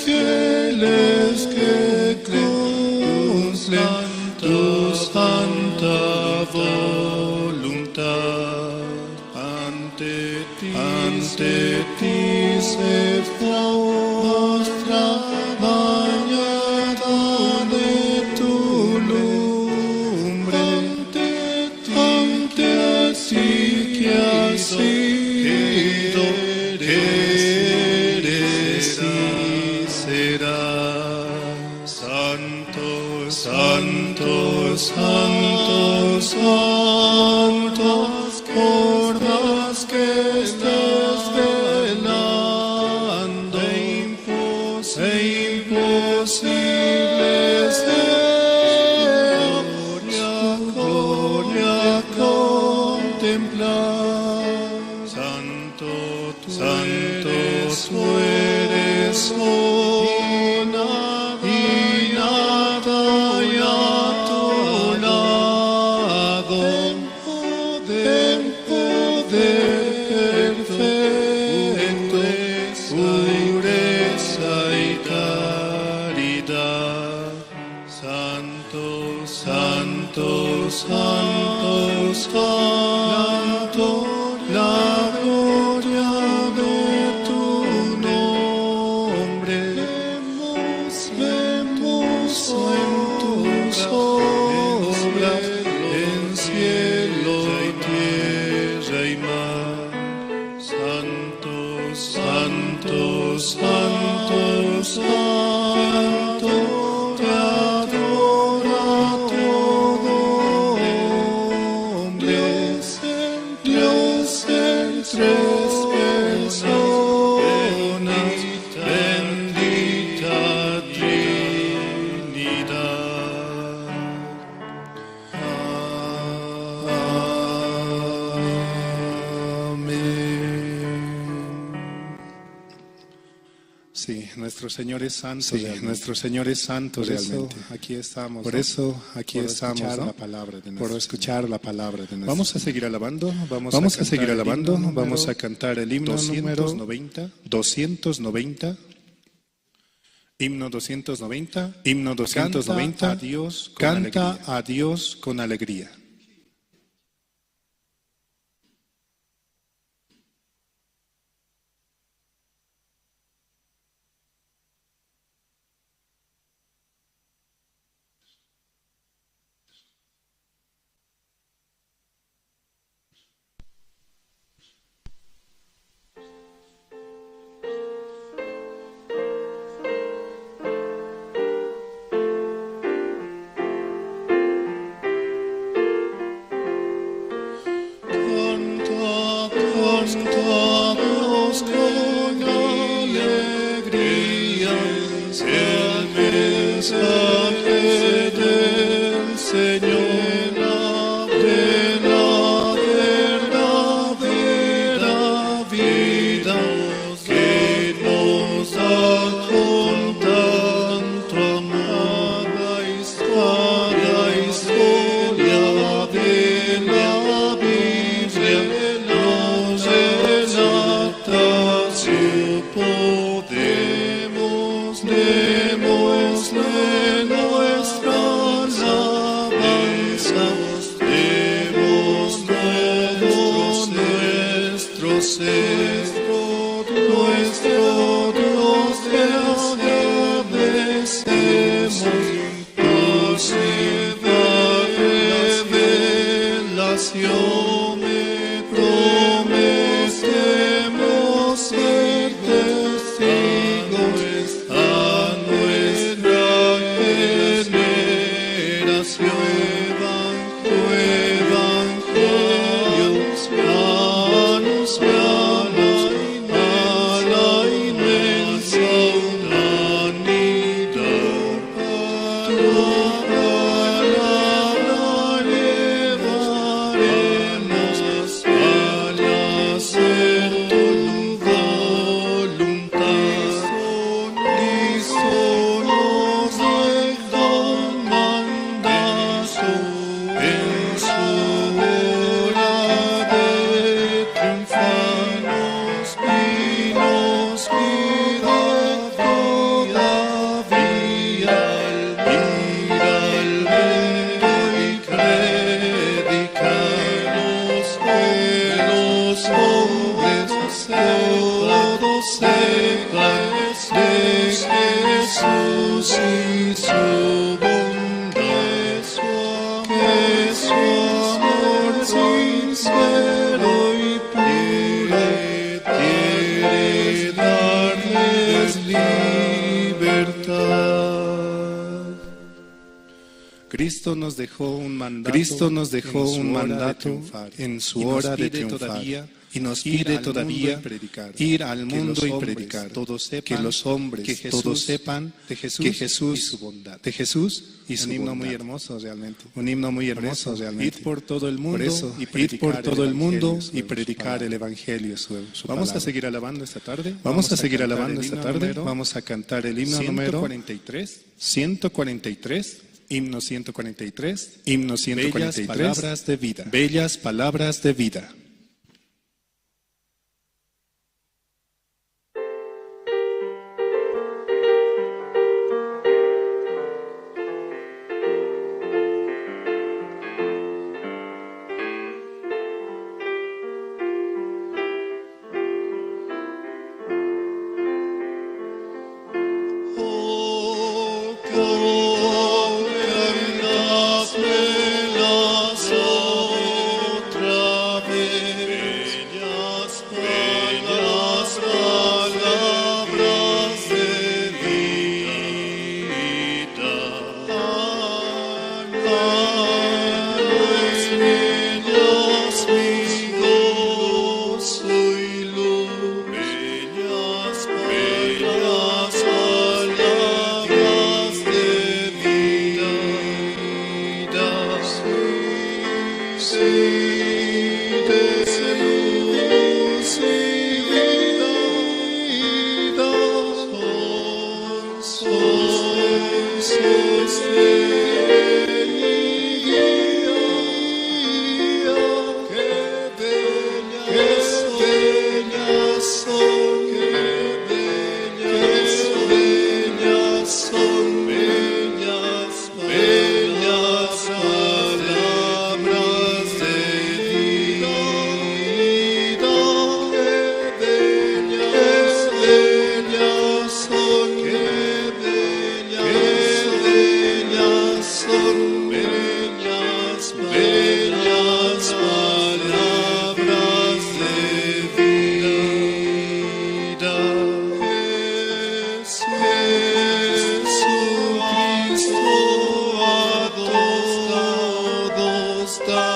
fieles que cumplen tu santa voluntad. Ante ti se postra bañada de tu lumbre. Ante ti que has sido, eres y serás. Santo, santo, santo, santo, por más que estés velando, e imposible sea gloria contemplar. Santo, santo, tú eres y nada hay a tu lado. En poder perfecto, pureza y caridad. Santo, santo, santo, santo, la gloria de tu nombre. Vemos en tus obras, en cielo y tierra y mar. Santo, santo, santo, santo, te adora todo hombre. Dios en tres personas, bendita Trinidad. Amén. Sí, nuestro Señor es santo. Sí, realmente. nuestro Señor es santo Por eso realmente. aquí estamos. Por ¿no? eso aquí Por estamos, escuchar ¿no? la palabra de Por nuestro escuchar la palabra de nuestro Vamos a seguir alabando, vamos, Vamos a cantar seguir el alabando, himno vamos número a cantar el himno número 290, 290. Himno 290, Himno 290. Canta a Dios con Canta alegría. a Dios con alegría. Canta, canta a Dios con alegría, el mensaje del Señor, de la verdadera vida que nos da con tanto amor. La historia de la Biblia nos relata su poder. Démosle nuestra alabanza, demos todo nuestro ser, nuestro Dios te agradecemos, tu sierva revelación, prometemos ser testigos a Jesús y su bondad, que su amor sincero y puro quiere darles libertad. Cristo nos dejó un mandato, Cristo nos dejó en su un hora de mandato triunfar, en su y nos hora de pide triunfar, todavía y nos ir pide al mundo todavía y predicar, ir al que mundo los y hombres predicar, todos sepan que los hombres que Jesús, todos sepan de Jesús, que Jesús y su bondad, de Jesús y su un himno bondad. muy hermoso realmente. Un himno muy Por hermoso eso, realmente. id por todo el mundo Por eso, y id por predicar todo el el mundo evangelio y su predicar palabra. el evangelio su Vamos a palabra. seguir alabando esta tarde. Vamos a seguir cantar alabando el esta himno tarde. número Vamos a cantar el himno número 143, 143, himno 143, himno Bellas 143, palabras de vida. Bellas palabras de vida. Oh, cántamelas otra vez, bellas, bellas palabras de vida. En ellas mi gozo y luz, bellas, bellas palabras de vida. Sí, sí, de luz y vida, son, son, sostén y guía. Qué bellas, bellas son, qué bellas, bellas son, bellas, bellas palabras de vida. Qué bellas, bellas son, qué bellas, bellas son, bellas, bellas palabras de vida. Jesucristo a todos da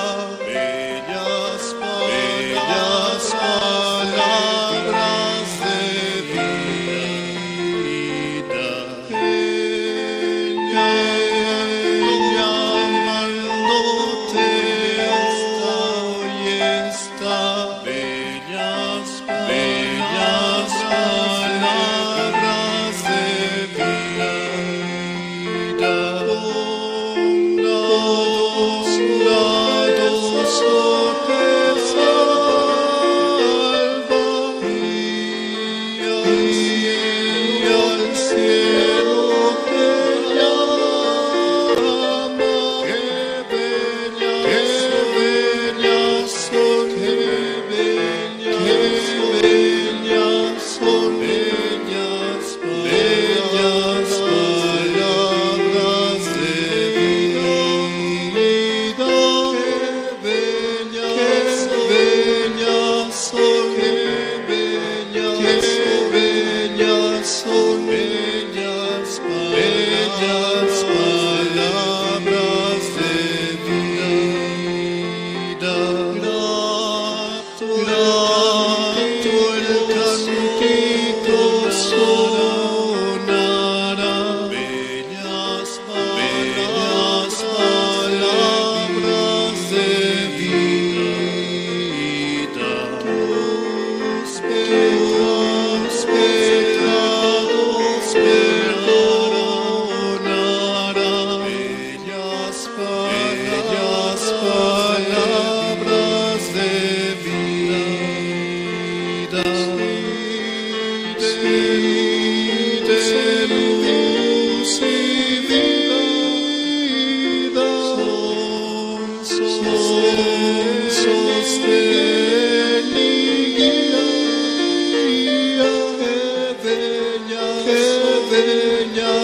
bellas, bellas palabras de vida. Llamándote hoy está bellas, bellas palabras de vida. Bondadoso te salva y al cielo te llama. Qué bellas son, qué bellas, bellas son, bellas, bellas palabras de vida. Qué bellas, bellas son, qué bellas, bellas son, bellas, bellas palabras de vida. Grato, grato el cántico sonará. Bellas, bellas palabras de vida. Tus pecados perdonará. Bellas, bellas palabras de vida. Sí, de luz y vida, son, sostén y guía. Qué bellas,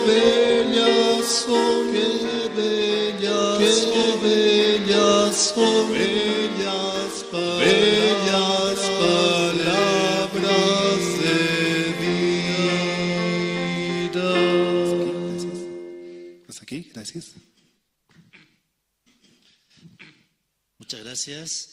bellas son, qué bellas, qué bellas son, bellas, bellas palabras de vida. Gracias. Hasta aquí, gracias. Muchas gracias.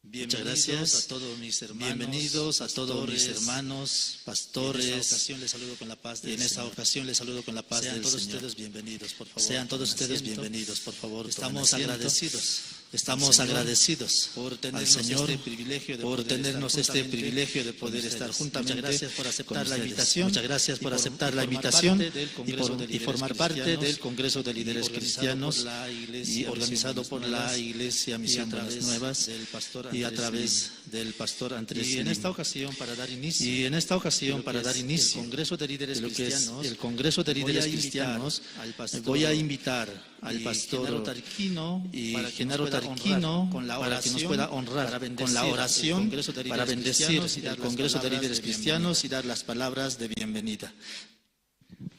Bienvenidos Muchas gracias. a todos mis hermanos, Bienvenidos a todos mis pastores. hermanos, pastores. En esta ocasión les saludo con la paz del Y en esta Señor. ocasión les saludo con la paz Sean del todos Señor. ustedes bienvenidos, por favor. Sean todos tomen ustedes asiento. bienvenidos, por favor. tomen Estamos asiento. agradecidos. Estamos al Señor agradecidos por al tenernos Señor este privilegio de por poder tenernos estar este juntamente privilegio de con poder ustedes. estar juntamente. Muchas gracias por aceptar con la ustedes. invitación Muchas gracias y por aceptar y la formar invitación parte del y, Congreso por, de y Líderes formar parte Cristianos del Congreso de Líderes organizado Cristianos por la Iglesia y Misión organizado Buenas por la Nuevas Iglesia y a Misión Buenas través Nuevas del pastor y a Andrés través del pastor Andrés Y en Lim. esta ocasión, para dar inicio, Y en esta ocasión, de lo para que dar es inicio el Congreso de Líderes de lo que es Cristianos, el Congreso de voy a Líderes invitar Cristianos, al pastor voy a invitar al y pastor Genaro Tarquino y para que nos Genaro pueda Tarquino honrar con la para que nos oración, pueda honrar para con bendecir la el oración Congreso de para Líderes bendecir Cristianos y dar el las Congreso de palabras Líderes de Cristianos bienvenida. y dar las palabras de bienvenida.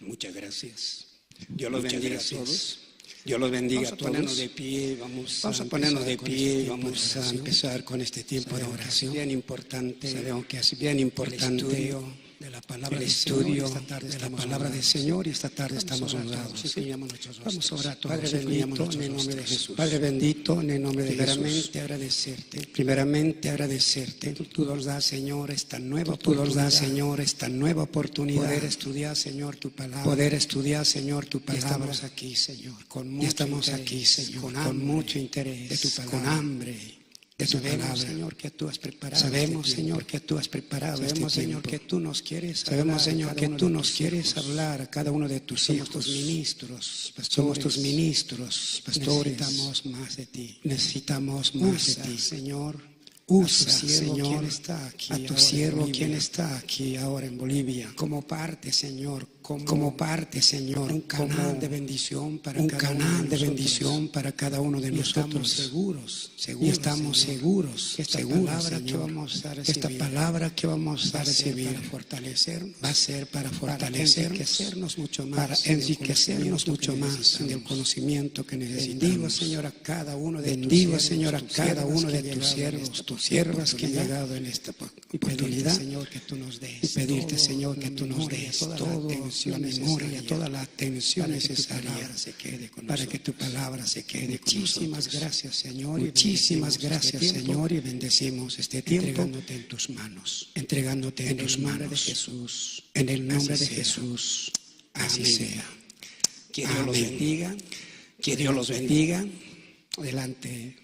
Muchas gracias. Dios los Muchas bendiga gracias. a todos. Dios los bendiga Vamos a a ponernos todos. de pie, vamos, Vamos a ponernos de empezar con pie, este tiempo vamos de a oración. empezar con este tiempo de Sabemos que es oración. bien importante. Sabemos que es bien importante El estudio de la palabra el del Señor. estudio Esta tarde de la estamos palabra del honrados. Señor y esta tarde Vamos estamos a orar honrados. todos, ¿sí? inclinamos nuestros Vamos a rostros. orar todos, Padre inclinamos bendito, nuestros en el nombre de rostros. Jesús. Padre bendito, en el nombre de Jesús. Primeramente agradecerte. Primeramente agradecerte. Tú nos das, Señor, esta nueva Tú nos das, oportunidad. Señor, esta nueva oportunidad. Poder estudiar, Señor, tu palabra. Poder estudiar, Señor, tu Y palabra. estamos aquí, Señor, con Y mucho estamos interés, aquí, Señor, con con hambre mucho interés, de tu palabra. con hambre de tu Sabemos, palabra. Señor, que tú has preparado Sabemos, este Señor, tiempo. que tú has preparado este Sabemos, Señor, tiempo. que tú nos quieres Sabemos, hablar a Señor, cada que uno tú de nos tus quieres hijos. hablar a cada uno de tus Somos hijos. tus ministros, pastores. Somos tus ministros, pastores. Necesitamos más de ti. Necesitamos más Usa, de ti. Señor, Usa, a tu siervo, Señor, quien está aquí a tu ahora en siervo Bolivia. quien está aquí ahora en Bolivia. Como parte, Señor, como, Como parte, Señor, un canal como de bendición para un cada uno de canal de nosotros. bendición para cada uno de Y estamos nosotros. seguros, seguros, Y estamos Señor, seguros, que esta seguros, palabra Señor, que vamos a esta recibir palabra que vamos a va a ser recibir para fortalecernos, va a ser para para fortalecernos, enriquecernos mucho más, para en el enriquecernos conocimiento mucho que más en el necesitamos. conocimiento que necesitamos. Bendigo, Señor, a cada uno de tus Bendigo, siervos, Señor, a tus cada siervas uno que de han tus llegado en siervos, esta tus siervas que han oportunidad. llegado en esta Y pedirte, oportunidad. Señor, que tú nos des Y pedirte, todo Señor, que la tú nos memoria, des toda la toda atención la memoria, necesaria toda la atención para que tu necesaria palabra se quede con para que tu nosotros. palabra se quede con Muchísimas nosotros. gracias, Señor, y Muchísimas bendecimos este gracias, tiempo, Señor, y bendecimos este tiempo entregándote en tus manos. entregándote en En tus el nombre de manos. Jesús. En el nombre Así de sea. Jesús. Así Amén. sea. Que Dios los Amén. bendiga. Que Dios los bendiga. Adelante.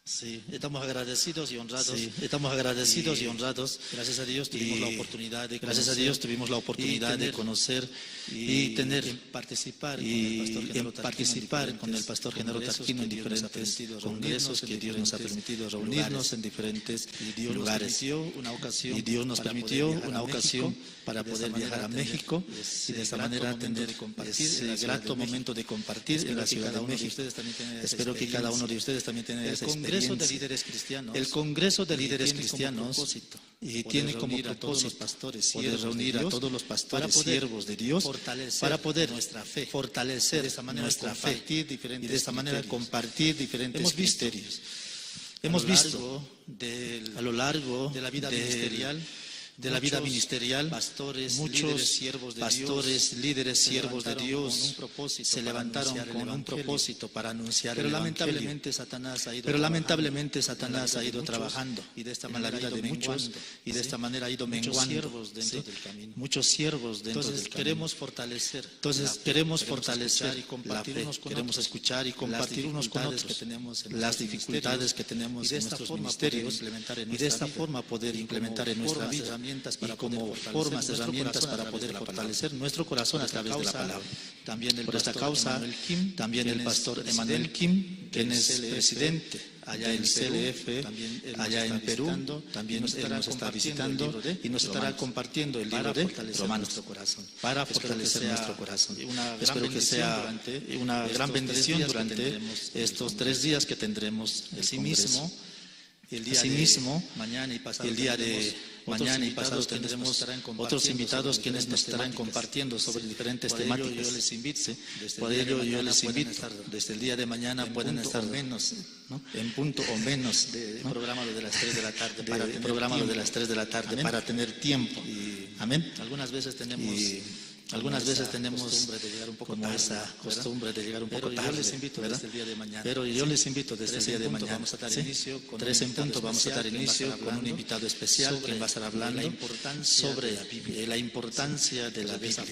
Sí, estamos agradecidos y honrados. Sí, estamos agradecidos y honrados. Gracias a Dios tuvimos Y la oportunidad de gracias a conocer Dios tuvimos la oportunidad y de tener conocer y y tener en participar con y el pastor en Genaro Tarquino en participar con el diferentes pastor Genaro congresos Tarquino en que Dios nos ha diferentes permitido congresos reunirnos en que Dios nos ha diferentes permitido reunirnos lugares. en diferentes Y Dios nos lugares. permitió una ocasión Y Dios nos para poder permitió viajar a una ocasión México para y de esta poder viajar manera a tener México ese y de esta grato manera momento tener de compartir en ese la Ciudad grato de México. momento de compartir Espero en la que Ciudad cada de uno de México. ustedes también tenga esa Espero que cada uno de experiencia. ustedes también tenga El esa Congreso de experiencia. Líderes Cristianos El Congreso de y Líderes tiene como Cristianos propósito y poder tiene como reunir a todos los propósito pastores, poder siervos de reunir a Dios, todos los para pastores, poder siervos de Dios, fortalecer para poder nuestra fe, fortalecer de esta manera nuestra fe compartir diferentes y de esta manera criterios. compartir diferentes Hemos visto criterios. Hemos a lo visto largo del- a lo largo de la vida ministerial, de la vida muchos ministerial, pastores, muchos líderes, siervos de pastores, Dios, líderes, se siervos de levantaron Dios, con un propósito se para levantaron anunciar el con un evangelio. propósito para anunciar Pero el evangelio. lamentablemente Satanás ha ido Pero trabajando lamentablemente en la Satanás vida ha de ido muchos, trabajando y de esta en la manera vida ha ido de muchos menguando, y de ¿sí? esta manera ha ido Muchos menguando, siervos dentro ¿sí? del camino. Muchos siervos dentro Entonces, del camino. queremos fortalecer Entonces la fe, queremos queremos fortalecer escuchar y compartir la fe, unos con queremos otros escuchar y las compartir unos con dificultades otros que tenemos en las nuestros dificultades ministerios que tenemos y de en esta nuestros forma poder ministerios implementar en y de nuestra esta vida forma poder y como implementar en nuestra formas, vida herramientas para y como poder fortalecer formas nuestro herramientas corazón a para través poder de la palabra. fortalecer nuestro corazón Por a esta través de la causa, palabra. también el Por esta pastor causa, Emanuel Kim, también quien el es pastor presidente Emanuel Kim, quien del es CLF presidente allá del en Perú, CLF, también él nos allá está en Perú, visitando, también y nos él estará nos está compartiendo el visitando libro de y nos estará Romanos, compartiendo el para libro de fortalecer Romanos nuestro corazón. para Espero que fortalecer sea nuestro corazón. una gran Espero que bendición sea durante una estos gran tres bendición días que durante tendremos el estos congreso. 3 días que tendremos el Asimismo, congreso. el día Asimismo, de mañana y pasado el día de tendremos Mañana y pasado tendremos otros invitados quienes nos estarán compartiendo sobre diferentes temáticas. Yo les invito, por ello yo les invito, desde el día de mañana pueden estar menos, ¿no? En punto o menos de programa de las 3 de la tarde para programa de las 3 de la tarde para tener tiempo. Amén. Algunas veces tenemos como esa costumbre de llegar un poco tarde. Yo les invito desde el día de mañana. Pero yo les invito desde el día de mañana. Vamos a dar inicio con 3 en punto. Vamos a dar inicio con un invitado especial quien va a estar hablando sobre la importancia de la Biblia.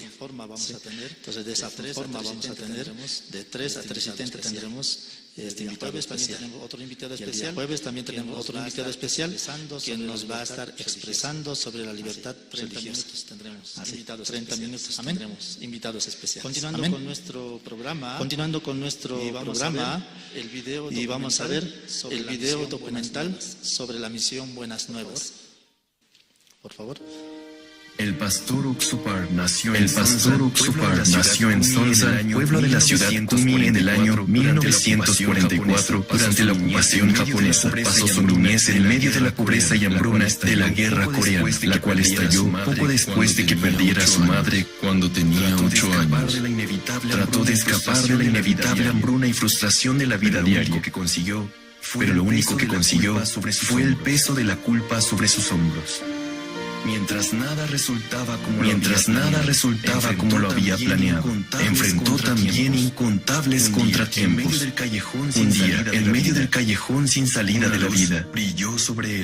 Entonces de esa forma vamos a tener de 3 a 3:70 tendremos este invitado especial. Otro invitado especial. Jueves también tenemos otro invitado especial quien nos va a estar expresando sobre la libertad religiosa. Tendremos invitados 30 minutos. Amén. Tendremos invitados especiales. Continuando con nuestro programa, el video y vamos a ver el video documental sobre la misión Buenas Nuevas. Por favor. El pastor Oxupar nació en Sonza, pueblo de la ciudad Kumi, en el año 1944, durante la ocupación japonesa. Pasó su niñez en medio de la pobreza y hambruna de la guerra coreana, la cual estalló poco después de que perdiera a su madre cuando tenía 8 años. Trató de escapar de la inevitable hambruna y frustración de la vida diaria, pero lo único que consiguió fue el peso de la culpa sobre sus hombros. Mientras nada resultaba como lo había planeado, enfrentó también incontables contratiempos. Un día, en medio del callejón sin salida de la vida,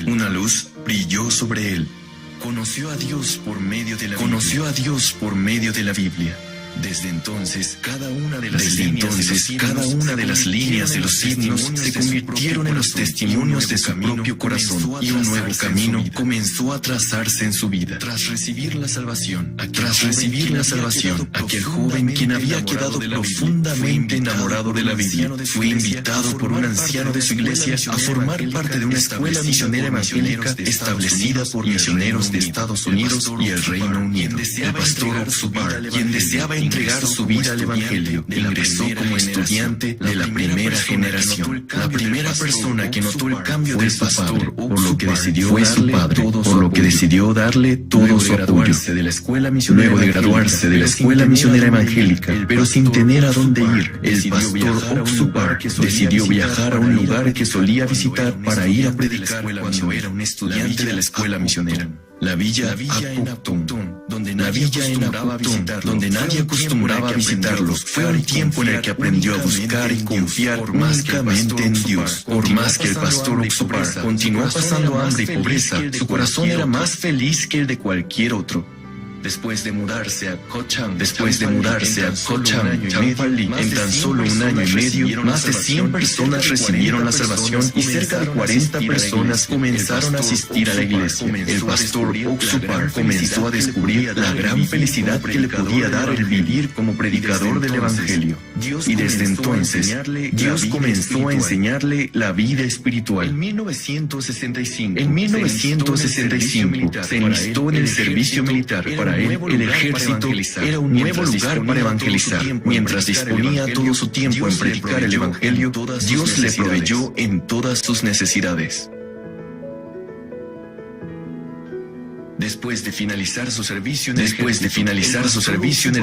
una luz brilló sobre él. Conoció a Dios por medio de la Biblia. Desde entonces, cada una de las líneas de los himnos se convirtieron en los testimonios de su propio corazón, y un nuevo camino comenzó a trazarse en su vida. Tras recibir la salvación, aquel joven quien había quedado profundamente enamorado de la Biblia fue invitado por un anciano de su iglesia a formar parte de una escuela misionera evangélica establecida por misioneros de Estados Unidos y el Reino Unido. El pastor Oxupar, quien deseaba entregar su vida al Evangelio, ingresó como estudiante de la primera generación. La primera persona que notó el cambio del pastor, por lo que decidió darle todo su apoyo. Luego de graduarse de la escuela misionera evangélica, pero sin tener a dónde ir, el pastor Oxupar decidió viajar a un lugar que solía visitar para ir a predicar cuando era un estudiante de la escuela misionera. La villa Apoctón, donde nadie acostumbraba a visitarlos, fue un tiempo en el que aprendió a buscar y confiar únicamente en Dios. Por más que el pastor Oxupar continuó pasando hambre y pobreza, su corazón era más feliz que el de cualquier otro. Después de mudarse a Kochang, Champali, en tan solo un año y medio, más de 100 personas recibieron la salvación y cerca de 40 personas comenzaron a asistir a la iglesia. El pastor Oxupar comenzó a descubrir la gran felicidad que le podía dar el vivir como predicador del Evangelio. Y desde entonces, Dios comenzó a enseñarle la vida espiritual. En 1965, se enlistó en el servicio militar. Para él, el ejército era un nuevo lugar para evangelizar. Mientras disponía todo su tiempo en predicar el Evangelio, Dios le proveyó en todas sus necesidades. Después de finalizar su servicio en el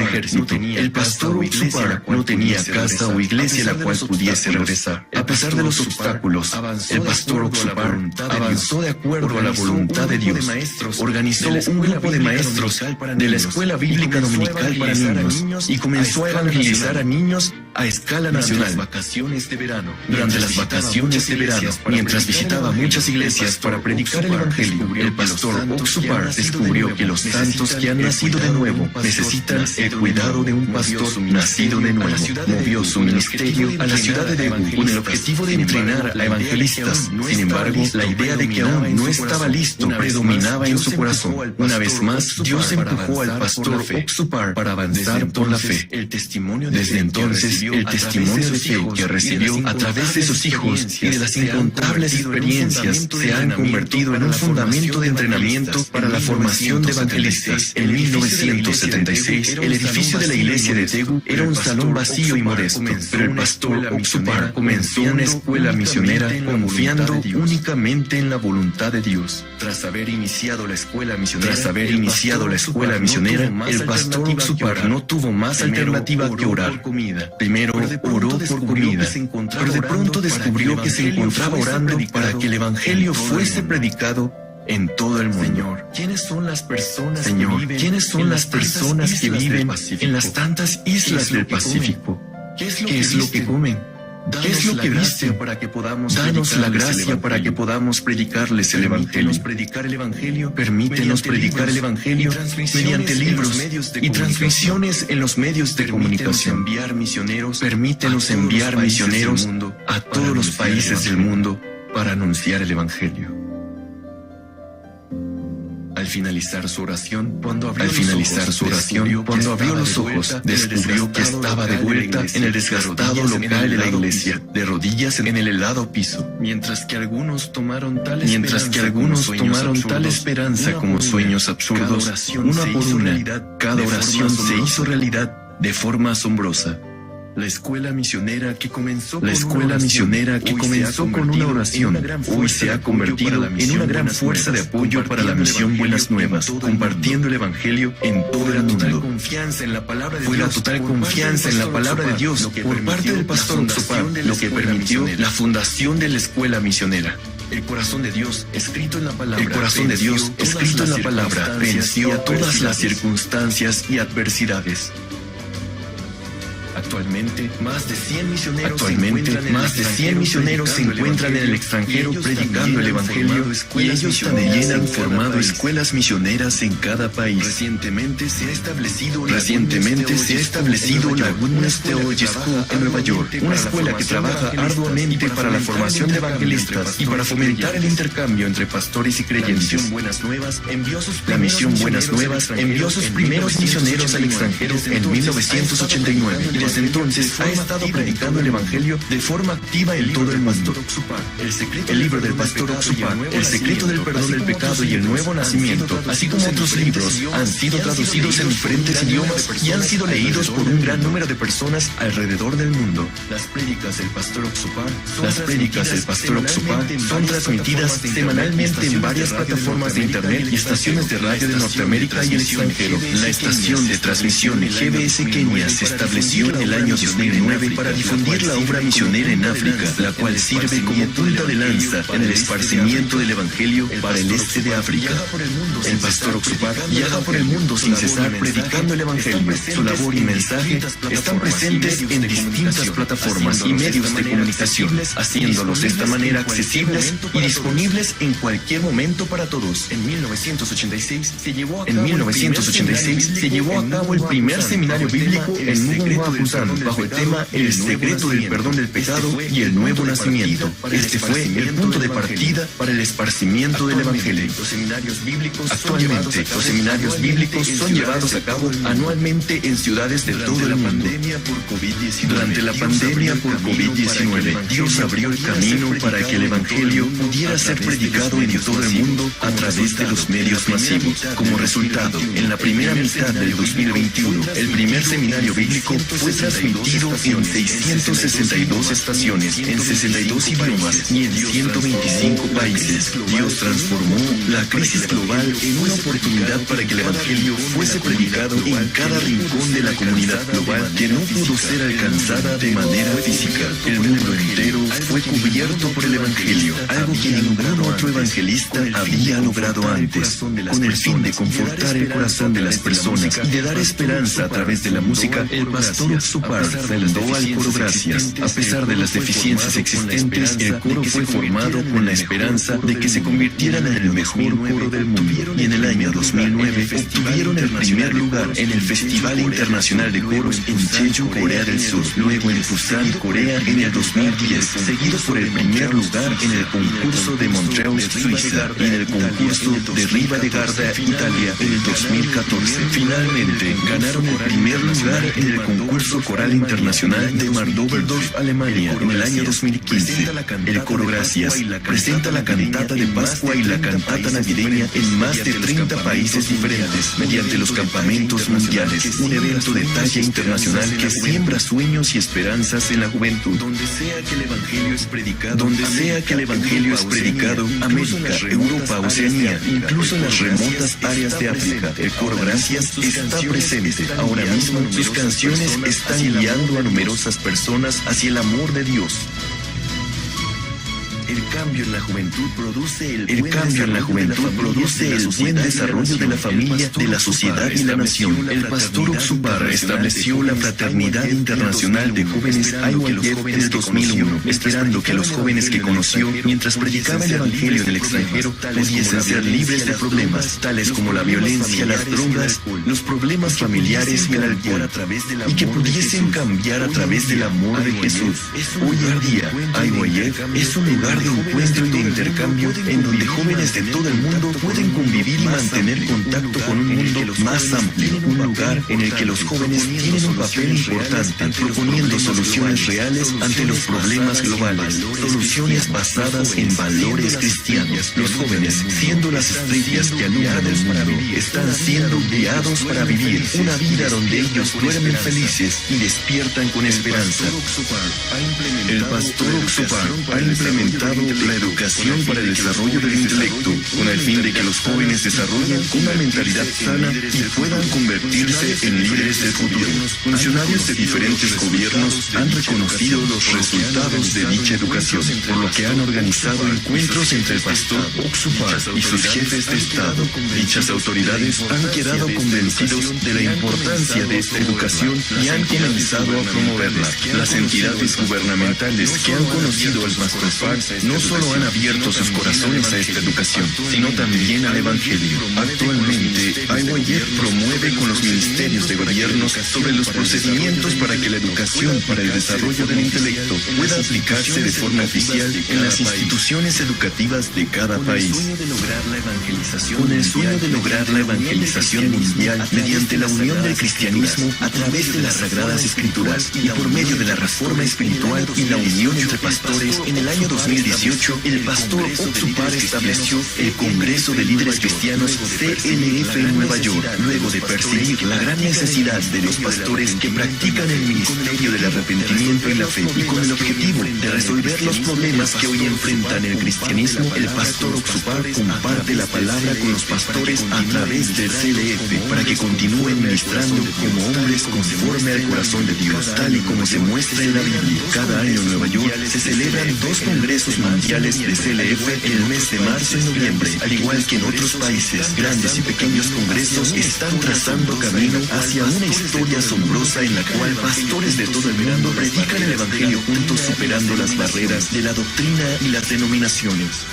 ejército, el pastor Oxupar no tenía casa o iglesia a la cual pudiese regresar. A pesar de los obstáculos, el pastor Oxupar avanzó de acuerdo a la voluntad de Dios. Organizó un grupo de maestros de la Escuela Bíblica Dominical para Niños y comenzó a evangelizar a niños a escala nacional. Durante las vacaciones de verano, mientras visitaba muchas iglesias para predicar el Evangelio, el pastor Oxupar descubrió que los santos que han nacido de nuevo necesitan el cuidado de un pastor nacido de nuevo. Movió su ministerio a la ciudad de Daegu con el objetivo de entrenar a evangelistas. Sin embargo, la idea de que aún no estaba listo predominaba en su corazón. Una vez más, Dios empujó al pastor Oxupar para avanzar por la fe. Desde entonces, el testimonio de fe que recibió a través de sus hijos y de las incontables experiencias se han convertido en un fundamento de entrenamiento para la la formación de evangelistas. En 1976, el edificio de la iglesia de Daegu era un salón vacío y modesto, pero el pastor Oksu Park comenzó una escuela misionera confiando únicamente en la voluntad de Dios. Tras haber iniciado la escuela misionera, el pastor Oksu Park no tuvo más alternativa que orar. Primero oró por comida, pero de pronto descubrió que se encontraba orando para que el evangelio fuese predicado en todo el mundo. Señor, ¿quiénes son las personas, Señor, ¿quiénes son las personas que viven en las tantas islas del Pacífico? ¿Qué es lo que comen? ¿Qué es lo que visten? Danos la gracia para que podamos predicarles el evangelio. Permítenos predicar el evangelio mediante libros y transmisiones en los medios de comunicación. Permítenos enviar misioneros a todos los países del mundo para anunciar el evangelio. Al finalizar su oración, cuando abrió los ojos, descubrió que estaba de vuelta en el desgastado local de la iglesia, de rodillas en el helado piso. Mientras que algunos tomaron tal esperanza como sueños absurdos, una por una, cada oración se hizo realidad de forma asombrosa. La escuela misionera que comenzó con una oración, hoy se ha convertido en una gran fuerza de apoyo para la misión Buenas Nuevas, compartiendo el evangelio en todo el mundo. Fue la total confianza en la palabra de Dios por parte del pastor Oksu Park lo que permitió la fundación de la escuela misionera. El corazón de Dios, escrito en la palabra, venció todas las circunstancias y adversidades. Actualmente, más de 100 misioneros se encuentran en el extranjero predicando el evangelio, y ellos también han formado escuelas misioneras en cada país. Recientemente se ha establecido la Goodness Theology School en Nueva York, una escuela que trabaja arduamente para la formación de evangelistas y para fomentar el intercambio entre pastores y creyentes. La misión Buenas Nuevas envió sus primeros misioneros al extranjero en 1989 y desde entonces ha estado predicando el evangelio de forma activa en todo el mundo. El libro del pastor Oksu Park, El secreto del perdón del pecado y el nuevo nacimiento, así como otros libros, han sido traducidos en diferentes idiomas y han sido leídos por un gran número de personas alrededor del mundo. Las prédicas del pastor Oksu Park son transmitidas semanalmente en varias plataformas de internet y estaciones de radio de Norteamérica y el extranjero. La estación de transmisión GBS Kenia se estableció en el año 2009 para difundir la obra misionera en África, la cual sirve como punta de lanza en el esparcimiento del evangelio para el este de África. El pastor Oksu Park viaja por el mundo sin cesar predicando el evangelio. Su labor y mensaje están presentes en distintas plataformas y medios de comunicación, haciéndolos de esta manera accesibles y disponibles en cualquier momento para todos. En 1986 se llevó a cabo el primer seminario bíblico en Mugunghwa, Busan, bajo el tema El secreto del perdón del pecado y el nuevo nacimiento. Este fue el punto de partida para el esparcimiento del evangelio. Actualmente, los seminarios bíblicos son llevados a cabo anualmente en ciudades de todo el mundo. Durante la pandemia por COVID-19, Dios abrió el camino para que el evangelio pudiera ser predicado en todo el mundo a través de los medios masivos. Como resultado, en la primera mitad del 2021, el primer seminario bíblico fue transmitido en 662 estaciones, en 62 idiomas y en 125 países. Dios transformó la crisis global en una oportunidad para que el evangelio fuese predicado en cada rincón de la comunidad global que no pudo ser alcanzada de manera física. El mundo entero fue cubierto por el evangelio, algo que ningún otro evangelista había logrado antes. Con el fin de confortar el corazón de las personas y de dar esperanza a través de la música, el pastor Oksu Park fundó al Coro Gracias. A pesar de las deficiencias existentes, el coro fue formado con la esperanza de que se convirtieran en el mejor coro del mundo. Y en el año 2009 obtuvieron el primer lugar en el Festival Internacional de Coros en Jeju, Corea del Sur, luego en Busan, Corea, en el 2010, seguido por el primer lugar en el concurso de Montreux, Suiza, y en el concurso de Riva de Garda, Italia, en el 2014. Finalmente, ganaron el primer lugar en el concurso Concurso Coral Internacional de Mardoberdorf, Alemania, en el año 2015. El Coro Gracias presenta la cantata de Pascua y la cantata navideña en más de 30 países diferentes, mediante los campamentos mundiales, un evento de talla internacional que siembra sueños y esperanzas en la juventud. Donde sea que el evangelio es predicado, donde sea que el evangelio es predicado, América, Europa, Oceanía, incluso en las remotas áreas de África, el Coro Gracias está presente. Ahora mismo sus canciones están guiando a numerosas personas hacia el amor de Dios. El cambio en la juventud produce el, cambio en la juventud produce el buen desarrollo de la familia, de la sociedad y la nación. El pastor Oxupar estableció la Fraternidad Internacional de Jóvenes IYF en el 2001, esperando que los jóvenes que conoció mientras predicaba el evangelio en el extranjero pudiesen ser libres de problemas, tales como la violencia, las drogas, los problemas familiares y el alcohol, y que pudiesen cambiar a través del amor de Jesús. Hoy en día, IYF es un lugar de encuentro y de intercambio en donde jóvenes de todo el mundo pueden convivir y mantener contacto con un mundo más amplio, un lugar en el que los jóvenes tienen un papel importante, proponiendo soluciones reales ante los problemas globales, soluciones basadas en valores cristianos. Los jóvenes, siendo las estrellas que alumbran el mundo, están siendo guiados para vivir una vida donde ellos duermen felices y despiertan con esperanza. El pastor Oxupar ha implementado la educación para el desarrollo del intelecto, con el fin de que los jóvenes desarrollen una mentalidad sana y puedan convertirse en líderes del futuro. Funcionarios de diferentes gobiernos han reconocido los resultados de dicha educación, por lo que han organizado encuentros entre el pastor Oxupar y sus jefes de Estado. Dichas autoridades han quedado convencidos de la importancia de esta educación y han comenzado a promoverla. Las entidades gubernamentales que han conocido al pastor Park no solo han abierto sus corazones a esta educación, sino también al Evangelio. Actualmente, IYF promueve con los ministerios de gobiernos sobre los procedimientos para que la educación para el desarrollo del intelecto pueda aplicarse de forma oficial en las instituciones educativas de cada país. Con el sueño de lograr la evangelización mundial mediante la unión del cristianismo a través de las Sagradas Escrituras y por medio de la reforma espiritual y la unión entre pastores, en el año 2018, el pastor Oxupar estableció el Congreso de Líderes Cristianos CLF en Nueva York, luego de percibir la gran necesidad de los pastores que practican el ministerio del arrepentimiento y la fe, y con el objetivo de resolver los problemas que hoy enfrentan el cristianismo, el pastor Oxupar comparte la palabra con los pastores a través del CLF para que continúen ministrando como hombres conforme al corazón de Dios, tal y como se muestra en la Biblia. Cada año en Nueva York se celebran dos congresos mundiales de CLF en el mes de marzo y noviembre, al igual que en otros países. Grandes y pequeños congresos están trazando camino hacia una historia asombrosa en la cual pastores de todo el mundo predican el evangelio juntos, superando las barreras de la doctrina y las denominaciones.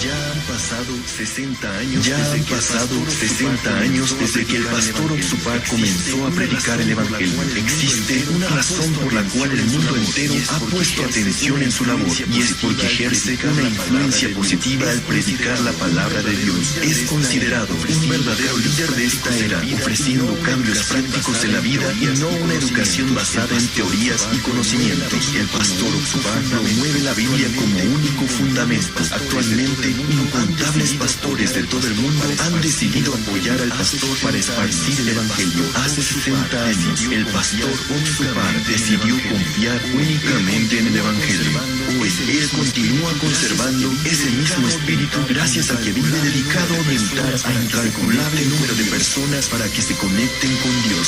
Ya han pasado 60 años, ya han pasado 60 años desde que el pastor Oxupar comenzó a predicar el evangelio. Existe una razón por la cual el mundo entero ha puesto atención en su labor, y es porque ejerce una influencia positiva al predicar la palabra de Dios. Es considerado un verdadero líder de esta era, ofreciendo cambios prácticos en la vida y no una educación basada en teorías y conocimientos. El pastor Oxupar promueve la Biblia como único fundamento. Actualmente, incontables pastores de todo el mundo han decidido apoyar al pastor para esparcir el evangelio. Hace 60 años, el pastor Oxupar decidió confiar únicamente en el evangelio. Hoy, él continúa conservando ese mismo espíritu gracias a que vive dedicado a orientar a incalculable número de personas para que se conecten con Dios.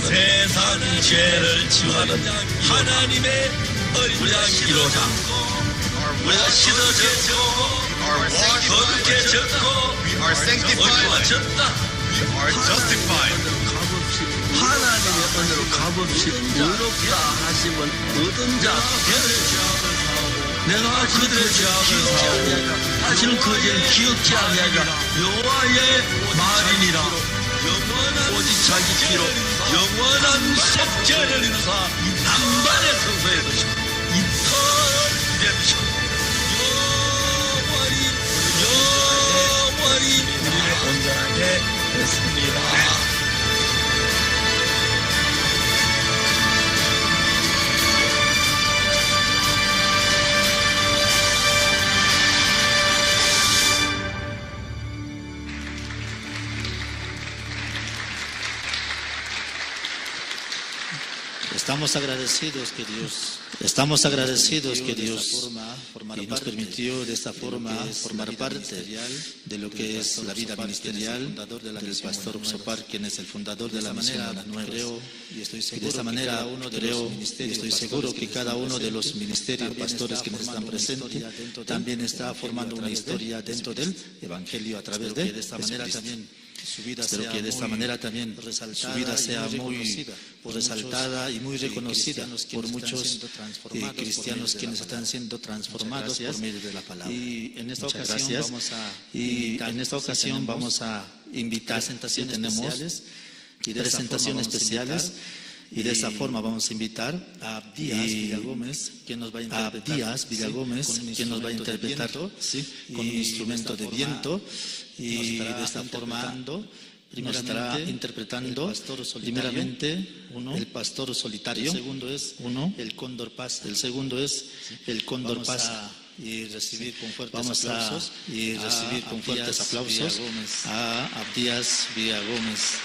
세상 죄를 지워하는 하나님의 어린 양이로다. 우리가 씻어졌고 거룩해졌고 의로워졌다. 하나님의 은혜로 값없이 의롭다 하심을 얻은 자, 내가 그들의 죄악을 사하고 다시는 그 죄를 기억지 아니하리라. 여호와의 말이니라. 오직 자기 피로 영원한 속죄를 이루사 단번에 성소에 드시고 이틀 되시고 영원히 영원히 Estamos agradecidos que Dios, estamos agradecidos que Dios y nos permitió de esta forma formar parte de lo que es la vida ministerial del pastor Uxopar, quien es el fundador de la misión Buenas Nuevas. Y de esta manera creo y estoy seguro que cada uno de los ministerios pastores que están presentes también está formando una historia dentro del Evangelio a través de esta manera también su vida Espero que de esta manera también su vida sea muy resaltada y muy reconocida por muchos cristianos quienes están siendo transformados por medio de la palabra. Y en esta ocasión vamos a y en esta ocasión vamos a invitar presentaciones y presentaciones especiales y de esta forma vamos a invitar a Abdías Villagómez, quien nos va a interpretar, Abdías Villagómez, quien nos va a interpretar, ¿sí? Con un instrumento de viento, y de esta forma nos estará interpretando primeramente uno, el pastor solitario, el segundo es uno, el cóndor pasa, el segundo es el cóndor pasa. Y recibir con fuertes aplausos y recibir con fuertes aplausos a Abdías Villagómez.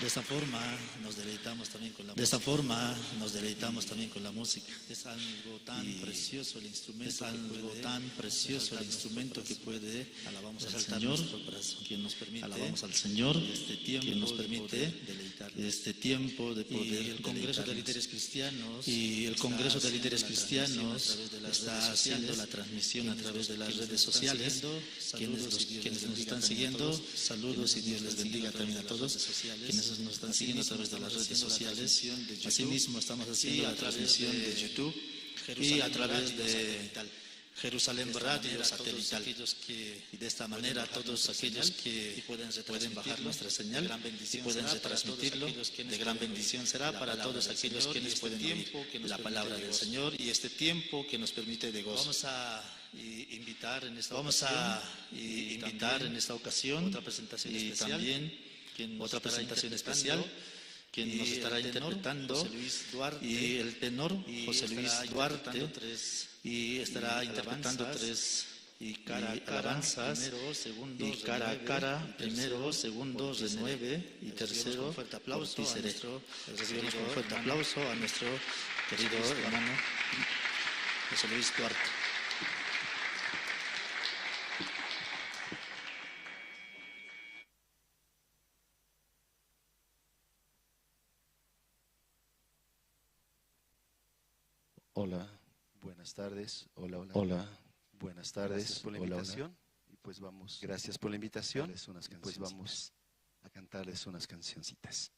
De esta forma nos deleitamos también con la De esta forma nos deleitamos también con la música. Es algo tan precioso el instrumento, es algo tan precioso el instrumento que puede alabamos al Señor, quien nos permite alabamos al Señor, este tiempo quien nos permite este tiempo de poder el Congreso de Líderes Cristianos y el Congreso de Líderes Cristianos está haciendo la transmisión a través de las redes sociales. Quienes nos están siguiendo, saludos y Dios les bendiga también a todos. Quienes nos están siguiendo a través de las redes sociales. Asimismo, estamos haciendo la transmisión de YouTube y a través de Jerusalén Radio Satelital. Y de esta manera todos aquellos que pueden bajar nuestra señal y pueden retransmitirlo, de gran bendición será para todos aquellos quienes pueden oír la palabra del Señor y este tiempo que nos permite de gozo. Vamos a invitar en esta ocasión otra presentación especial. También otra presentación especial, quien nos estará interpretando José Luis Duarte, y el tenor José Luis Duarte, y estará interpretando tres y cara a cara, alabanzas, primero, segundo, y cara a cara, primero, segundo, renueve, y tercero, con fuerte aplauso a nuestro, recibimos con fuerte aplauso a nuestro querido hermano José Luis Duarte. Hola, buenas tardes. Hola, hola. Hola, buenas tardes. Gracias por la invitación. Hola. Y pues vamos. Gracias por la invitación. Unas pues vamos a cantarles unas cancioncitas.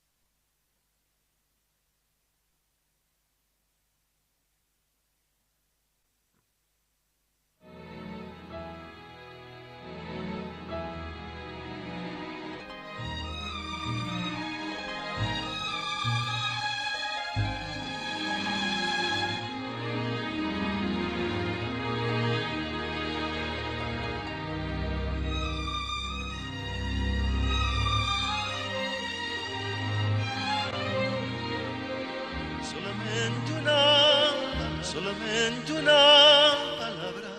Solamente una palabra,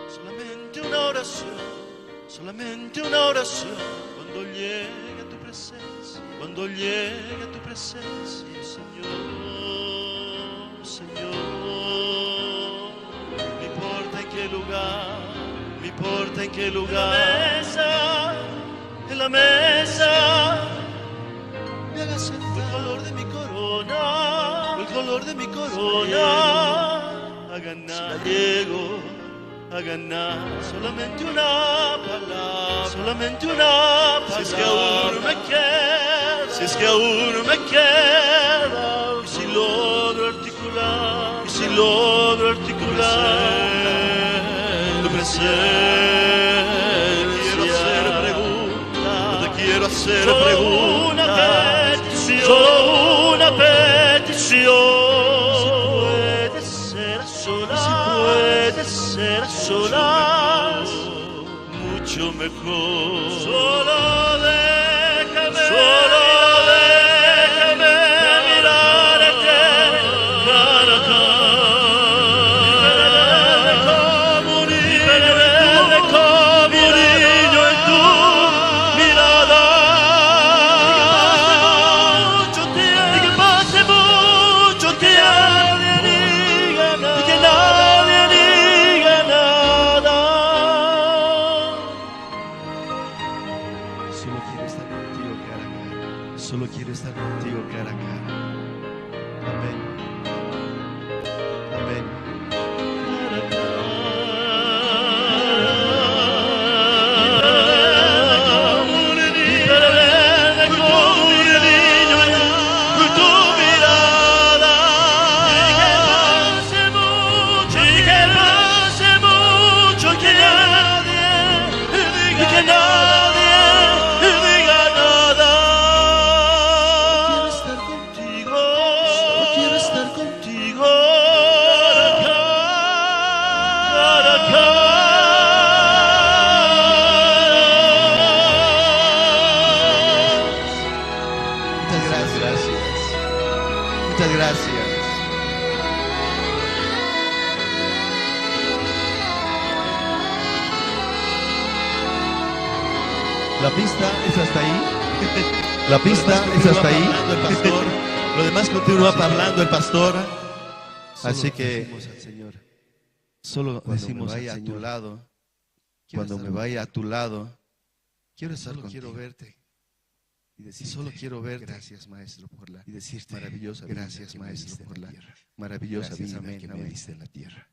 solamente una oración, solamente una oración. Cuando llegue a tu presencia, cuando llegue a tu presencia, Señor, Señor. No importa en qué lugar, no importa en qué lugar. En la mesa, me hagas sentir el color de mi corona. El color de mi corona, a ganar, llego a ganar. Solamente una palabra, solamente una palabra. Si es que aún me queda, si es que aún me queda, y si logro articular, y si logro articular tu presencia. Quiero hacer preguntas, no te quiero hacer preguntas, solo una petición. Si puede ser a solas, si puede ser a solas, mucho lo mejor. Solo déjame, solo déjame mirarte cara a cara, como un niño en tu mirada. Y que pase mucho tiempo, y que nadie diga nada. Solo quiero estar contigo cara a cara. Solo quiero estar contigo cara a cara. Amén. Amén. Como un niño en tu mirada. Y que pase mucho, que nadie diga, que nadie diga nada. Quiero estar contigo. Solo quiero estar contigo. Cara a cara. Muchas gracias. Muchas gracias. La pista es hasta ahí. La pista es hasta ahí. El pastor. Lo demás continúa hablando el pastor. Así que decimos al Señor. Solo Cuando decimos me al vaya a tu Señor, lado, quiero cuando estar me vaya a tu lado, quiero estar solo contigo. quiero verte. Y Y decirte, solo quiero verte. Gracias, maestro, por la Y decirte, maravillosa vida gracias, que me maestro, diste en por la tierra. maravillosa Gracias, vida amén, que me amén. diste en la tierra.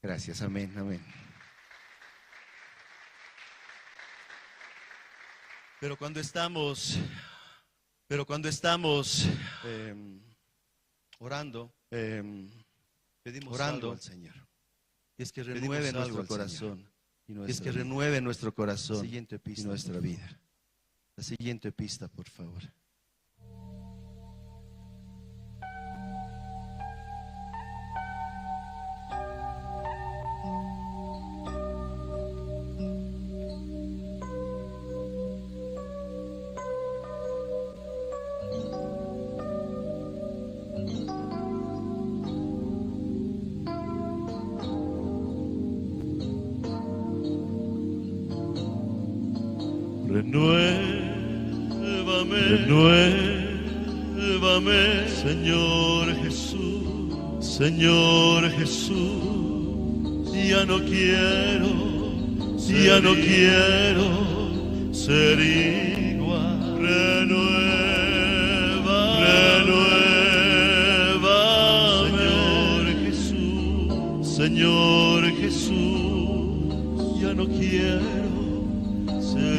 Gracias, amén, amén. Pero cuando estamos, Orando, pedimos orando algo al Señor. Y es que Pedimos renueve algo nuestro al Señor. corazón. Y Y es nuestra que vida. renueve nuestro corazón Siguiente y pista, nuestra por favor. vida. La siguiente pista, por favor. Renuévame, renuévame, Señor Jesús, Señor Jesús. Ya no quiero, ya no quiero ser igual. Renueva, renuévame, Señor Jesús, Señor Jesús. Ya no quiero.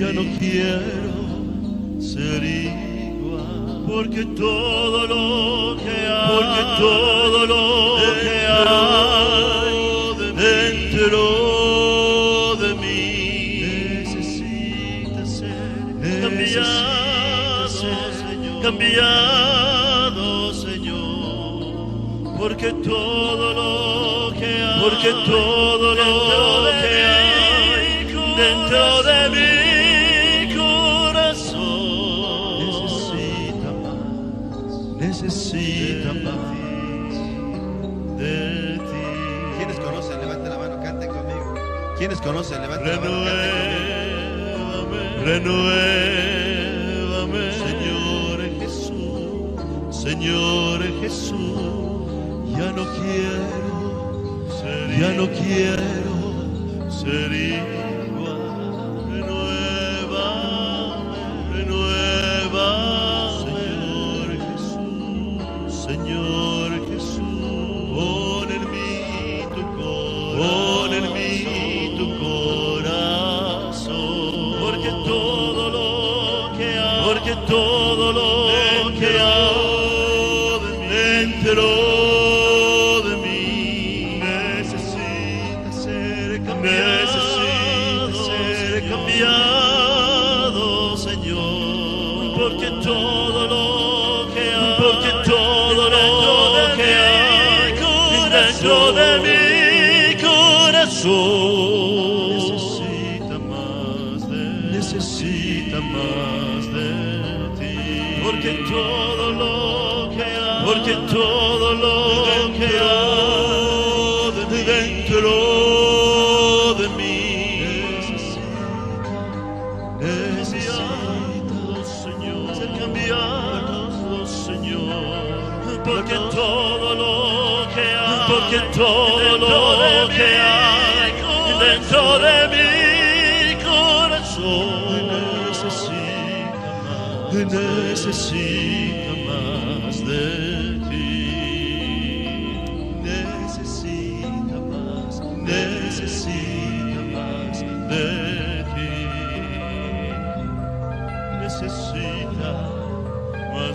Ya no quiero ser igual, porque todo lo que hay, porque todo lo que hay dentro de mí necesita ser cambiado, Señor, cambiado, Señor, porque todo lo que hay, porque todo lo que hay dentro de mi corazón Necesita más, necesita más de ti. ¿Quiénes conocen? Levanten la mano, canten conmigo. ¿Quiénes conocen? Levanten la mano, canten conmigo. Renuévame, renuévame, Señor Jesús, Señor Jesús. Ya no quiero, ya no quiero ser igual. Renuévame, renuévame, Señor Jesús, Señor Jesús. Pon en mí tu corazón, pon en mí tu corazón, porque todo lo que hay, porque todo lo que hay dentro de mí necesita ser cambiado, necesita ser cambiado, Señor, porque todo lo que hay, porque todo lo que hay dentro de mi corazón necesita más de Necesita más de ti. Porque todo lo que hay, porque todo lo que hay dentro de mí necesita, Señor, ser cambiado, Señor. Porque todo lo que hay, porque todo lo que hay dentro de mi corazón necesita más de ti. Necesita más de ti.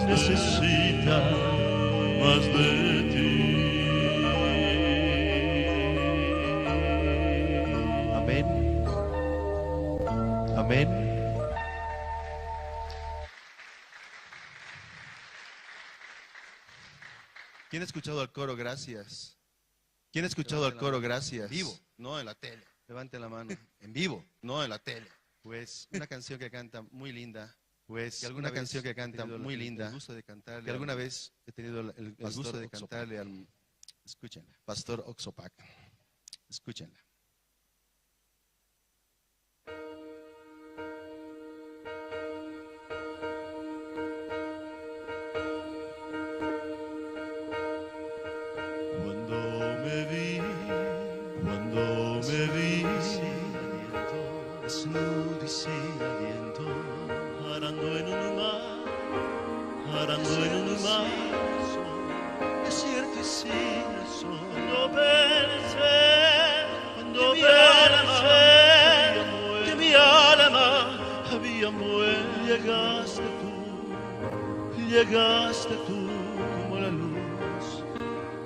Necesita más de ti. Amén. Amén. ¿Quién ha escuchado al coro? Gracias. ¿Quién ha escuchado al coro? Gracias. Vivo, no en la tele. Levanten la mano. En vivo, no en la tele. Pues una canción que canta muy linda. Pues que alguna canción que canta muy linda. El gusto de cantarle. Que alguna vez he tenido el gusto de cantarle al, escúchenla, Pastor Oxopac. Escúchenla. Cuando me vi, desnudo y sin aliento, arando en un mar, desierto y sin razón. Cuando pensé que mi alma había muerto, llegaste tú como la luz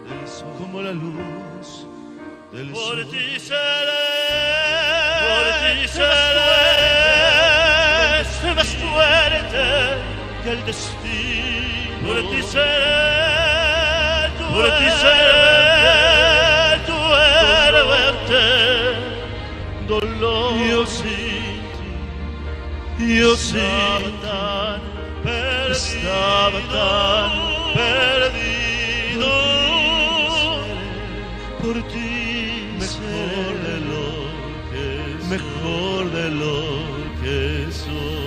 del sol, como la luz del sol. Por ti seré, más fuerte que el destino. Por ti seré, tu héroe, dolor. Yo sin ti, estaba tan perdido. Por ti mejor de lo que, mejor de lo que soy.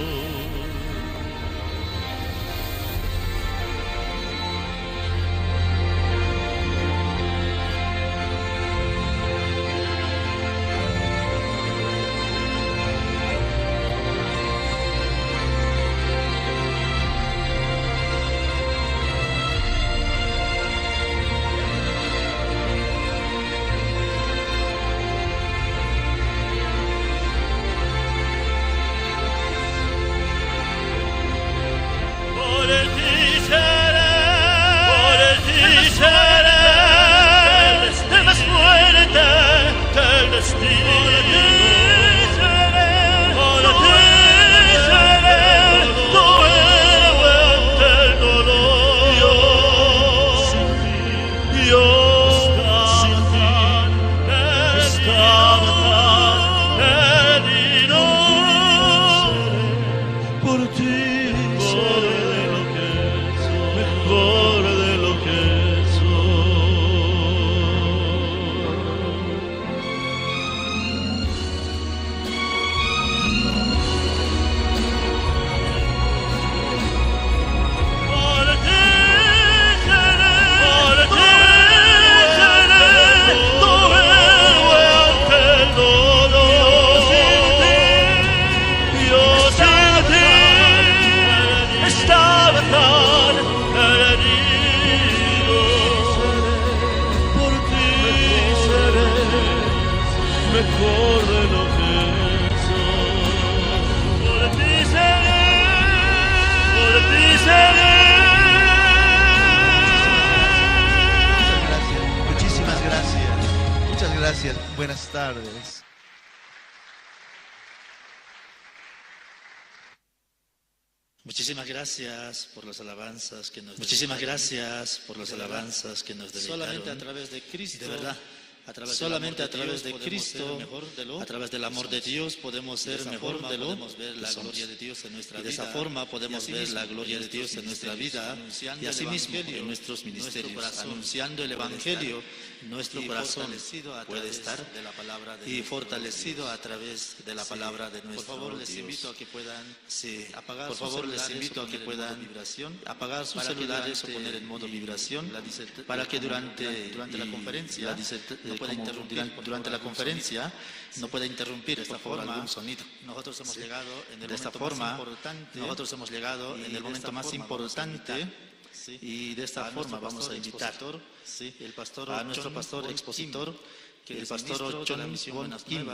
Gracias. Buenas tardes. Muchísimas gracias por las alabanzas que nos Muchísimas gracias por las alabanzas que nos deleitaron. Solamente a través de Cristo. De verdad. Solamente a través de Cristo, a través del amor de Dios, podemos ser mejor de lo que somos. Y de esa forma podemos ver la gloria de Dios en nuestra vida y asimismo en nuestros ministerios. Anunciando el Evangelio, nuestro corazón puede estar y fortalecido a través de la palabra de nuestro Por favor, les invito a que puedan apagar por favor, les invito a que puedan apagar sus celulares o poner en modo vibración para que durante la conferencia no pueda interrumpir durante la conferencia no pueda interrumpir de esta forma algún sonido. Nosotros hemos llegado en el de esta forma nosotros hemos llegado en el momento más importante y de esta forma vamos a invitar a nuestro pastor expositor, el pastor Chon Won Kim,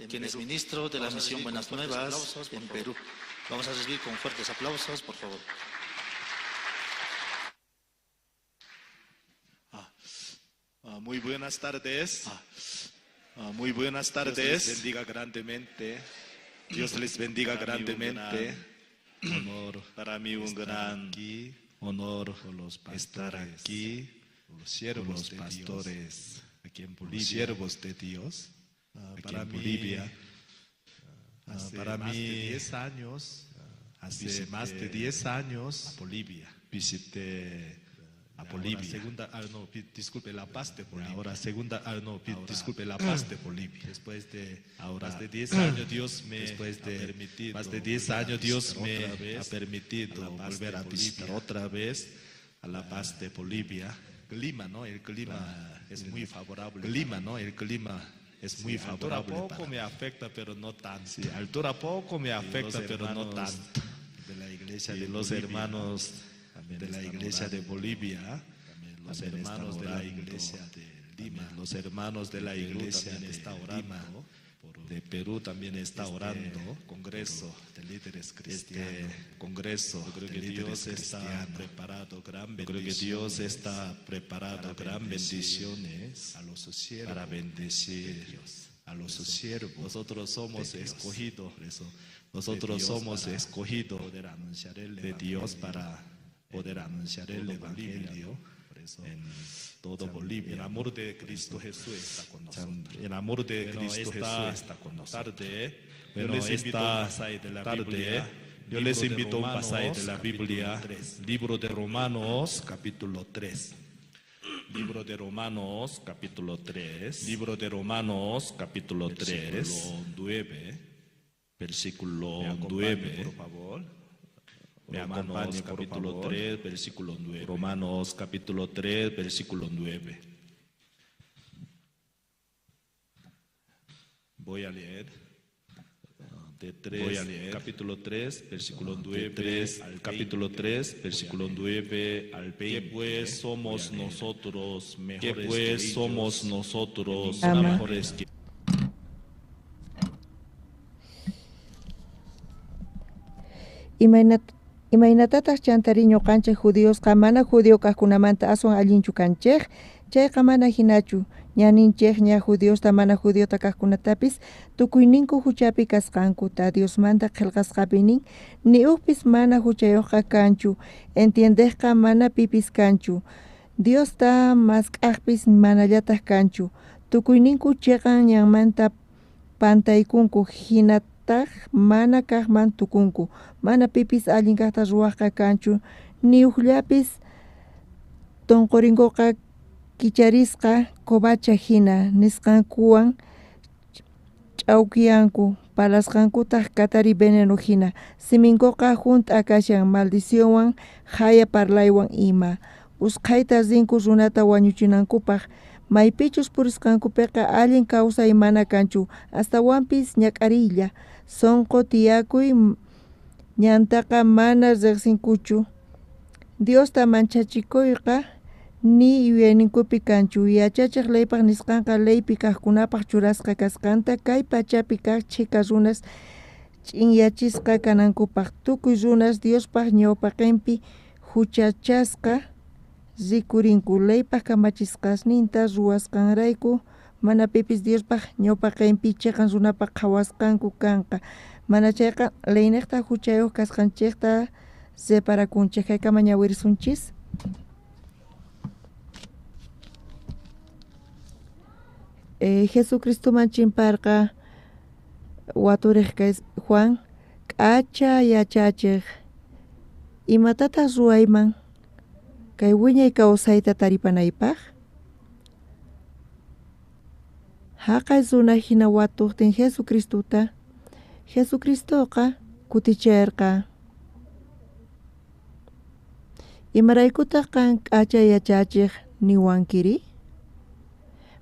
quien es ministro de la Misión Buenas Nuevas en Perú. Vamos a recibir con fuertes aplausos, por favor. Muy buenas tardes. Muy buenas tardes. Dios les bendiga grandemente. Dios les bendiga grandemente. Honor, para mí un gran honor estar aquí, los siervos los pastores, aquí en Bolivia, siervos de Dios, aquí en Bolivia. Para mí, 10 años, hace más de 10 años, Bolivia, visité a Bolivia. Segunda, no, disculpe, La Paz de Bolivia. Ahora segunda, no, disculpe, La Paz de Bolivia. Después de ahora más de 10 años Dios me después de permitido, más de 10 años Dios me ha permitido volver a visitar otra vez a La Paz de Bolivia. Clima, ¿no? El clima es muy favorable. Clima, ¿no? El clima es muy favorable. Altura poco me afecta, pero no tanto. Sí, altura poco me afecta, pero no tanto. De la iglesia de los hermanos de la iglesia de Bolivia, los hermanos de la iglesia de Lima, los hermanos de la iglesia de Lima, de Perú también está orando, Congreso de líderes cristianos, Congreso, creo que Dios está preparado gran creo que Dios está preparado gran bendiciones a los siervos, para bendecir a los siervos. Nosotros somos escogidos, nosotros somos escogidos de Dios para poder anunciar el Evangelio en todo Bolivia. El amor de Cristo Jesús está con nosotros. El amor de Cristo Jesús está con nosotros. Yo les invito a un pasaje de la Biblia. Yo les invito a un pasaje de la Biblia. Libro de Romanos, capítulo 3. Libro de Romanos, capítulo 3. Libro de Romanos, capítulo 3. 9. Versículo 9. Por favor. Romanos capítulo 3, versículo 9. Romanos capítulo 3, versículo 9. Voy a leer. De 3, voy a leer. Capítulo 3, versículo 9, 3, al capítulo 3, versículo 9 al 20. Que pues somos nosotros mejores que pues somos nosotros mejores que Imaynatataq chantari ñuqanchik judíosqa mana judío kaqkunamanta aswan allinchu kanchik? Chayqa mana hinachu. Ñaninchikña judiosta mana judiota kaqkunatapis tukuyninku huchapi kasqankuta Diosmanta qillqasqapi nin ni ujpis mana huchayuqqa kanchu, entiendeqqa mana pipis kanchu, Diosta mask'aqpis manallataq kanchu, tukuyninku chiqan ñanmanta pantaykunku hina mana kaqman tukunku, mana pipis allin kaqta ruwaqqa kanchu, ni ujllapis tonqorinkuqa kicharisqa covacha hina nisqankuwan ch'awkiyanku, parlasqankutaq katari veneno hina, siminkuqa hunt'a kashan maldicionwan haya parlaywan ima, usqhayta rinku runata wañuchinankupaq, maypichus purisqankupiqa allin kawsay mana kanchu, astawanpis ñak'ariylla, sunqu tiyakuy ñantaqa mana riqsinkuchu, Diosta manchachikuyqa ni yuyayninkupi kanchu, yachachiq leypaq nisqanqa leypi kaqkunapaq churasqa kasqanta kay pachapi kaq chhika runas ch'inyachisqa kanankupaq, tukuy runas Diospaq ñawpaqinpi huchachasqa rikurinku, leypaq kamachisqasninta ruwasqanrayku mana pipis Diospaq ñawpaqinpi chiqan runapaq qhawasqanku kanqa, mana chayqa leyniqta huchayuq kasqanchikta separakunchik. Haykama ñawirisunchis. Jesucristoman chimparqa waturej kay Juan k'acha yachachej imatataq ruwayman kay wiñay kawsayta taripanaypaq? Haqay runa hina watuqtin Jesucristota, Jesucristoqa kuticherqa. Imaraykutaq qan k'acha yachachiq niwankiri?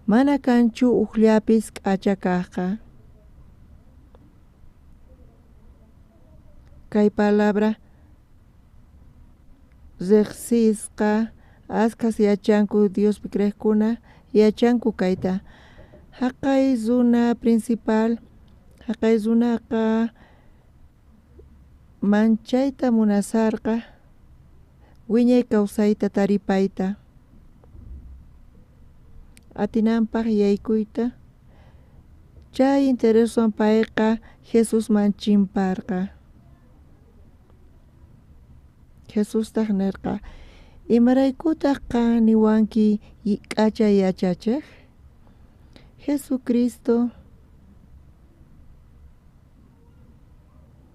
Mana kanchu ujllapis k'acha kajqa. Kay palabra riqsisqa askhas yachanku Diospi creejkuna yachanku kayta. Haqay runa principal, haqay runaqa manchayta munasarqa wiñay kawsayta taripayta atinanpaq yaykuyta chay intereswan payqa Jesusman chimparqa. Jesustaq nirqa imaraykutaq qan niwanki k'acha yachachiq? Jesucristo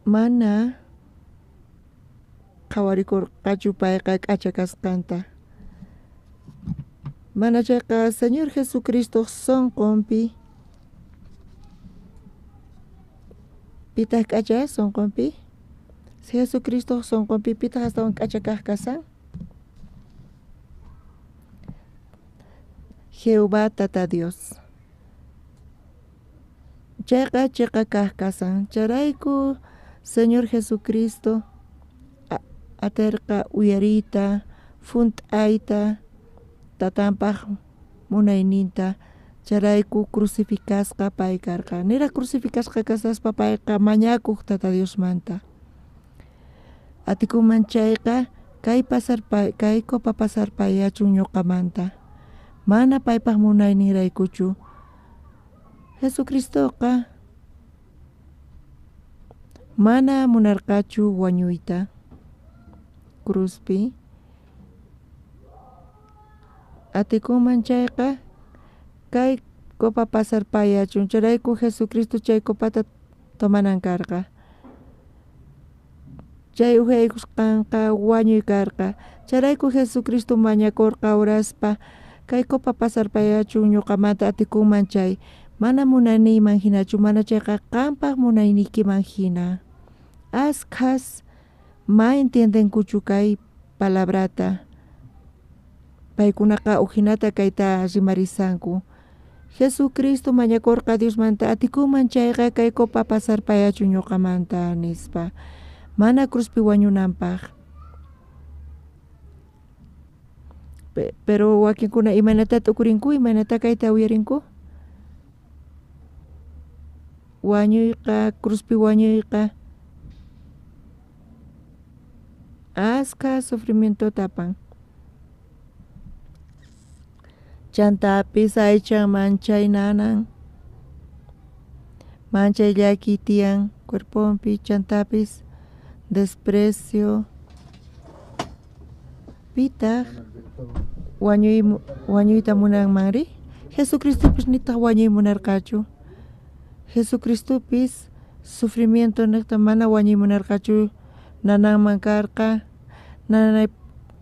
mana qhawarikurqachu payqa k'acha kasqanta. Mana chayqa Señor Jesucristo sunqunpi pitaq k'acha sunqunpi? Jesucristo sunqunpi pitaq astawan k'acha kaq kasan? Jehová Tata Dios. Chayqa chiqa kaq kasan. Chayrayku Señor Jesucristo aterqa uyariyta, funt'ayta, tatanpaq munayninta. Chayrayku crucificasqa pay karqa. Niraq crucificasqa kasaspa payqa mañakuq Tata Diosmanta. Atikunman chayqa kay kay copa pasarpayachun ñuqamanta. Mana paypaq munayninraykuchu. Jesucristoqa mana munarqachu wañuyta cruzpi. Atikunman chayqa kay copa pasarpayachun. Chayrayku Jesucristo chay copata tomanan karqa. Chay uhyaykusqanqa wañuy karqa. Chayrayku Jesucristo mañakurqa oraspa kay copa pasarpayachun ñuqamanta atikunman chay mana munaniyman hinachu, mana chayqa qampaq munayniykiman hina. Askhas ma entiendenkuchu kay palabrata. Paykunaqa ujinata kayta rimarisanku. Jesucristo mañakurqa Diosmanta atikunman chayqa kay copa pasarpayachun ñuqamanta nispa. Mana cruzpi wañunanpaq. Pero wakinkuna imaynata t'ukurinku, imaynata kayta uyarinku? Wañuyqa, cruzpi wañuyqa askha sufrimientota apan. Chantapis aychan manchay nanan, manchay llaki tiyan cuerponpi, chantapis desprecio. Pitaq wañuyta munanmanri? Jesucristopis nitaq wañuy munarqachu. Jesucristopis sufrimiento niqta mana wañuy munarqachu, nananman karqa,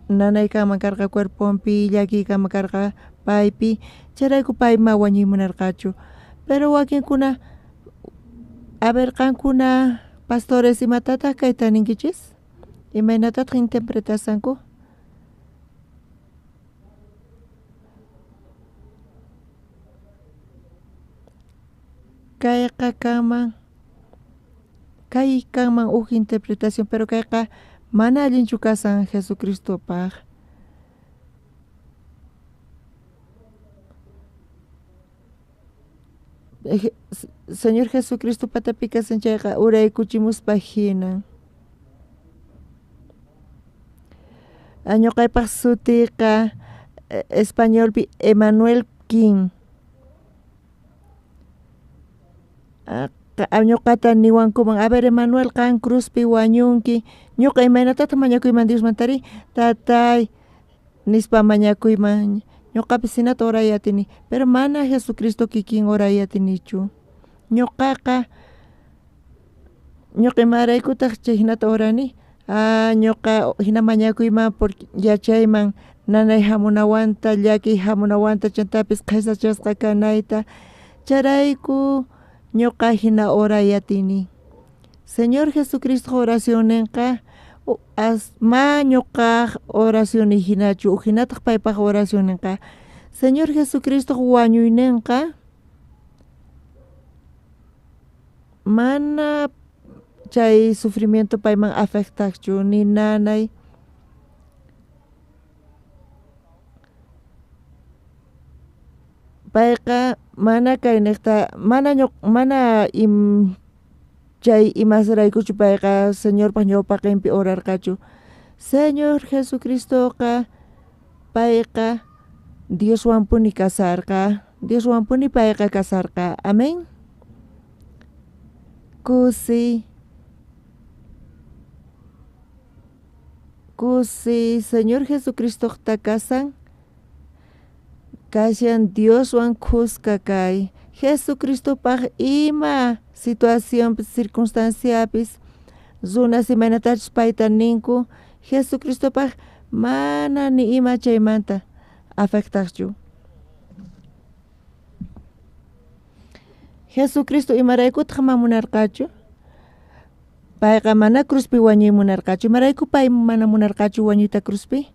nanaykanman karqa cuerponpi, llakiykanman karqa paypi, chayrayku pay ma wañuy munarqachu. Pero wakinkuna, a ver qankuna pastores imatataq kayta ninkichis? Imaynatataq interpretasanku? Kayqa kanman, kay kanman huk interpretación, pero kayqa mana allinchu kasan Jesucristopaq. Señor Jesucristo patapi kasan chayqa uraykuchimuspa hinan. Ñuqaypaq sutiqa españolpi Emanuel King. Ñuqata niwankuman, a ver Emanuel qan cruzpi wañunki, ñuqa imaynatataq mañakuyman Diosmantari? Tatay nispa mañakuyman, Ñuqapis hinata oray atini, pero mana Jesucristo kikin oray atinichu. Ñuqaqa ñuqa imaraykutaq chay hinata orani, ah ñuqa hina mañakuyman porque yachayman nanay hamunawanta llakiy hamunawanta chantapis qhesachasqa kanayta chayrayku ñuqa hina oray atini. Señor Jesucristo oracionninqa ma ñuqaj oracionniy hinachu ujinataq paypaj oracionninqa. Señor Jesucristo wañuyninqa mana chay sufrimiento payman afectaqchu ni nanay. Payqa mana kayniqta mana mana chay imasraykuchu payqa Señorpaq ñawpaqinpi orarqachu. Señor Jesucristoqa payqa Dioswanpuni kasarqa, Dioswanpuni payqa kasarqa. Amén. Kusi kusi Señor Jesucristoqta kasan kashan Dioswan khuska kay. Jesucristopaq ima situacionpis circunstanciapis runas imaynatachus payta ninku Jesucristopaq mana ni ima chaymanta afectaqchu. Jesucristo imaraykutaq ma munarqachu? Payqa mana cruzpi wañuy munarqachu. Imarayku pay mana munarqachu wañuyta cruzpi?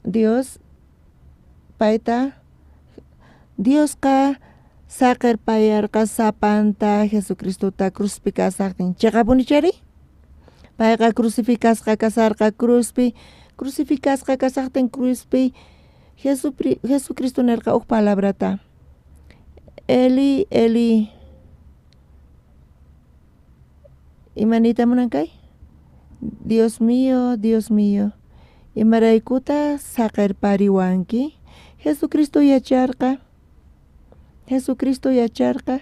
Dios payta Diosqa saqerpayarqa sapanta Jesucristota cruzpi kasaqtin. Chiqapunichari? Payqa crucificasqa kasarqa cruzpi, crucificasqa kasaqtin cruzpi Jesucristo nirqa huk palabrata. Eli, Eli. Ima niyta munan kay? Dios mío, Dios mío, imaraykuta saqerpariwanki? Jesucristo yacharqa, Jesucristo yacharqa.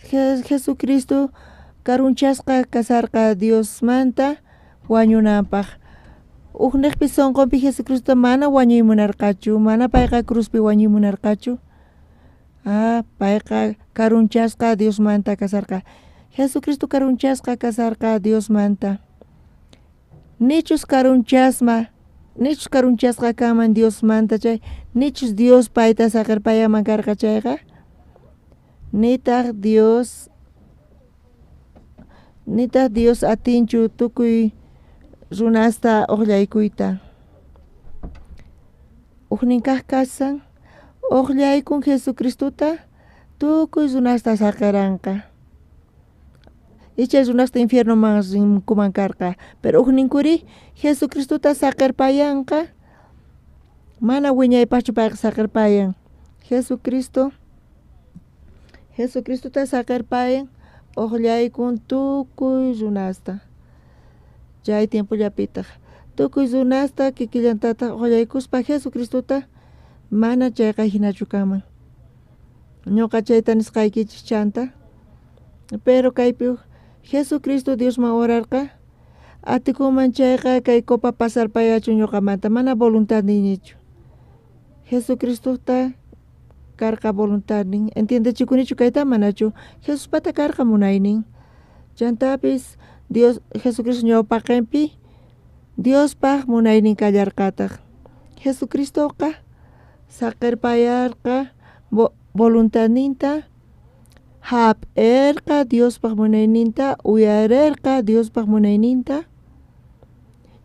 Jesucristo karunchasqa kasarqa Diosmanta wañunanpaq. Ujniqpi sunqunpi Jesucristo mana wañuy munarqachu, mana payqa cruzpi wañuy munarqachu. Ah, payqa karunchasqa Diosmanta kasarqa. Jesucristo karunchasqa kasarqa Diosmanta. Nichus karunchasma, nichus karunchasqa kanman Diosmanta chay, nichus Dios payta saqerpayanman karqa chayqa, nitaq Dios atinchu tukuy runasta uqllaykuyta. Ujnin kaq kasan uqllaykun Jesucristota tukuy runasta saqeranqa. Icha runasta infiernoman rinkuman karqa, pero ujninkuri Jesucristota saqerpayanqa mana wiñaypaqchu payqa saqerpayan. Jesucristota saqerpayan uqllaykun tukuy runasta. Chay tiempollapitaq tukuy runasta kikillantataq uqllaykuspa Jesucristota mana chayqa hinachu kanman. Ñuqa chayta nisqaykichis chanta. Pero kaypi Jesucristo Diosman orarqa atikunman chayqa kay copa pasarpayachu ñuqamanta mana voluntadniynichu. Jesucristota karqa voluntadnin. Entiendechikunichu kayta manachu? Jesuspata karqa munaynin. Chantapis Dios Jesucristo ñawpaqinpi Diospaq munaynin kallarqataq. Jesucristoqa saqerpayarqa voluntadninta hap'irqa Diospaq munayninta uyarerqa Diospaq munayninta.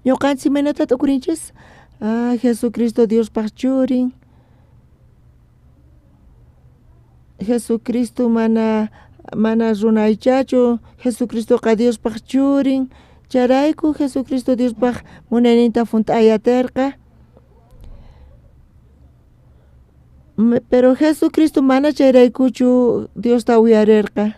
Ñuqanchik imaynata t'ukurinchis? Ah, Jesucristo Diospaq churin. Jesucristo mana runaychachu, Jesucristoqa Diospaq churin. Chayrayku Jesucristo Diospaq munayninta hunt'ayaterqa. Pero Jesucristo mana chayraykuchu Diosta uyarerqa.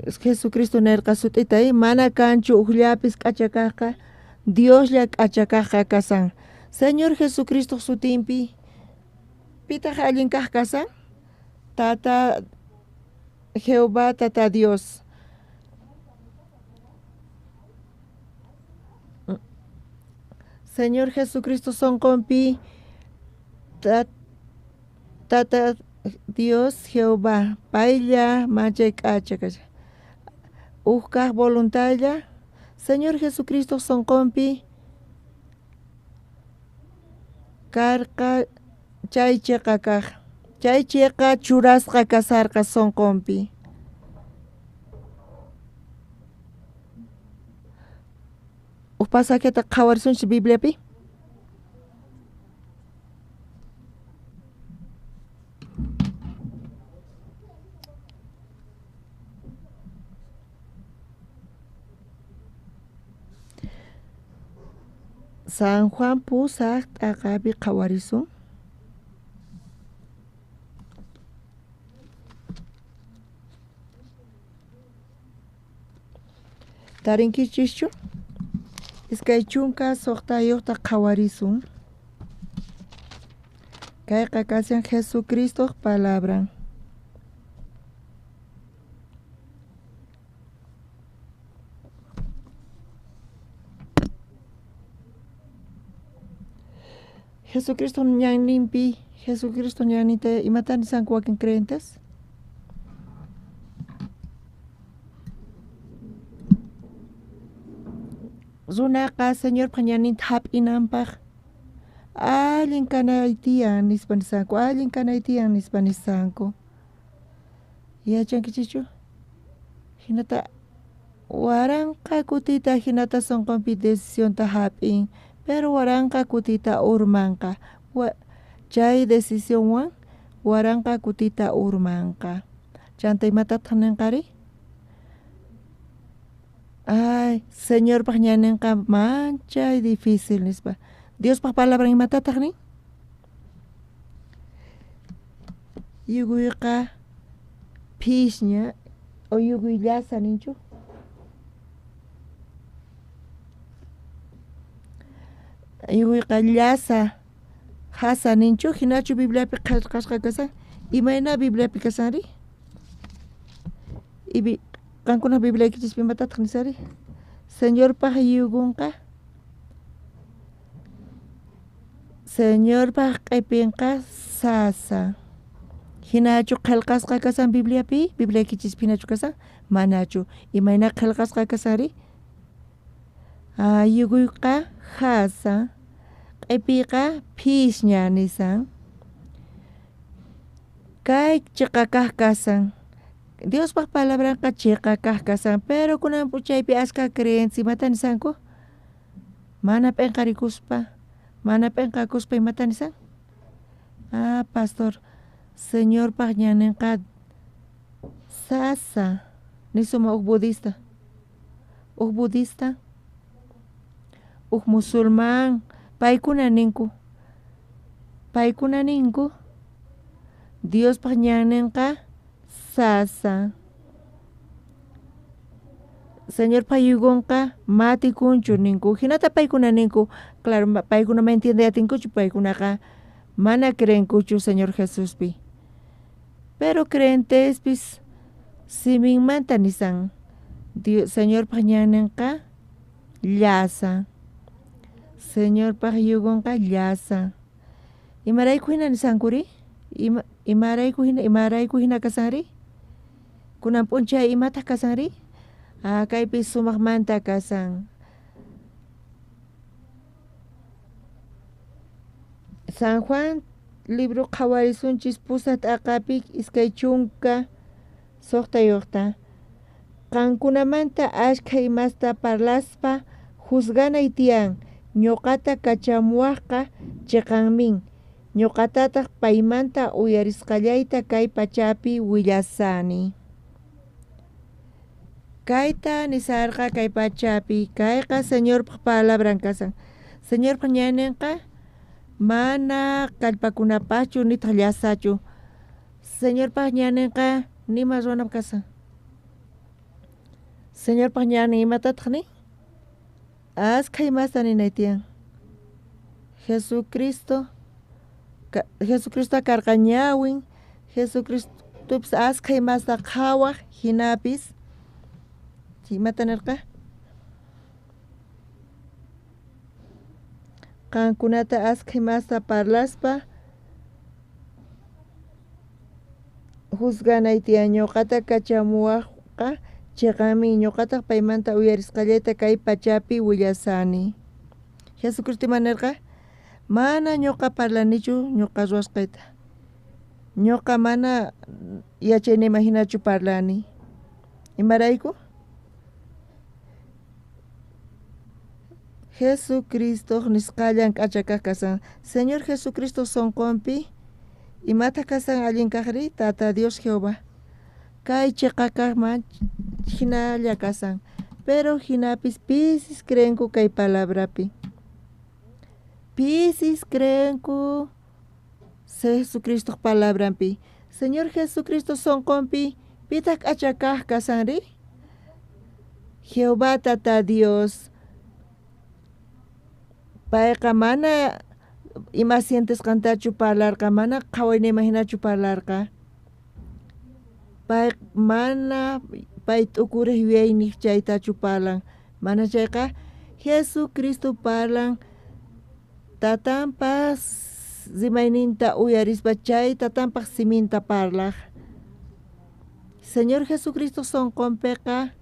Jesucristo nirqa sut'ita mana kanchu ujllapis k'achakaqqa Dioslla k'achakaqqa kasan. Señor Jesucristo sutinpi pitaq allin kaq kasan? Tata Jehová Tata Dios. Señor Jesucristo sonqonpi Tata Dios Jehová paylla manchay k'acha kashan. Uj kaj voluntadlla Señor Jesucristo sonqonpi karqa chay cheqa kaj. Chay cheqa churasqa kasarqa sonqonpi. Uj pasajeta qhawarisunchis Bibliapi. San Juan pusaq t'aqapi qhawarisun. Tarinkichischu? 26 qhawarisun. Kayqa kashan Jesucristoq palabran. Jesucristo ñanninpi, Jesucristo ñanninta imatan nisanku wakin creyentes? Runaqa Señorpa ñanninta hap'inanpaq allin kanay tiyan nispa nisanku, allin kanay tiyan nispa nisanku. Yachankichischu? Hinata waranqa kutita hinata sonqonpi decisionta hap'in, pero waranqa kutita urmanqa. Chay decisionwan waranqa kutita urmanqa. Chanta imatataq ninqari? Ay, Señorpaq ñanninqa manchay difícil nispa. Diospaq palabran imatataq nin? Yuguyqa phishña o yuguy llasa ninchu? Yuguyqa llasa jasa ninchu? Hinachu Bibliapi qillqasqa kasan? Imayna Bibliapi kasanri? Qankuna Bibliaykichispi imatataq nisari? Señorpaq yugunqa Señorpaq q'ipinqa sasa. Hinachu qillqasqa kasan Bibliapi? Bibliaykichispi hinachu kasan? Manachu. Imayna qillqasqa kasanri? Yuguyqa jasa, q'ipiqa phishña nisan. Kay chiqa kaq kasan. Diospaq palabranqa chiqa kaq kasan, pero kunan p'unchaypi askha creencia imata nisanku? Mana p'inqarikuspa, mana p'inqakuspa imata nisan? Ah, pastor, Señorpaq ñanninqa sasa, nisuma uj budista. Uj budista, uj musulmán, paykuna ninku. Paykuna ninku, Diospaq ñanninqa sasa. Señorpa yugunqa matikunchu ninku. Hinata paykuna ninku, claro, paykuna ma entiende atinkuchu, paykunaqa mana creenkuchu Señor Jesuspi. Pero creyentespis siminmanta nisan, Señorpaq ñanninqa llasa. Señorpaq yugunqa llasa. Imarayku hina nisankuri? Imarayku hina kasanri? Kunan p'unchay imataq kasanri? Ah, kaypi sumaqmanta kasan. San Juan libro qhawarisunchis pusaq t'aqapi 26. Qankunamanta ashkha imasta parlaspa juzganay tiyan. Ñuqata kachamuwaqqa chiqanmin. Ñuqatataq paymanta uyarisqallayta kay pachapi willasani. Kayta nisarqa kay pachapi, kayqa Señorpaq palabran kasan. Señorpaq ñanninqa mana kallpakunapaqchu nitaq llasachu. Señorpaq ñanninqa nima ruwanapaq kasan. Señorpaq ñannin imatataq nin? Askha imasta ninay tiyan. Jesucristo karqa ñawin, Jesucristopis askha imasta qhawaq hinapis imata nirqa? Qankunata askha imasta parlaspa juzganay tiyan. Ñoqata kachamuwajqa cheqanmin, ñoqataj paymanta uyarisqallayta kay pachapi willashani. Jesucristo ima nerqa? Mana ñoqa parlanichu ñoqa ruwasqayta. Ñoqa mana yachayniyman jinachu parlani. Imarayku? Jesucristo nisqallan k'acha kaj kasan. Señor Jesucristo sonqonpi imata kasan allin kajri? Tata Dios Jehová. Kay cheqa kajman jinalla kasan. Pero jinapis pisis creenku kay palabrapi. Pisis creenku Jesucristo palabranpi. Señor Jesucristo sonqonpi pitaq k'acha kaj kasanri? Jehová Tata Dios. Payqa mana ima sientesqantachu parlarqa, mana qhawayniyman hinachu parlarqa. Pay mana pay t'ukurej yuyayniq chaytachu parlan. Mana chayqa Jesucristo parlan tatanpas rimayninta uyarispa chay tatanpaq siminta parlaj. Señor Jesucristo sonqonpiqa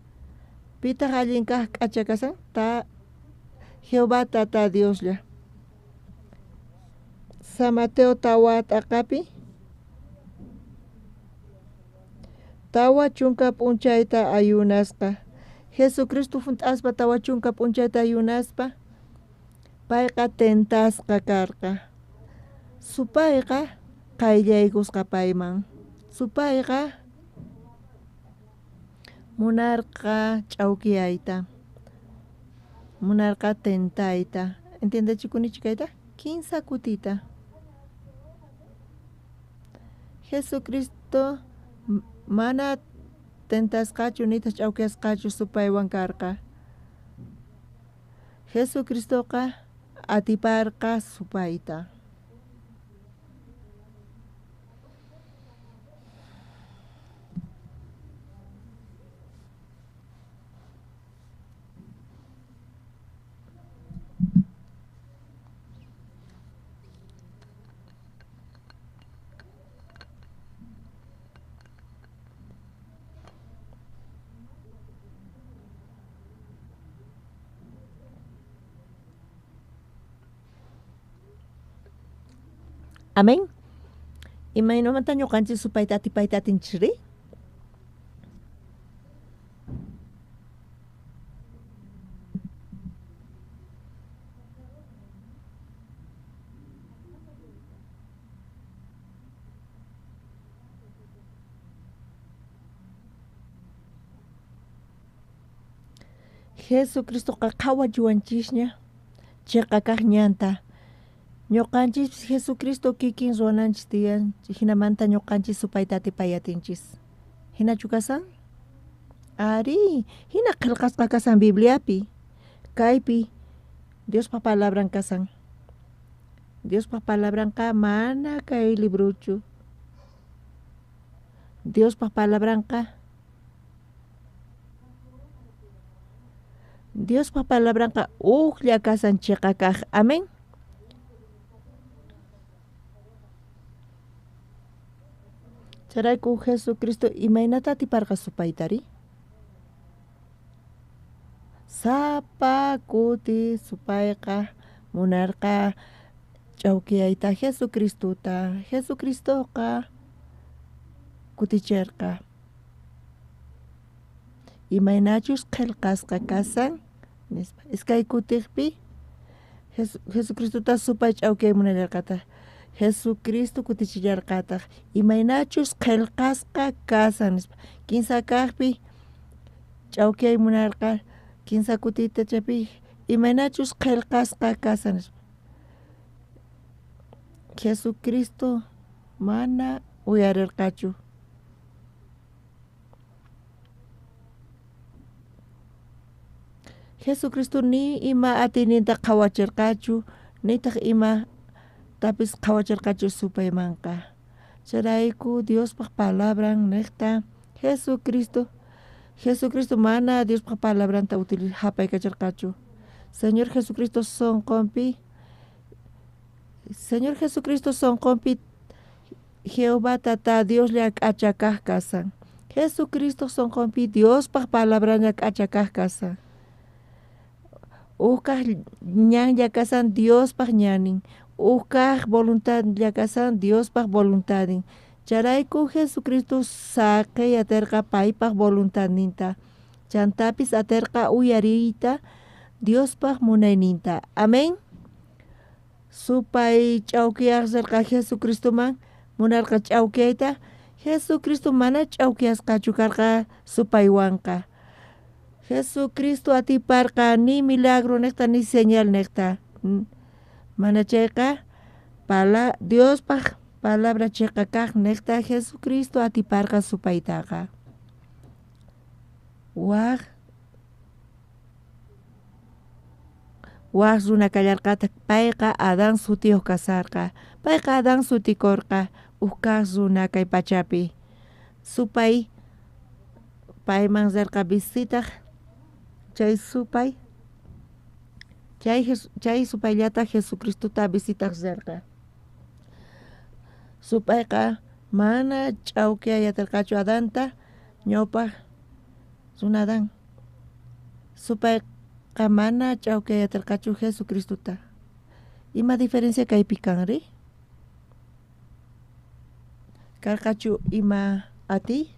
pitaq allin kaj k'acha kasan? Ta Jehová Tata Dioslla. San Mateo tawa t'aqapi 40 p'unchayta ayunasqa. Jesucristo junt'aspa 40 p'unchayta ayunaspa payqa tentasqa karqa. Supayqa qayllaykusqa payman. Supayqa munarqa ch'awkiyayta. Munarqa tentayta. ¿Entiendechikunichu kayta? 15 kutita. Jesucristo mana tentasqachu nitaq ch'awkiyasqachu supaywan karqa. Jesucristoqa atiparqa supayta. Amén. Imaynamanta ñuqanchik supayta atipayta atinchikri? Jesucristoqa qhawachiwanchisña chiqa kaq ñanta. Ñuqanchis Jesucristo kikin ruwananchis tiyan, jinamanta ñuqanchis supayta atipay atinchis. Hinachu kasan? Ari, hina qillqasqa kasan Bibliapi. Kaypi Diospa palabran kasan. Diospa palabranqa mana kay libruchu. Diospa palabranqa Diospa palabranqa ujlla kasan chiqa kaq. Amén. Chayrayku Jesucristo imaynata atiparqa supaytari? Sapa kuti supayqa munarqa ch'awkiyayta Jesucristota. Jesucristoqa kuticherqa. Imaynachus qillqasqa kasan nispa. Iskay kutiqpi Jesucristota supay ch'awkiyay munallarqataq. Jesucristo kutichillarqataq. Imaynachus qillqasqa kasan nispa. 15 kaqpi ch'awkiyay munarqa. 15 kutita chaypi imaynachus qillqasqa kasan nispa. Jesucristo mana uyarirqachu. Jesucristo ni ima atiyninta qhawachirqachu, nitaq ima tapis qhawachirqachu supaymanqa. Chayrayku Diospaq palabran niqta Jesucristo mana Diospaq palabranta hapaykachirqachu. Señor Jesucristo sonqonpi Señor Jesucristo sonqonpi Jehová tata Dioslla k'acha kaj kasan. Jesucristo sonqonpi Diospaj palabraña k'acha kaj kasan. Ujkaj ñanlla kasan Diospaj ñanin. Ujkaj voluntadlla kasan Diospaj voluntadin. Chayrayku Jesucristo saqey aterqa paypaj voluntadninta. Chantapis aterqa uyariyta Diospaj munayninta. Amén. Supay ch'awkiyaj rirqa Jesucristoman munarqa ch'awkiyayta. Jesucristo mana ch'awkiyasqachu karqa supaywanqa. Jesucristo atiparqa ni milagro niqta ni señal niqta. Mana chayqa Diospaj palabra chiqa kaq niqta Jesucristo atiparqa supaytaqa. Waj runa kallarqataq payqa Adán sutiyuq kasarqa. Payqa Adán sutikurqa uj kaq runa kay pachapi. Supay payman rirqa visitaq chay supay chay supayllata Jesucristota visitaq rirqa. Supayqa mana ch'awkiyay atirqachu Adanta ñawpaq runa Adán. Supayqa mana ch'awkiyay atirqachu Jesucristota. Ima diferencia kaypi kanri? Karqachu ima atiy?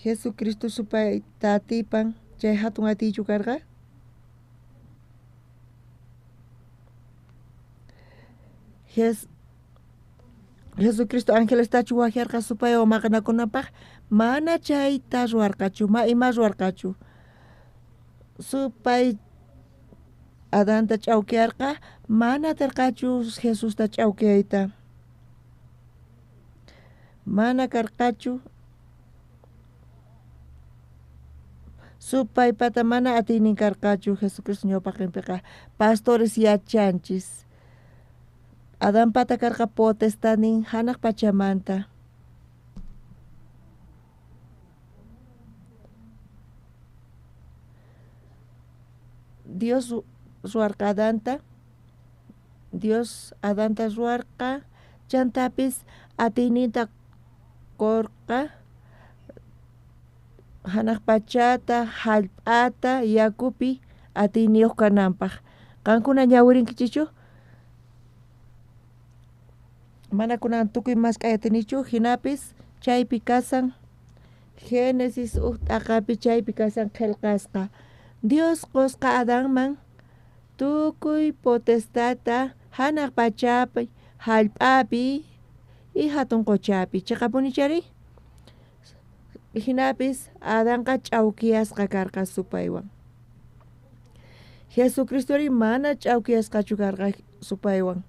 Jesucristo supayta atipan chay hatun atiychu karqa? Jesucristo angelestachu wajyarqa supaywan maqanakunapaq? Mana chayta ruwarqachu, ma ima ruwarqachu. Supay Adanta ch'awkiyarqa, mana atirqachu Jesusta ch'awkiyayta. Mana karqachu supaypata mana atiynin karqachu Jesucristo ñawpaqinpiqa. Pastores yachanchis. Adanpata karqa potestadnin hanaq pachamanta. Dios ruwarqa Adanta. Dios Adanta ruwarqa chantapis atiyninta qorqa hanaq pachata, hallp'ata, yakupi atiyniyuq kananpaq. Qankuna ñawirinkichikchu? Mana kunan tukuy mask'ay atinichu, hinapis chaypi kasan Génesis uj t'aqapi chaypi kasan qillqasqa. Dios qusqa Adanman tukuy potestata hanaq pachapi, hallp'api y hatun quchapi. Chiqapunichari? Hinapis Adanqa ch'awkiyasqa karqa supaywan. Jesucristori mana ch'awkiyasqachu karqa supaywan.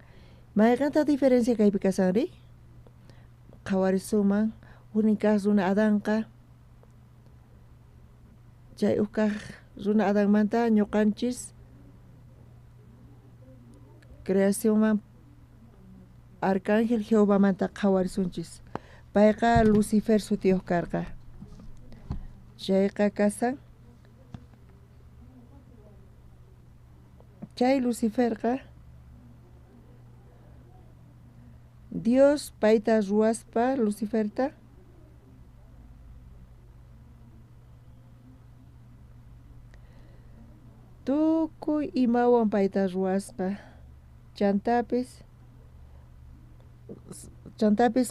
Mayqanta diferencia kaypi kasanri? Qhawarisuman huknin kaq runa Adanqa chay huk kaq runa Adanmanta ñuqanchis creacionman Arcángel Jehovamanta qhawarisunchis. Payqa Lucifer sutiyuq karqa. Chayqa kasan chay Luciferqa Dios payta ruwaspa Luciferta tukuy imawan payta ruwasqa. Chantapis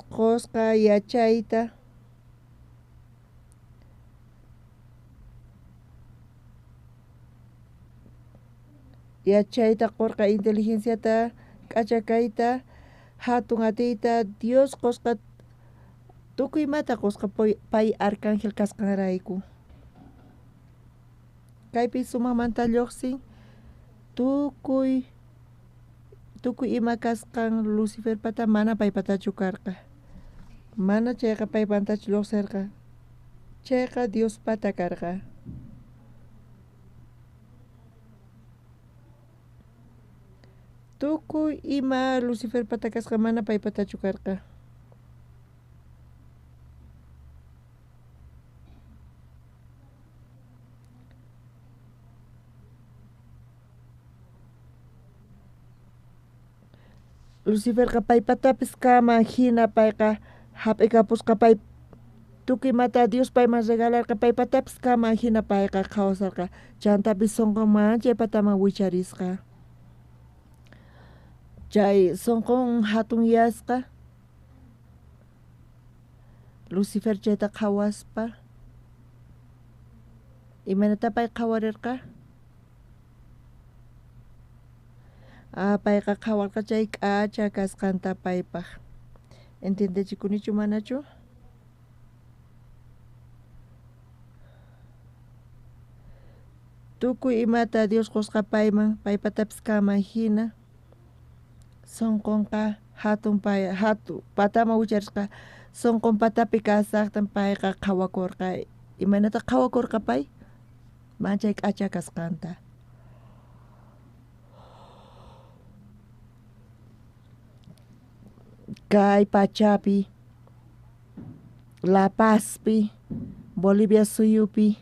qusqa yachayta yachayta qurqa inteligenciata k'acha kayta hatun atiyta Dios qusqa tukuy imata qusqa pay arcángel kasqanrayku. Kaypi sumaqmanta lluqsin tukuy ima kasqan Luciferpata mana paypatachu karqa. Mana chayqa paymantachu lluqsirqa. Chayqa Diospata karqa. Tukuy ima Luciferpata kasqa mana paypatachu karqa. Luciferqa paypatapis kaman hina payqa hap'ikapusqa pay tukuy imata Dios payman regalarqa paypatapis kaman hina payqa qhawasarqa chantapis sonqon manchay pataman wicharisqa. Chay sonqon hatunyasqa Lucifer chayta qhawaspa imaynata pay qhawarirqa? Payqa qhawarqa chay k'acha kasqanta paypaq. Entiendechikunichu manachu? Tukuy imata Dios qusqa payman, paypatapis kaman hina. Sonqonqa hatun pay hatu pataman wicharisqa sonqon patapi kasaqtan payqa qhawakurqa. Imaynata qhawakurqa pay? Manchay k'acha kasqanta. Kay pachapi, La Pazpi, Bolivia suyupi,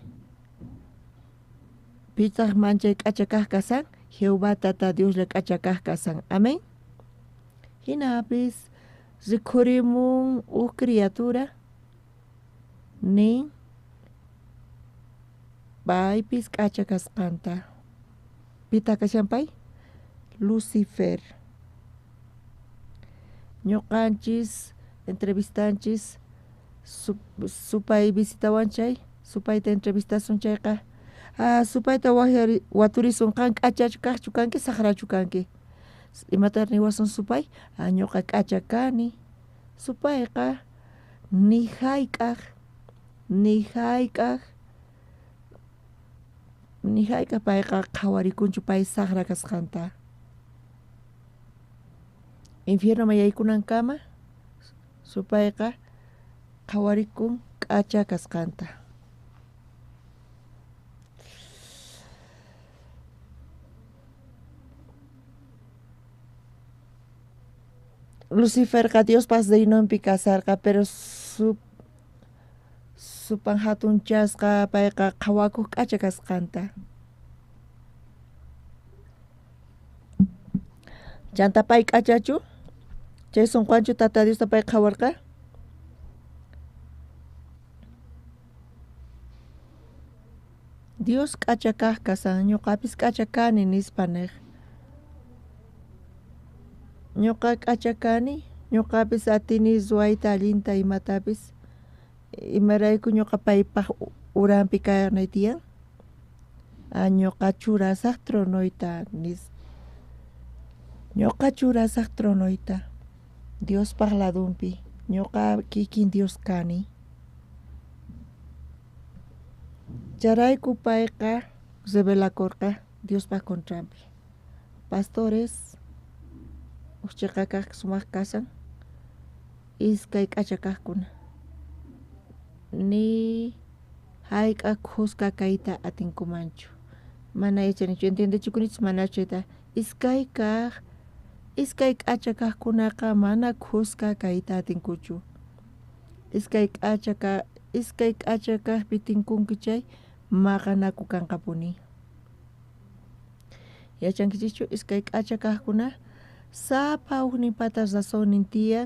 pitaq manchay k'acha kaq kasan? Jehová Tata Dioslla k'acha kaq kasan. Amén. Hinapis rikhurimun uj criatura nin paypis k'acha kasqanta. Pitaq kashan pay? Lucifer. Ñuqanchis entrevistanchis supay visitawan chay, supayta entrevistasun chayqa, supayta waturisun qan k'achachu kaqchu kanki saqrachu kanki. Imata niwasun supay? Ñuqa k'acha kani. Supayqa ni hayk'aq payqa qhawarikunchu pay saqra kasqanta. Infierno yaykunankama supayqa qhawarikun k'acha kasqanta. Luciferqa Diospas reinonpi kasarqa, pero supan hatunchasqa payqa qhawakuq k'acha kasqanta. Chanta pay k'achachu? Chay sonqonchu Tata Diosta pay qhawarqa? Dios k'acha kaq kasan, ñuqapis k'acha kani nispa niq. Ñuqa k'acha kani, ñuqapis atini ruwayta allinta imatapis. Imarayku ñuqa paypaq uranpi kanay tiyan? Ñuqa churasaq tronoyta nispa. Ñuqa churasaq tronoyta Diospaq ladunpi. Ñuqa kikin Dios kani. Chayrayku payqa rebelakurqa Diospaq contranpi. Pastores uqchiqa kaq sumaq kasan iskay k'acha kaqkuna. Ni hayk'aq khuska kayta atinkumanchu. Mana yachanichu, entiendechikunichu manachu chayta. Iskay k'acha kaqkunaqa mana khuska kayta atinkuchu. Iskay k'acha kaqpi tinkunki chay maqanaku kanqapuni. Yachankichikchu iskay k'acha kaqkuna sapa ujninpata razonnin tiyan,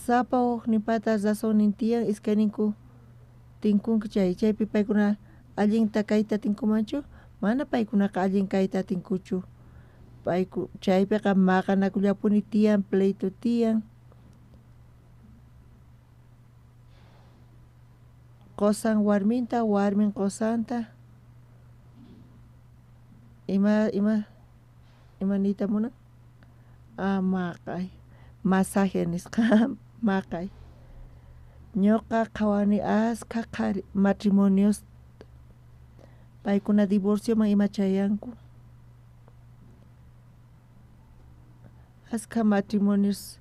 sapa ujninpata razonnin tiyan iskayninku tinkunki chay chaypi paykuna allinta kayta atinkumanchu? Mana paykunaqa allin kayta atinkuchu. Chaypiqa maqanakullapuni tiyan, pleito tiyan. Qosan warminta, warmin qosanta. Ima niyta munan? Maqay. Masaje nisqa maqay. Ñuqa qhawani askha qhari matrimonios paykuna divorcioman ima chayanku. Askha matrimonios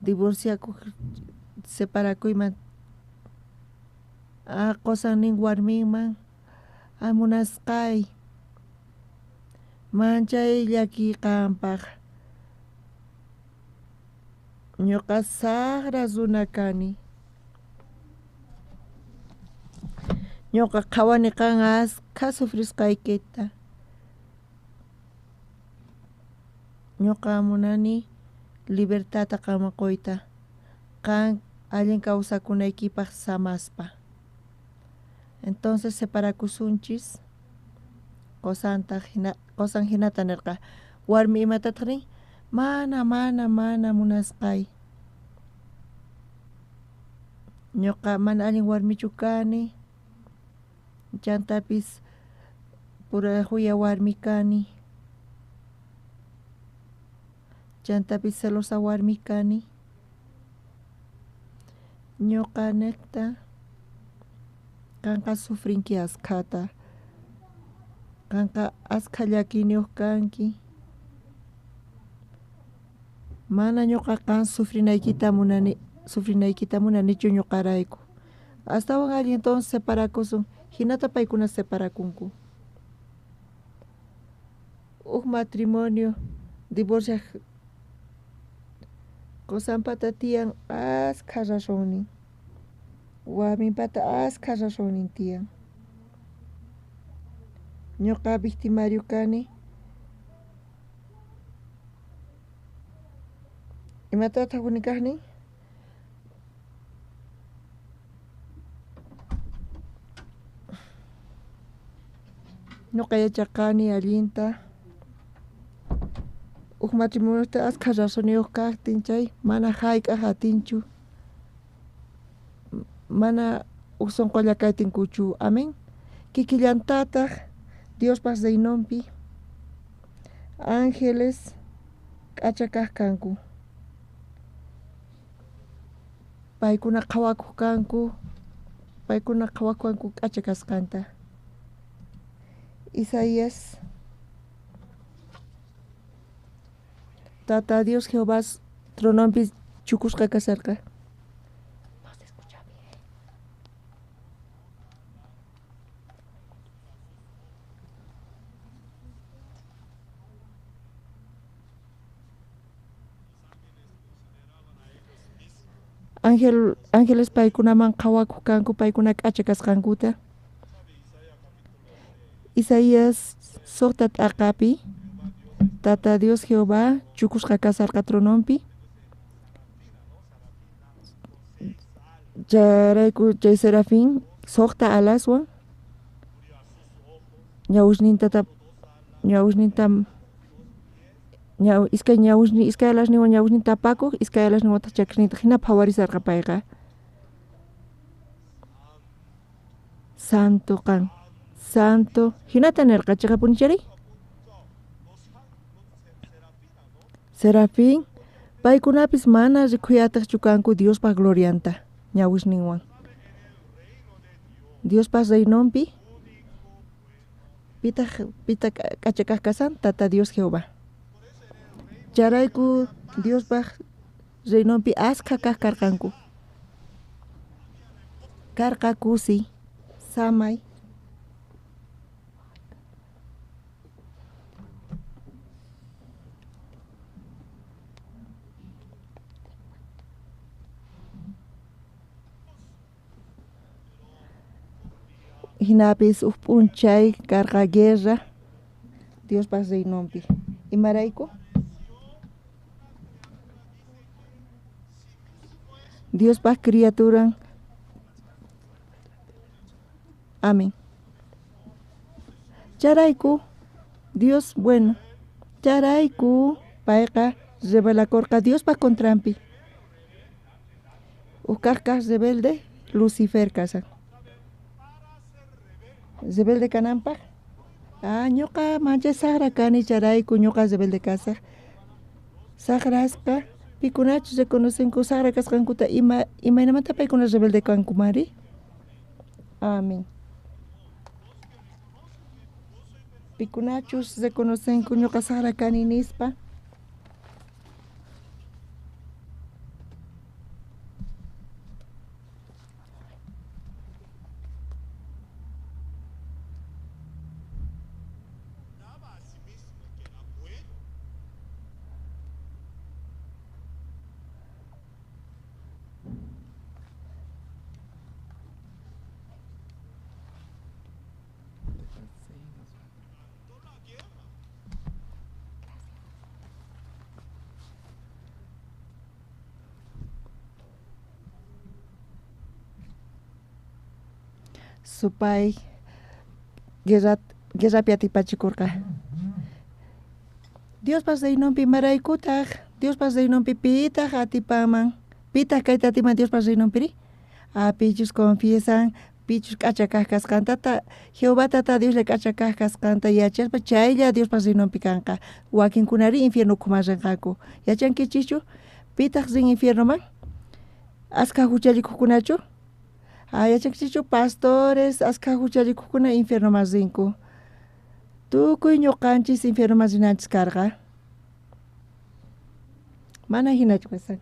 divorciakuq separakuyman. Qosan nin warminman munasqay manchay llakiy qanpaq. Ñuqa saqra runa kani. Ñuqa qhawani qan askha sufrisqaykita. Ñuqa munani Libertadta qanman qoyta, qan allin kawsakunaykipaj samaspa. Entonces separakusunchis. Qosantaj hina, qosan hinata nerqa. Warmi imatataq nin? Mana, mana, mana munasqay. Ñuqa mana allin warmichu kani. Chantapis purajuya warmi kani. Chantapis celosa warmi kani. Ñuqa niqta qanqa sufrinki askhata. Qanqa askha llakiyniyuq kanki. Mana ñuqa qan sufrinaykita munani, sufrinaykita munanichu ñuqarayku. Astawan allin entonces separakusun. Hinata paykuna separakunku. Uj matrimonio divorciaj qosanpata tiyan askha razonnin. Warminpata askha razonnin tiyan. Ñuqa victimario kani. Imatataq kaqnin? Ñuqa yachaqani allinta. Uj matrimoniota askha razonniyuq kaqtin chay mana hayk'aq atinchu. Mana uj sunqulla kaytinkuchu. Amén. Kikillantataq Diospaq reinonpi ángeles k'acha kaq kanku. Paykuna qhawakuq kanku, paykuna qhawakuq kanku k'acha kasqanta. Isaías Tata Dios Jehová trononpi chukusqa kasarqa. No se escucha bien. Ángeles paykunaman qhawakuq kanku, paykuna k'acha kasqankuta. Isaías suqta t'aqapi Tata Dios Jehová chukusqa kasarqa trononpi. Chayrayku chay serafín suqta alaswan ñawusninta iskay ñawusnin iskay alasninwan ñawusninta tapakuq, iskay alasninwantaq chakisninta hina phawarisarqa payqa. Santo qan, santo hinata nirqa chiqapunichari. Serafín paykunapis mana rikhuyataqchu kanku Diospaq glorianta ñawusninwan. Diospaq reinonpi pitaq k'acha kaq kasan Tata Dios Jehová. Chayrayku Diospaq reinonpi askha kaq karqanku. Karqa kusi, samay. Hinapis uj p'unchay karqa guerra Diospaq reinonpi. Imarayku? Diospaq criaturan. Amén. Chayrayku Dios bueno. Chayrayku payqa rebelakorqa Diospaq contranpi. Uj kaq kaq rebelde Lucifer kasan. Rebelde kananpaq. Ah, ñuqa manchay saqra kani chayrayku ñuqa rebelde kasaq. Saqrasqa pikunachus reconocenku saqra kasqankuta imaynamanta paykuna rebelde kankumari. Amén. Pikunachus reconocenku ñuqa saqra kani nispa. Supay guerrapi atipachikurqa. Diospa reinonpi imaraykutaq? Diospa reinonpi pitaq atipanman? Pitaq kayta atiman Diospa reinonpiri? Pichus confiesan, pichus k'acha kaj kasqanta, Jehová tata Dioslla k'acha kaj kasqanta yachaspa chaylla Diospa reinonpi kanqa. Wakinkunari infierno ukhuman rinqaku. Yachankichikchu? Pitaq rin infiernoman? Askha huchallikuqkunachu? Yachankichikchu? Pastores askha huchallikuqkuna infiernoman rinku. Tukuy ñuqanchis infiernoman rinanchis karqa. Mana hinachu kasan.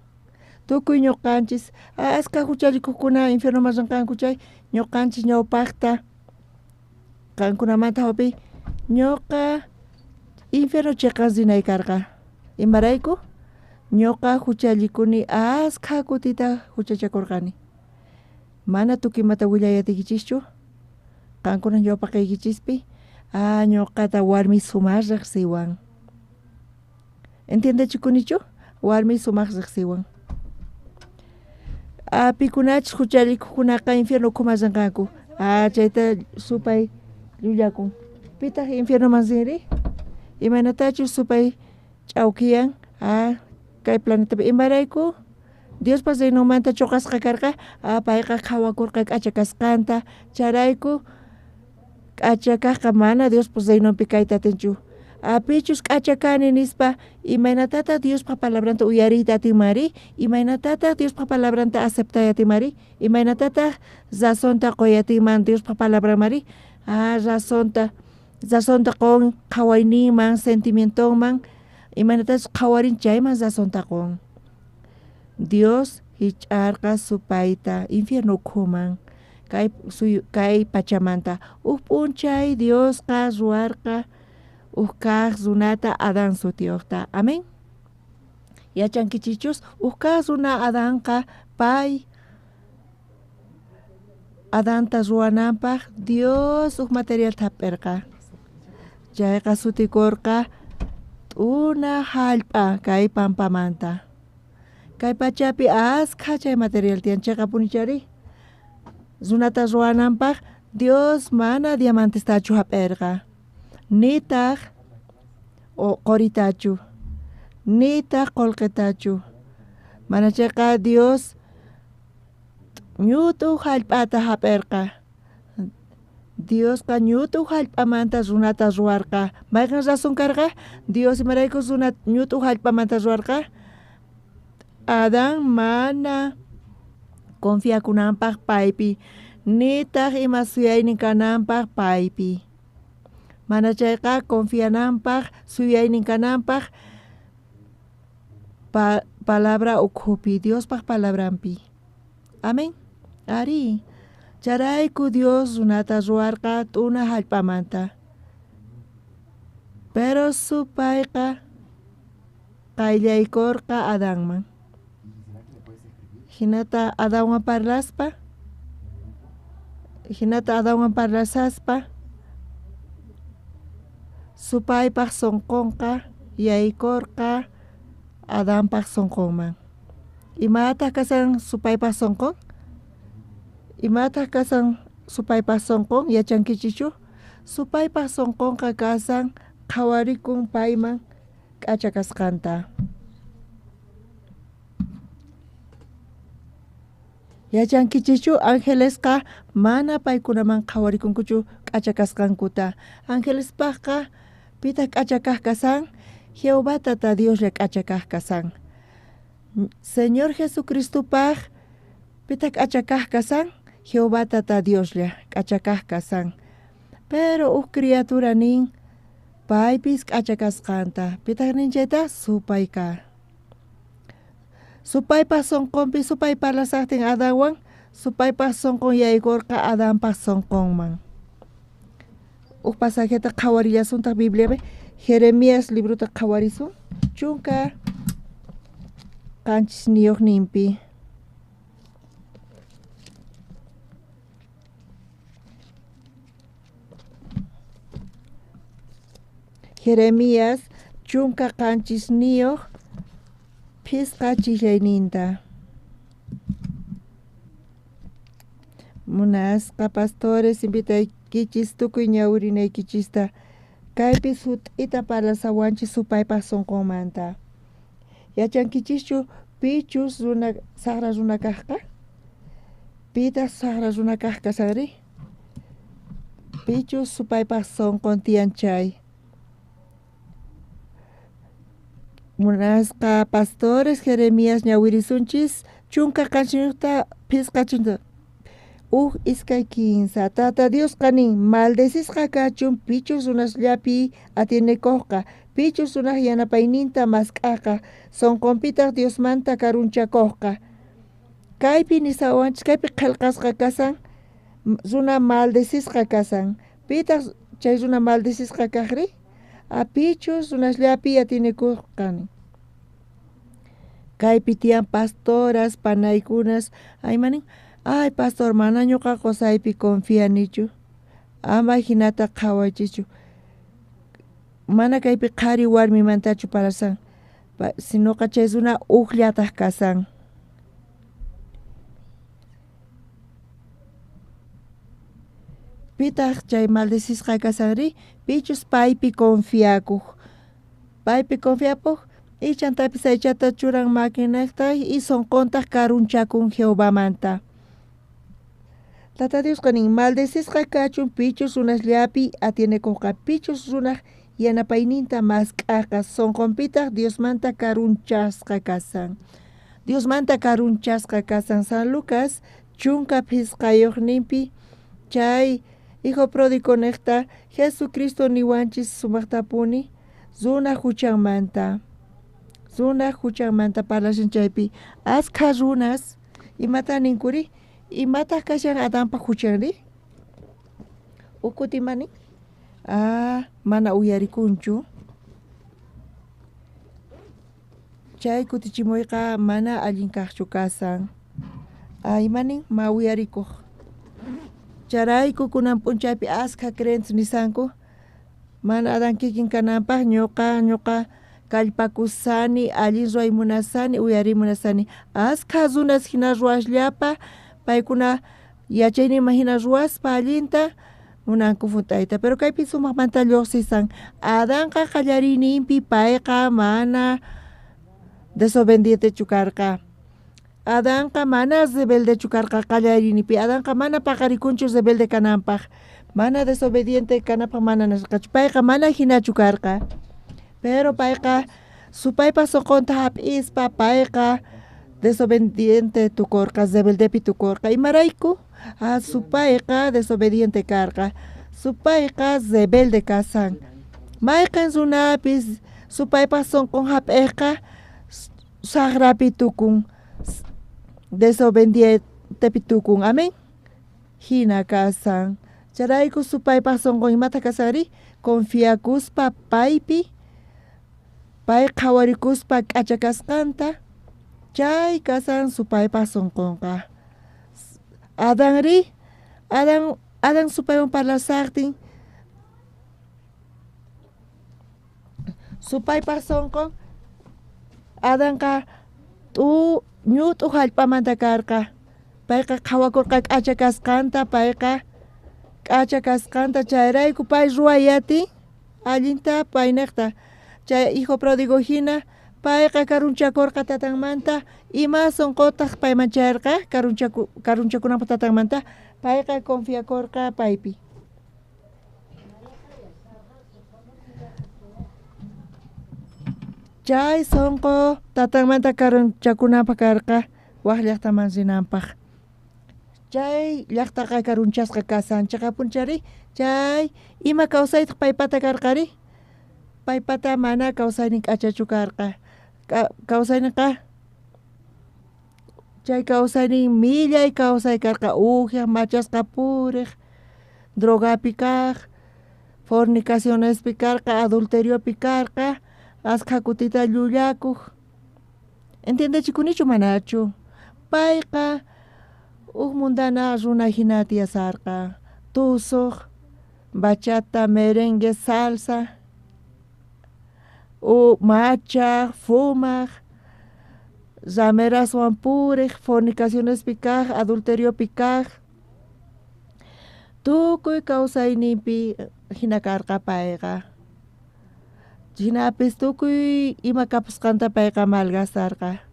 Tukuy ñuqanchis askha huchallikuqkuna infiernoman rinqanku chay ñuqanchis ñawpaqta qankunamanta hawpi ñuqa infierno chiqan rinay karqa. Imarayku? Ñuqa huchallikuni askha kutita huchachakurqani. Mana tukuy imata willayatiykichischu qankuna ñawpaqaykichispi. Ñuqata warmi sumaq riqsiwan. Entiendechikunichu? Warmi sumaq riqsiwan. Pikunachus huchallikuqkunaqa infierno ukhuman rinqanku. Chayta supay llullakun. Pitaq infiernoman rinri? Imaynatachus supay ch'awkiyan kay planetapi imarayku? Diospa reinonmanta chuqasqa karqa, payqa qhawakurqa k'acha kasqanta, chayrayku k'acha kajqa mana Diospa reinonpi kayta atinchu. Pichus k'acha kani nispa imaynatataq Diospa palabranta uyariyta atinmanri? Imaynatataq Diospa palabranta aceptay atinmanri? Imaynatataq razonta qoy atinman Diospa palabranmari? Razonta qon qhawayninman, sentimientonman, imaynatachus qhawarin chayman razonta qon. Dios hich'arqa supayta infierno ukhuman kay pachamanta. Uj p'unchay Diosqa ruwarqa uj kaq runata Adán sutiyuqta. Amén. Yachankichichus uj kaq runa Adanqa pay Adanta ruwananpaq Dios uj materialta hap'irqa. Chayqa sutikurqa t'una hallp'a kay pampamanta. Kay pachapi askha chay material tiyan chayqapuni chari. Runata ruwananpaq Dios mana diamantestachu hap'irqa. Nitaq qoritachu, nitaq qullqitachu. Mana chayqa Dios ñut'u hallp'ata hap'irqa. Diosqa ñut'u hallp'amanta runata ruwarqa. Mayqin razón karqa? Dios imarayku runa ñut'u hallp'amanta ruwarqa? Adán mana confiakunanpaq paypi, nitaq ima suyaynin kananpaq paypi. Mana chayqa confiananpaq, suyaynin kananpaq palabra ukhupi, Diospaq palabranpi. Amén. Ari, chayrayku Dios runata ruwarqa t'una hallp'amanta. Pero supayqa qayllaykurqa Adanman. Hinata Adanwan parlaspa, hinata Adanwan parlasaspa, supaypaq sunqunqa yaykurqa Adanpaq sunqunman. Imataq kasan supaypaq sunqun? Imataq kasan supaypaq sunqun? Yachankichikchu? Supaypaq sunqunqa kasan qhawarikun payman k'acha kasqanta. Yachankichikchu angelesqa mana paykunaman qhawarikunkuchu k'acha kasqankuta. Angelespaqqa pitaq k'acha kaj kasan? Jehová tata Dioslla k'acha kaj kasan. Señor Jesucristopaq pitaq k'acha kaj kasan? Jehová tata Dioslla k'acha kaj kasan. Pero uj criatura nin paypis k'acha kasqanta. Pitaq nin chayta? Supayqa. Supaypaq sunqunpi supay parlasaqtin Adanwan, supaypaq sunqun yaykurqa Adanpaq sunqunman. Uj pasajeta qhawarillasuntaq Bibliapi, Jeremías librota qhawarisun, 17 ninpi. Jeremías 17 phisqa chillayninta. Munasqa pastores invitaykichis tukuy ñawirinaykichista kaypi sut'ita parlasawanchis supaypaj sunqunmanta. Yachankichischu pichus runa saqra runa kajqa? Pitaq saqra runa kaj kasanri? Pichus supaypaj sunqun tiyan chay. Munasqa pastores Jeremías ñawirisunchis 17 5 1 2 3. Tata Diosqa nin maldecisqa kachun pichus runasllapi atienekuqqa, pichus runaj yanapayninta mask'aqa, sunqunpitaq Diosmanta karunchakuqqa. Kaypi nisawanchis kaypi qillqasqa kasan runa maldecisqa kasan. Pitaq chay runa maldecisqa kaqri? Pichus runasllapi atienekuqqa. Kaypi tiyan pastoras, panaykunas, aymanin, ay pastor mana ñuqa qusaypi confianichu, ama hinata qhawaychischu. Mana kaypi qhari warmimantachu parlasan, sinoqa chay runa uqllataq kasan. Pitaq chay maldecisqa kasanri? Pichus paypi confiakuq. Paypi confiapuq ichantapis aychata churan makinaqta y sunquntaq karunchakun Jehovamanta. Tata Diosqa nin maldecisqa kachun pichus runasllapi atienekuqqa, pichus runaj yanapayninta mask'aqa, sunqunpitaq Diosmanta karunchasqa kasan. Diosmanta karunchasqa kasan. San Lucas 15 chay hijo pródigo niqta Jesucristo niwanchis sumaqtapuni runa huchanmanta. Runa huchanmanta parlashan chaypi askha runas imata ninkuri? Imataq kashan Adanpa huchanri? Ukuti manin? Mana uyarikunchu. Chay kutichimuyqa mana allin kaqchu kasan. Imanin? Ma uyarikuq. Charayku kunan p'unchaypi askha creencias nisanku mana Adán kikin kananpaq ñuqa kallpakusani allin ruway munasani uyariy munasani. Askha runas hina ruwasllapa paykuna yachayninman hina ruwaspa allinta munanku hunt'ayta. Pero kaypi sumaqmanta lluqsisan. Adanqa qallariyninpi payqa mana desobedientechu karqa. Adanqa mana rebeldechu karqa qallariyninpi. Adanqa mana paqarikunchu rebelde kananpaq. Mana desobediente kananpaq mana nasqachu. Payqa mana hinachu karqa. Pero payqa supaypa sunqunta hap'ispa payqa desobediente tukurqa, rebeldepi tukurqa. Imarayku? Supayqa desobediente karqa. Supayqa rebelde kasan. Mayqin runapis supaypa sunqun hap'iqqa saqrapi tukun, desobedientepi tukun. Amén. Hina kasan. Charayku supaypa sunqun imata kasanri? Confiakuspa paypi, pay qhawarikuspa k'acha kasqanta, chay kasan supaypa sunqunqa. Adanri, Adán supaywan parlasaqtin, supaypa sunqun Adanqa ñut'u hallp'amanta karqa. Payqa qhawakurqa k'acha kasqanta, payqa k'acha kasqanta chayrayku pay ruwayati allinta payniqta. Chay hijo pródigo hina payqa karunchakurqa tatanmanta, ima sunqutaq payman chayarqa karunchakunanpaq tatanmanta, payqa confiakurqa paypi. Chay sunqu tatanmanta karunchakunanpaq karqa wak llaqtaman rinanpaq. Chay llaqtaqa karunchasqa kasan chaqapunchari chay ima kawsaytaq paypata karqari? Paypata mana kawsaynin k'achachu karqa. Kawsayninqa chay kawsaynin millay kawsay karqa, uqyaq machasqa puriq, drogapi kaq, fornicacionespi karqa, adulteriopi karqa, askha kutita llullakuq. Entiendechikunichu manachu? Payqa huk mundana runa hina tiyasarqa, tusuq, bachata, merengue, salsa, machaq, fumaq, rameraswan puriq, fornicacionespi kaq, adulteriopi kaq. Tukuy kawsayninpi hina karqa payqa. Jinapis tukuy ima kapusqanta payqa malgastarqa.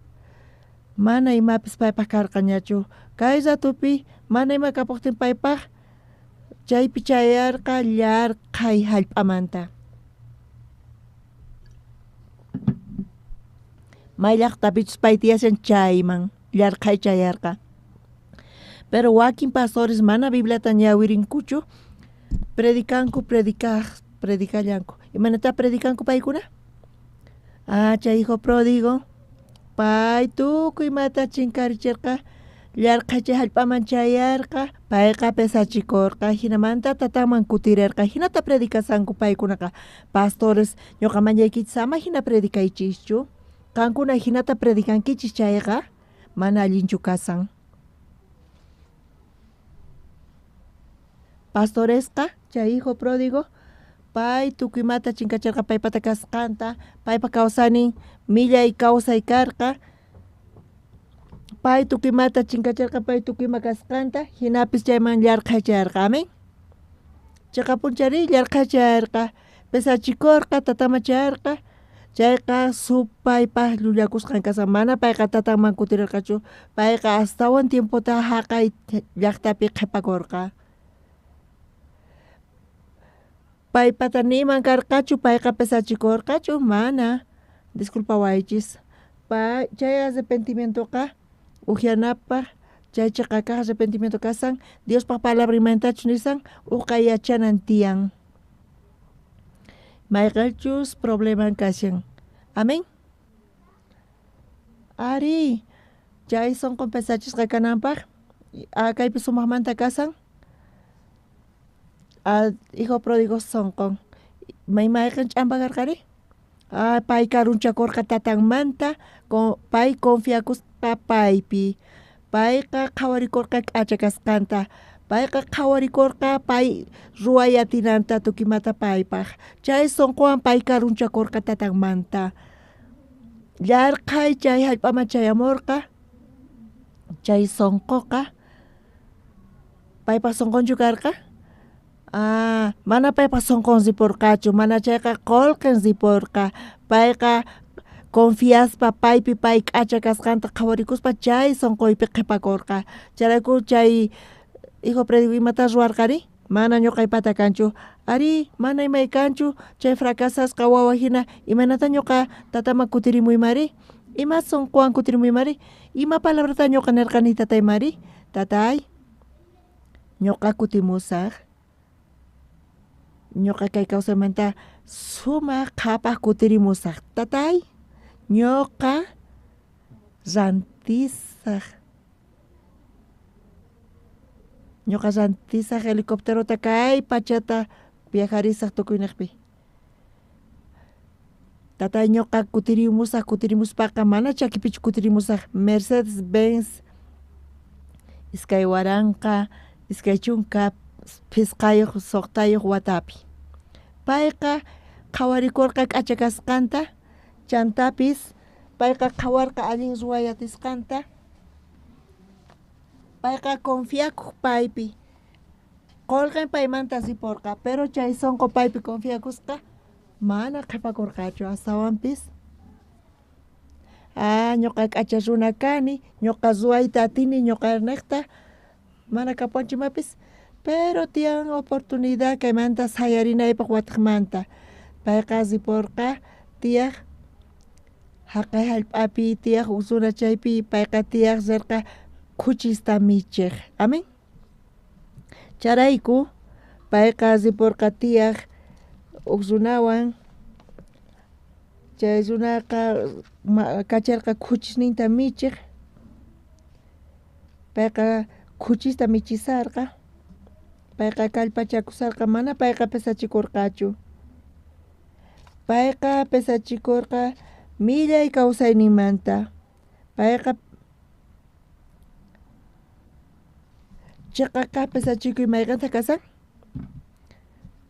Mana imapis paypaq karqañachu. Kay ratupi mana ima kapuqtin paypaq chaypi chayarqa llarqhay hallp'amanta. May llaqtapichus pay tiyashan chayman llarqhay chayarqa. Pero wakin pastores mana Bibliata ñawirinkuchu, predicanku, predicallanku. Imaynata predicanku paykuna? Ah, chay hijo pródigo, pay tukuy imata chinkarichirqa, llarqhay chay hallp'aman chayarqa, payqa pesachikurqa, hinamanta tatanman kutirarqa, hinata predicasanku paykunaqa. Pastores, ñuqa mañaykichis ama hina predicaychischu, qankuna hinata predicankichis chayqa, mana allinchu kasan. Pastoresqa, chay hijo pródigo, pay tukuy imata chinkachirqa paypata kasqanta, paypa kawsaynin millay kawsay karqa, pay tukuy imata chinkachirqa pay tukuy ima kasqanta, hinapis chayman llarqhay chayarqa, amén. Chayqapunchari llarqhay chayarqa, pesachikurqa, tataman chayarqa, chayqa supaypaq llullakusqan kasqa, mana payqa tatanman kutirirqachu, payqa astawan tiempota haqay llaqtapi qhipakurqa. Paypata niman karqachu, payqa pesachikurqachu, mana. Disculpawaychis. Chay arrepentimientoqa ujyanapaq, chay chiqa kaq arrepentimiento kasan, Diospaq palabrinmantachus nisan, uqa yachanan tiyan. Mayqanchus probleman kashan. Amén. Ari, chay sonqon pesachisqa kananpaq, kaypi sumaqmanta kasan. Hijo pródigo sonqon. Mayqan ch'ampa karqari? Pay karunchakurqa tatanmanta, pay confiakuspa paypi. Payqa qhawarikurqa k'acha kasqanta. Payqa qhawarikurqa pay ruway atinanta tukimata paypaq. Chay sonqowan pay karunchakurqa tatanmanta. Llarqhay chay hallp'aman chayamurqa. Chay sonqoqa paypaq sonqonchu karqa? Mana paypaq sonqon ripurqachu, mana chayqa qullqin ripurqa. Payqa confiaspa paypi pay k'acha kasqanta qhawarikuspa chay sonqoypi qhipakurqa. Chayrayku chay hijo pródigo imata ruwarqari? Mana ñuqaypata kanchu. Ari, mana imay kanchu, chay fracasasqa wawa hina, imaynata ñuqa tataman kutirimuymari? Ima sonqowan kutirimuymari? Ima palabrata ñuqa nirqani tataymari? Tatay, ñuqa kutimusaq. Ñuqa kay kawsaymanta sumaq qhapaq kutirimusaq. Tatay, ñuqa rantisaq. Ñuqa rantisaq helicópterota kay pachata viajarisaq tukuyniqpi. Tatay, ñuqa kutirimusaq, kutirimuspaqa mana chakipichu kutirimusaq. Mercedes Benz 2000 25 6 watapi. Payqa qhawarikurqa k'acha kasqanta, chantapis payqa qhawarqa allin ruway atisqanta. Payqa confiakuq paypi. Qullqin paymanta ripurqa, pero chay sonqo paypi confiakusqa mana qhipakurqachu astawanpis. Ñuqa k'acha runa kani, ñuqa ruwayta atini, ñuqa niqta mana kapuwanchu imapis, pero tiyan oportunidad kaymanta sayarinaypaq watiqmanta. Payqa ripurqa tiyaq haqay hallp'api tiyaq runa chaypi payqa tiyaq rirqa khuchista michiq. Amén. Chayrayku payqa ripurqa tiyaq huk runawan. Chay runaqa kacharqa khuchisninta michiq. Payqa khuchista michisarqa. Payqa kallpachakusarqa, mana payqa pesachikurqachu. Payqa pesachikurqa millay kawsayninmanta. Payqa chiqaqa pesachikuy mayqanta kasan?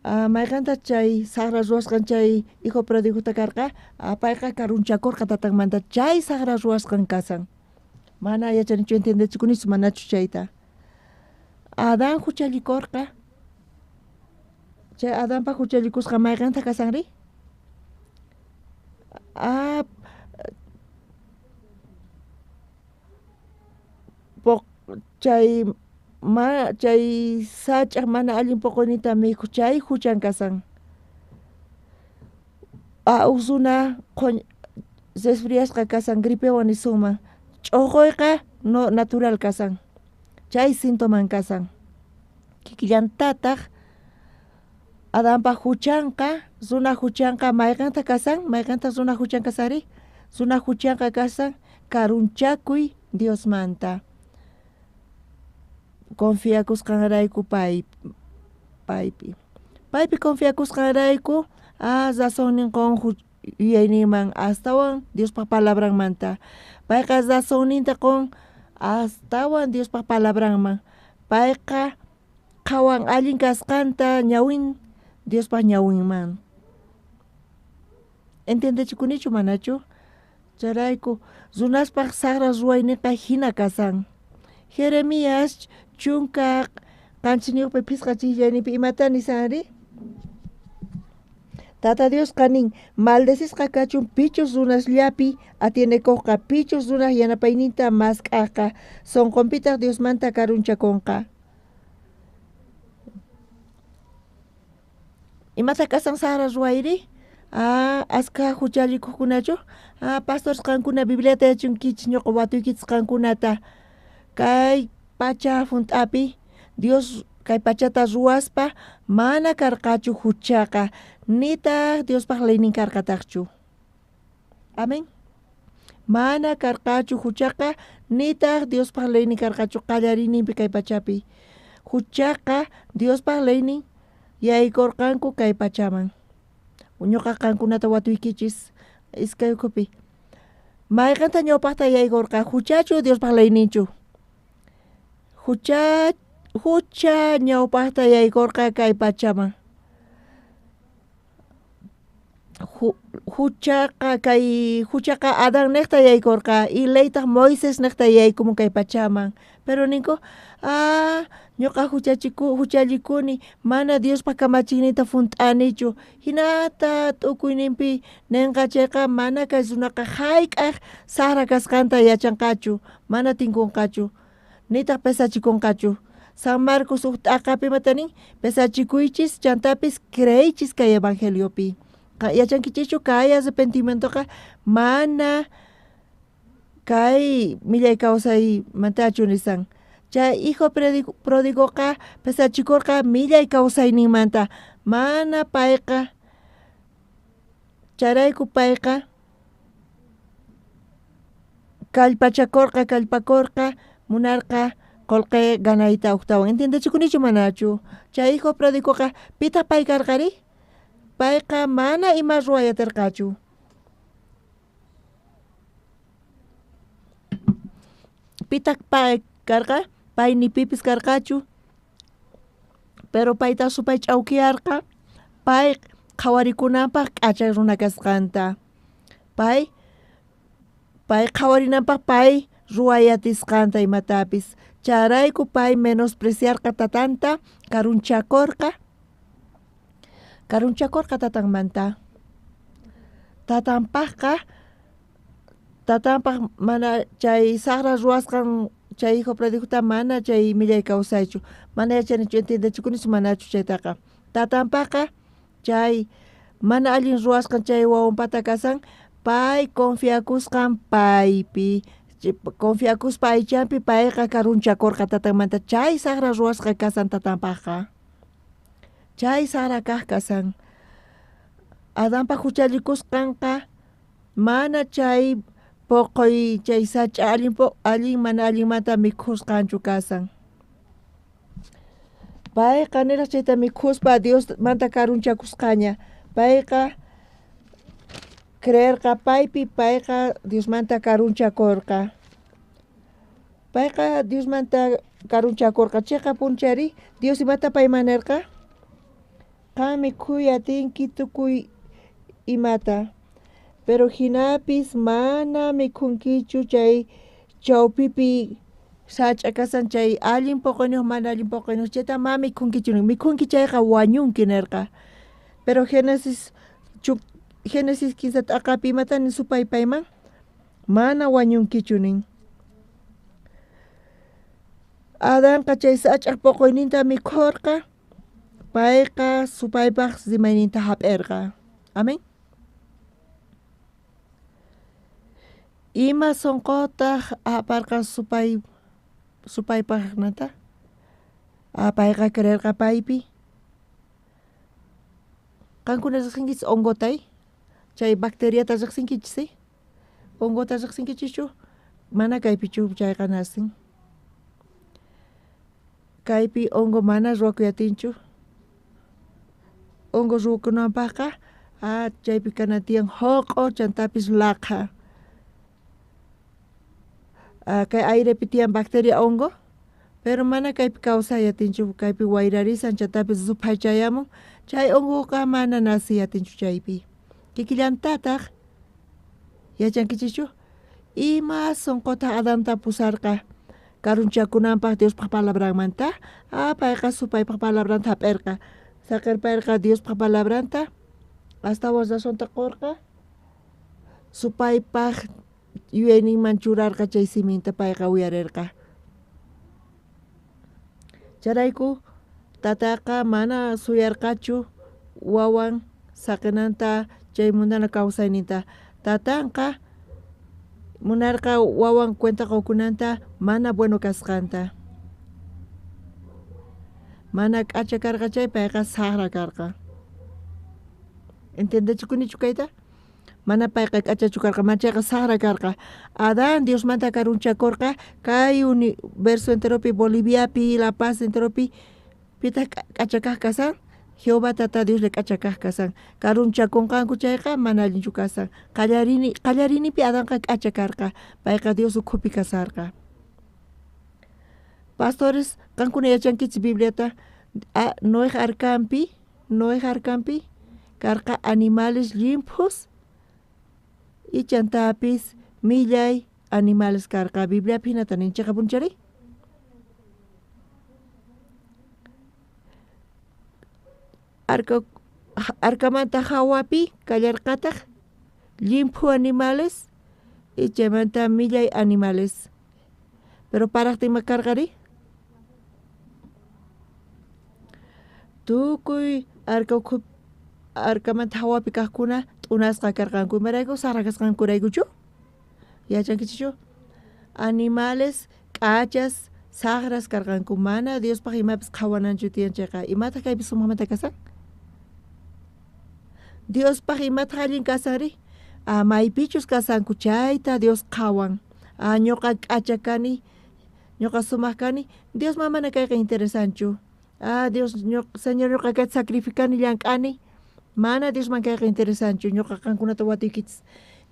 Mayqanta chay saqra ruwasqan chay hijo pródigota karqa? Payqa karunchakurqa tatanmanta chay saqra ruwasqan kasan. Mana yachanichu entiendechikunichu manachu chayta. Adán huchallikurqa. Chay Adanpa huchallikusqan mayqintaq kasanri? Chay chay sach'aj mana allin poqoynita mikhu chay huchan kasan. Uj runa resfriasqa kasan gripewan nisunman ch'uquyqa no natural kasan chay sintoman kasan. Kikillantataq Adanpa huchanqa runa huchanqa mayqintaq kasan mayqintaq runa huchan kasanri? Runa huchanqa kasan karunchakuy Diosmanta. Confiakusqanrayku paypi. Paypi confiakusqanrayku razonnin qon yuyayninman astawan Diospa palabranmanta. Payqa razonninta qon astawan Diospa palabranman. Payqa qhawan allin kasqanta ñawin Diospa ñawinman. Entiendechikunichu manachu? Chayrayku runaspaq saqra ruwayninqa hina kasan. Jeremías 17 phisqa chijllayninpi imata nisanri? Tata Diosqa nin maldecisqa kachun pichus runasllapi atienekuqqa pichus runaj yanapayninta mask'ajqa sonqonpitaq Diosmanta karunchakunqa. Imata kasan saqra ruwayri? Askha huchallikuqkunachu? Pastores qankuna Bibliata yachunkichis ñuqa watuykichis qankunata. Kay pacha hunt'api Dios kay pachata ruwaspa mana karqachu huchaqa nitaq Diospaq leynin karqataqchu. Amén. Mana karqachu huchaqa nitaq Diospaq leynin karqachu qallariyninpi kay pachapi. Huchaqa Diospaq leynin yaykurqanku kay pachaman. Ñuqa qankunata watuykichis iskay ukhupi. Mayqinta ñawpaqta yaykurqa huchachu Diospaq leyninchu? Hucha ñawpaqta yaykurqa kay pachaman. Huchaqa Adán niqta yaykurqa y leytaq Moisés niqta yaykumun kay pachaman. Pero ninku ñuqa huchallikuni mana Diospa kamachiyninta hunt'anichu hinata t'ukuyninpi ninqa chayqa mana kay runaqa hayk'aq saqra kasqanta yachanqachu mana tinkunqachu nitaq pesachikunqachu. San Marcos uj t'aqapi imata nin pesachikuychis chantapis creeychis kay evangeliopi. Yachankichischu kay arrepentimientoqa mana kay millay kawsaymantachu nisan. Chay hijo pródigoqa pesachikurqa millay kawsayninmanta mana payqa chayrayku payqa kallpachakurqa kallpakurqa munarqa qullqi ganayta uktawan. Entiendechikunichu manachu? Chay hijo pródigoqa pitaq pay karqari? Payqa mana ima ruway atirqachu. Pitaq pay karqa? Pay ni pipis karqachu. Pero payta supay ch'awkiyarqa pay qhawarikunanpaq k'acha runa kasqanta. Pay qhawarinanpaq pay ruway atisqanta imatapis. Chayrayku pay menospreciarqa tatanta karunchakurqa tatanmanta. Tatanpaqqa tatanpaq mana chay saqra ruwasqan chay hijo pródigota mana chay millay kawsaychu. Mana yachanichu entiendechikunichu manachu chaytaqa. Tatanpaqqa chay mana allin ruwasqan chay wawanpata kasan pay confiakusqan paypi. Confiakuspa aychanpi payqa karunchakurqa tatanmanta chay saqra ruwasqa kasan tatanpaqqa. Chay saqra kaq kasan. Adanpa huchallikusqanqa mana chay poqoy chay sach'a allin mana allinmanta mikhusqanchu kasan. Payqa niraq chayta mikhuspa Diosmanta karunchakusqaña. Payqa creerqa paypi payqa Diosmanta karunchakurqa. Payqa Diosmanta karunchakurqa. Chiqapunchari Dios imata payman nirqa? Qan mikhuy atinki tukuy imata. Pero hinapis mana mikhunkichu chay chawpipi Sach'a kasan chay allin poqoyniyuq mana allin poqoyniyuq chayta ma mikhunkichu nin. Mikhunki chayqa wañunki nerqa. Pero Génesis 15 t'aqapi imata nin supay payman? Mana wañunkichu nin. Adanqa chay sach'aj poqoyninta mikhorqa, payqa supaypaj rimayninta hap'erqa. Amén. Ima sonqotaq aparqa supaypajnata? Payqa creerqa paypi. Qankuna riqsinkichis hongotay? Chay bacteriata riqsinkichis, Hongota riqsinkichischu? Mana kaypichu chayqa nacen. Kaypi hongo mana ruwakuy atinchu. Hongo ruwakunanpaqqa chaypi kana tiyan joq'o chantapis laqha. Kay airepi tiyan bacteria hongo, pero mana kaypi kawsay atinchu, kaypi wayrarisan chantapis ruphay chayamun, chay hongoqa mana naciy atinchu chaypi. Kikillantataq yachankichischu? Ima sonqotaq Adanta pusarqa karunchakunanpaq Diospaq palabranmanta? Payqa supaypaq palabranta hap'irqa. Saqirpayqa Diospaq palabranta astawan razonta qurqa. Supaypaq yuyayninman churarqa chay siminta payqa uyarirqa. Chayrayku tataqa mana suyarqachu wawan saqinanta chay mundana kawsayninta. Tatanqa munarqa wawan cuenta qukunanta mana bueno kasqanta. Mana k'acha karqa chay payqa saqra karqa. ¿Entendechikunichu kayta? Mana payqa k'achachu karqa, manchayqa saqra karqa. Adán Diosmanta karunchakurqa kay universo enteropi, Boliviapi, La Paz enteropi, pitaq k'acha kaq kasan? Jehová tata Dioslla k'acha kaq kasan. Karunchakunqanku chayqa mana allinchu kasan. Qallarinipi Adanqa k'acha karqa, payqa Dios ukhupi kasarqa. Pastores, qankuna yachankichis Bibliata, Noej arkanpi karqa animales llimphus y chantapis millay animales karqa. Bibliapi hinata nin, chiqapunchari? Arkamanta hawapi kallarqataq llimphu animales y chaymanta millay animales. Pero paraqtin ima karqari? Tukuy arkamanta hawapi kaqkuna t'unasqa karqanku. Imarayku saqra kasqankuraykuchu? Yachankichischu? Animales k'achas saqras karqanku. Mana Diospaq imapis qhawananchu tiyan chayqa. Imataq kaypi sumaqmanta kasan? Diospaq imataq allin kasanri? Maypichus kasanku chayta Dios qhawan. Ñuqa k'acha kani, ñuqa sumaq kani, Diosman mana kayqa interesanchu. Dios, Señor ñuqa kayta sacrificani, llank'ani, mana Diosman kayqa interesanchu. Ñuqa qankunata watuykichis.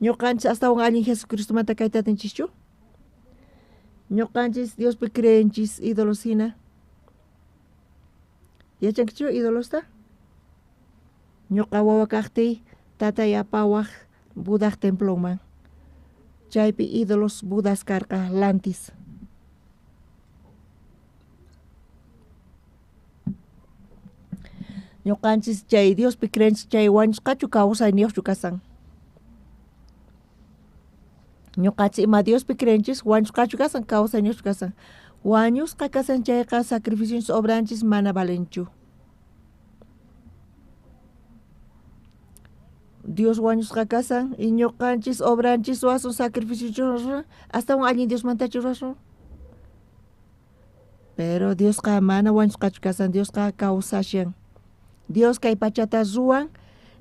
Ñuqanchis astawan allin Jesucristomanta kayta atinchischu? Ñuqanchis Diospi creenchis ídolos hina. Yachankichu ídolosta? Ñuqa wawa kaqtiy tatay apawaq Budaj temploman. Chaypi ídolos Budas karqa lantis. Ñuqanchis chay Diospi creenchis chay wañusqachu kawsayniyuqchu kasan. Ñuqanchis ima Diospi creenchis wañusqachu kasan kawsayniyuqchu kasan. Wañusqa kasan chayqa sacrificios obranchis mana valenchu. Dios wañusqa kasan y ñuqanchis obranchis ruwasun sacrificios astawan allin Diosmantachu ruwasun. Pero Diosqa mana wañusqachu kasan, Diosqa kawsashan. Dios kay pachata ruwan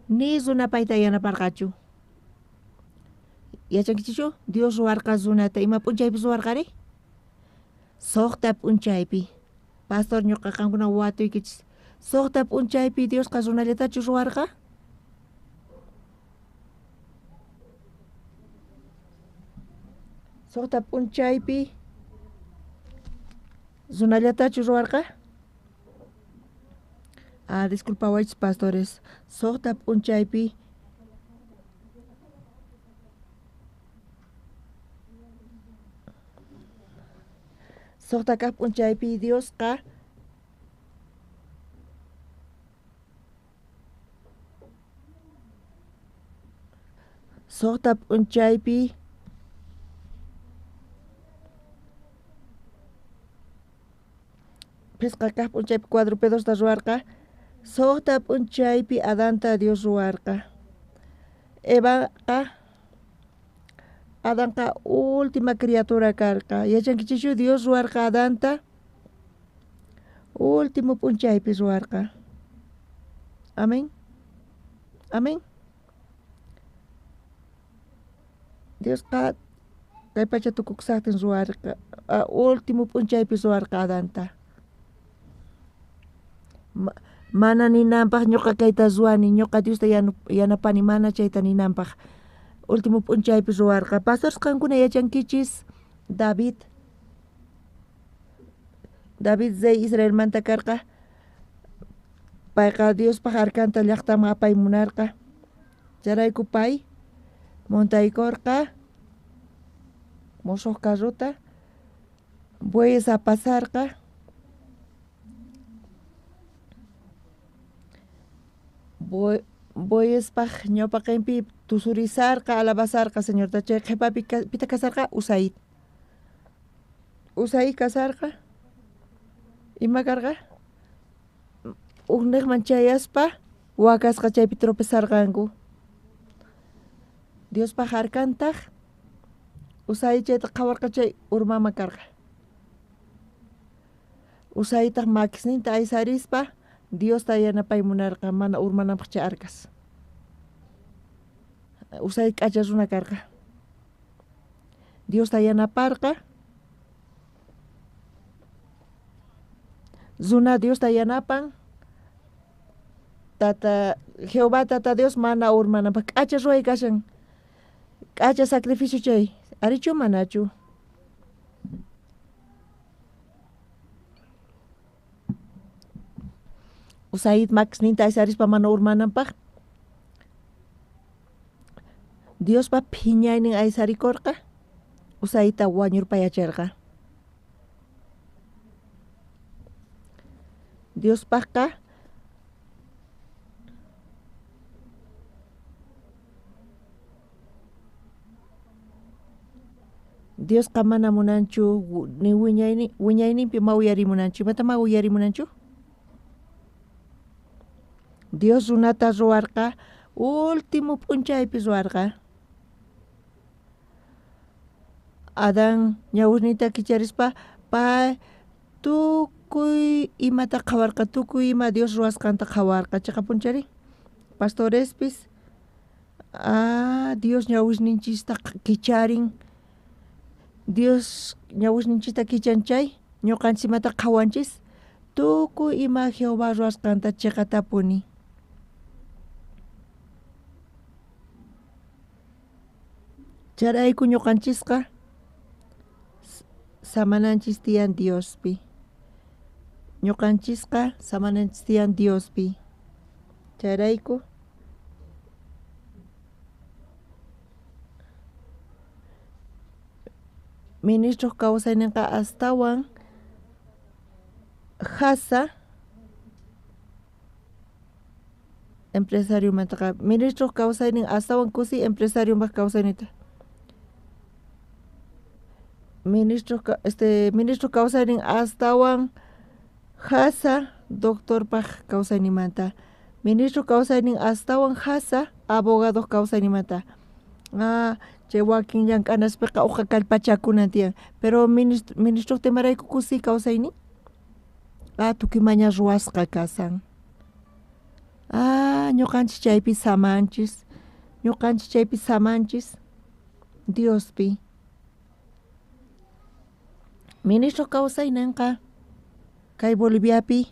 ni runa payta yanaparqachu. Yachankichischu? Dios ruwarqa runata. Ima p'unchaypi ruwarqari? Suqta p'unchaypi. Pastor ñuqa qankuna watuykichis. Suqta p'unchaypi Diosqa runallatachu ruwarqa? Suqta p'unchaypi runallatachu ruwarqa? Disculpawaychis pastores. Suqta p'unchaypi Suqta kaq p'unchaypi Diosqa suqta p'unchaypi phisqa kaq p'unchaypi cuadrupedosta ruwarqa. Suqta p'unchaypi Adanta Dios ruwarqa. Evaqa Adanqa última criatura karqa. Yachankichischu Dios ruwarqa Adanta? Último p'unchaypi ruwarqa. Amén. Amén. Diosqa kay pacha tukukusaqtin ruwarqa, último p'unchaypi ruwarqa Adanta. Mana ninanpaq ñuqa kayta ruwani, ñuqa Diosta yanapani, mana chayta ninanpaq. Último p'unchaypi ruwarqa. Pastores qankuna yachankichis David. David rey Israelmanta karqa. Payqa Diospaq arcanta llaqtaman apay munarqa. Chayrayku pay montaykurqa musuq carrota, bueyes apasarqa. Bueyespaq ñawpaqinpi tusurisarqa, alabasarqa Señorta. Chay qhipapi pita kasarqa? Usaí. Usaí kasarqa. Ima karqa? Ujniqman chayaspa wakasqa chaypi tropezarqanku. Diospaq arcantaq Usaí chayta qhawarqa chay urmama karqa. Usaitaq makisninta aysarispa Diosta yanapay munarqa mana urmananpaq chay arcas. Usaí k'acha runa karqa. Diosta yanaparqa. Runa Diosta yanapan. Tata Jehová Tata Dios mana urmananpaq k'acha ruway kashan. K'acha sacrificio chay. Arichu manachu? Usaid makisninta aysarispa mana urmananpaq. Diospa phiñaynin aysarikurqa, Usaita wañurpayacharqa. Diospaqqa Diosqa mana munanchu ni wiñayninpi ma uyarimunanchu. Imata ma uyarimunanchu? Dios runata ruwarqa, último p'unchaypi ruwarqa. Adán ñawirninta kicharispa pay tukuy imata qhawarqa, tukuy ima Dios ruwasqanta qhawarqa. Chiqapunchari pastorespis Dios ñawisninchista kicharin. Dios ñawisninchista kichan chay ñuqanchis imata qhawanchis tukuy ima Jehová ruwasqanta chiqatapuni. Chayrayku ñuqanchisqa samananchis tiyan Diospi. Ñuqanchisqa samananchis tiyan Diospi. Chayrayku ministroq kawsayninqa astawan jasa empresariomantaqa. Ministroq kawsaynin astawan kusi empresariomaq kawsayninta. Ministro kawsaynin astawan jasa doctorpaq kawsaynimanta. Ministro kawsaynin astawan jasa abogadoq kawsaynimanta. Chay wakin llank'anaspiqa uqa kallpachakunan tiyan. Pero ministroq temarayku kusi kawsaynin? Tukuy maña ruwasqa kasan. Ñuqanchis chaypi samanchis. Ñuqanchis chaypi samanchis Diospi. Ministro kawsayninqa kay Boliviapi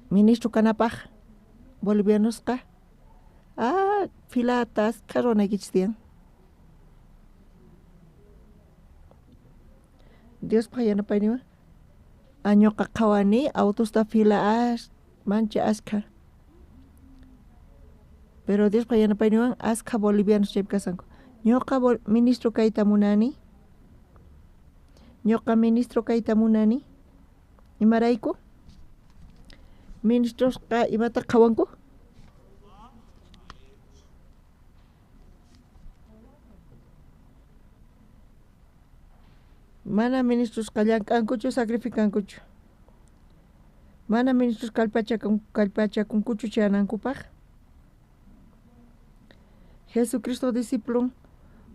ministro kanapaq bolivianosqa filatas ruwanaykichis tiyan. Diospaq yanapayninwan ñuqa qhawani autosta fila mancha askha. Pero Diospaq yanapayninwan askha bolivianos chaypi kasanku. Ñuqa ministro kayta munani. Ñuqa ministro kayta munani. Imarayku? Ministrosqa imata qhawanku? Mana ministrosqa llank'ankuchu, sacrificankuchu. Mana ministros kallpachakunkuchu chayanankupaq. Jesucristo discipulon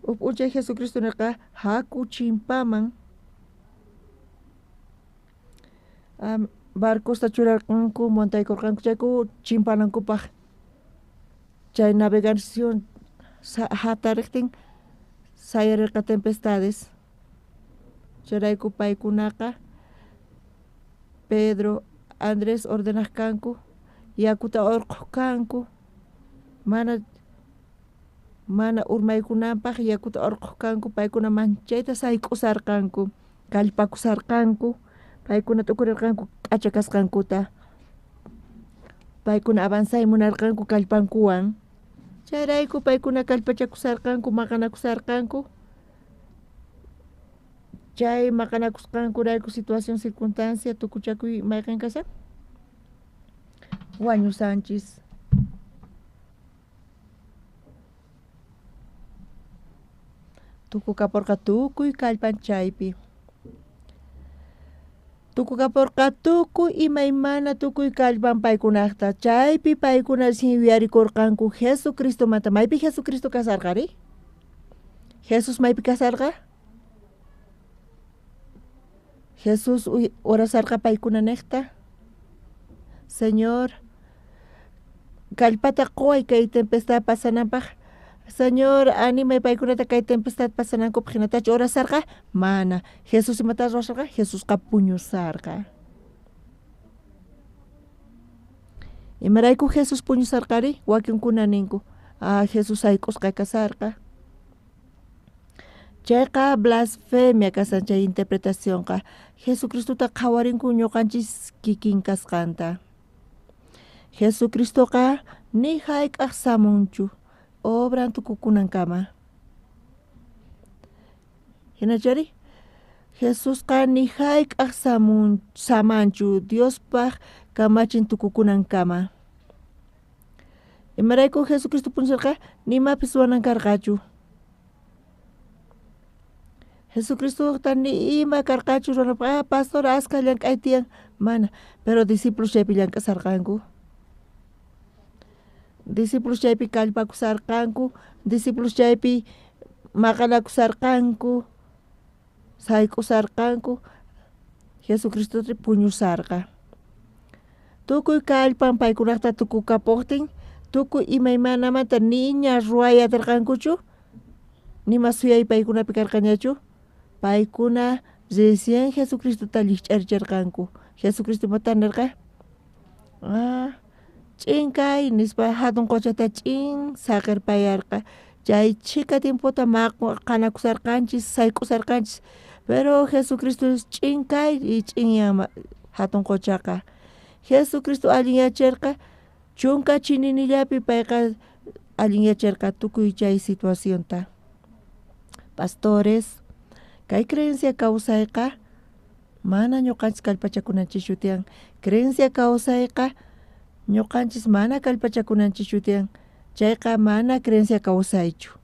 huk p'unchay Jesucristo nirqa haku chimpaman. Barcosta churarqanku, montaykurqanku chayku chimpanankupaq. Chay navegación hatariqtin sayarirqa tempestades. Chayrayku paykunaqa Pedro, Andrés ordenaq kanku, yakuta urquq kanku, mana urmaykunanpaq yakuta urquq kanku, paykuna manchayta sayk'usarqanku, kallpakusarqanku, paykuna t'ukurirqanku k'acha kasqankuta. Paykuna avanzay munarqanku kallpankuwan. Chayrayku paykuna kallpachakusarqanku, maqanakusarqanku. Chay maqanakusqankurayku situación, circunstancia, tukuchakuy mayqin kashan? Wañusanchis. Tukukaporqa tukuy kallpan chaypi. Tukukaporqa tukuy imaymana tukuy kallpan paykunaqta. Chaypi paykuna sin yuyarikurqanku Jesucristomanta. Maypi Jesucristo kasarqari? Jesús maypi kasarqa? Jesús orasarqa paykuna niqta. Señor, kallpata quway kay tempestad pasananpaq. Señor, animay paykunata kay tempestad pasanankupaq hinatachu orasarqa? Mana. Jesús imata ruwasarqa? Jesusqa puñusarqa. Imarayku Jesús puñusarqari? Wakinkuna ninku, Jesús sayk'usqa kasarqa. Chayqa blasfemia kasan chay interpretacionqa. Jesucristota qhawarinku ñuqanchis kikin kasqanta. Jesucristoqa ni hayk'aq samunchu obran tukukunankama. Hinachari? Jesusqa ni hayk'aq samanchu Diospaq kamachin tukukunankama. Imarayku Jesucristo puñusarqa? Nimapis ruwanan karqachu. Jesucristo ni ima karqachu ruwanapaq, pastor aska llank'ay tiyan, mana, pero discípulos chaypi llank'asarqanku. Discípulos chaypi kallpakusarqanku, discípulos chaypi maqanakusarqanku, sayk'usarqanku, Jesucristo puñusarqa. Tukuy kallpan paykunaqta tukukapuqtin, tukuy imaymanamanta niña ruway atirqankuchu, nima suyay paykunapi karqañachu. Paykuna recién Jesucristota llikch'arichirqanku. Jesucristo imata nirqa? Ch'in kay nispa hatun qochata ch'in saqirpayarqa. Chay chhika tiempota maqanakusarqanchis, sayk'usarqanchis, pero Jesucristo ch'in kay y ch'inyan hatun qochaqa. Jesucristo allinyachirqa chunka chininillapi payqa allinyachirqa tukuy chay situacionta. Pastores, kay creencia kawsayqa mana ñuqanchis kallpachakunanchischu tiyan. Creencia kawsayqa ñuqanchis mana kallpachakunanchischu tiyan. Chayqa mana creencia kawsaychu.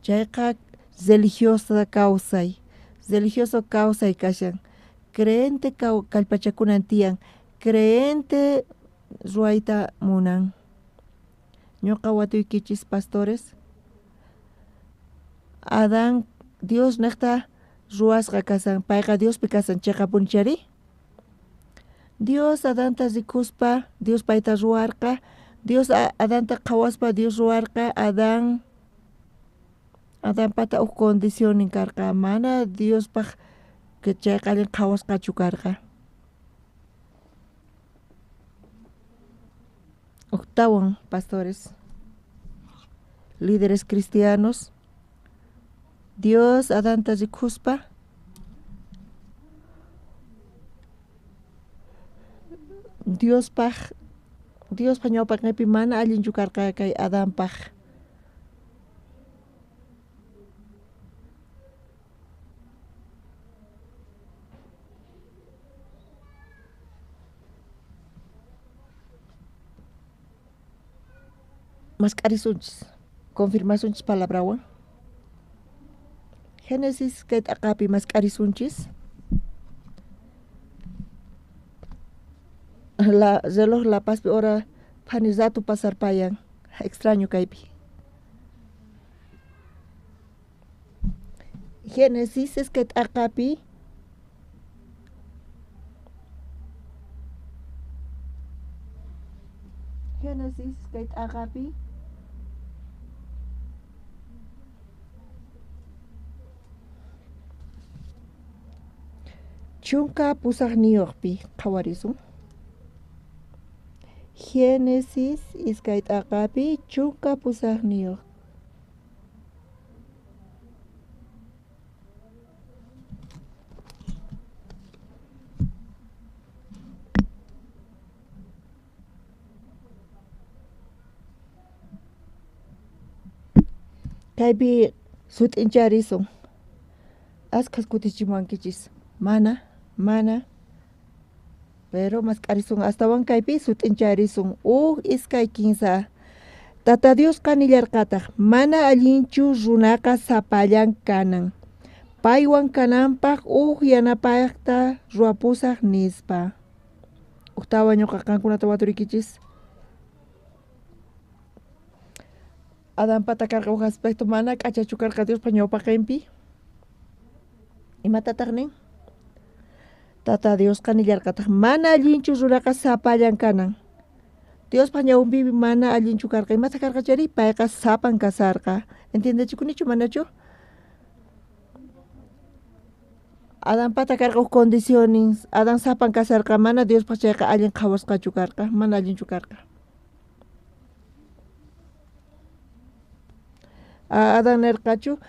Chayqa religiosa kawsay. Religioso kawsay kashan. Creente kallpachakunan tiyan. Creente ruwayta munan. Ñuqa watuykichis pastores. Adán Dios niqta ruwasqa kasan, payqa Diospi kasan, chiqapunichari? Dios Adanta rikuspa, Dios payta ruwarqa, Dios Adanta qhawaspa Dios ruwarqa, Adán Adanpata huk condicionnin karqa, mana Diospaq chayqa allin qhawasqachu karqa. Octavo, pastores, líderes cristianos, Dios Adanta rikuspa Diospaq Diospa ñawpaqninpi mana allinchu karqa kay Adanpaq. Mask'arisunchis, confirmasunchis palabrawan. Génesis kay t'aqapi mask'arisunchis. La reloj La Pazpi hora phani rato pasarpayan. Extraño kaypi. Génesis iskay t'aqapi Génesis iskay t'aqapi 18 qhawarisun. Génesis iskay t'aqapi 18. Kaypi sut'incharisun. Askhas kutichimuwankichis. Mana, mana. Pero mask'arisun astawan kaypi sut'incharisun. 1, 2, 3. Tata Diosqa nillarqataq, mana allinchu runaqa sapallan kanan. Paywan kananpaq uj yanapaqta ruwapusaq nispa. Ujtawan ñuqa qankunata waturikichis. Adanpata karqa uj aspecto mana k'achachu karqa Diospa ñawpaqinpi. Imatataq nin? Tata Diosqa nillarqataq, mana allinchu runaqa sapallan kanan. Diospa ñawpinpi mana allinchu karqa. Imata karqa chayri? Payqa sapan kasarqa. Entiendechikunichu manachu? Adanpata karqa uj condiciones. Adán sapan kasarqa, mana Diospaq chayqa allin qhawasqachu karqa, mana allinchu karqa. Adán nirqachu,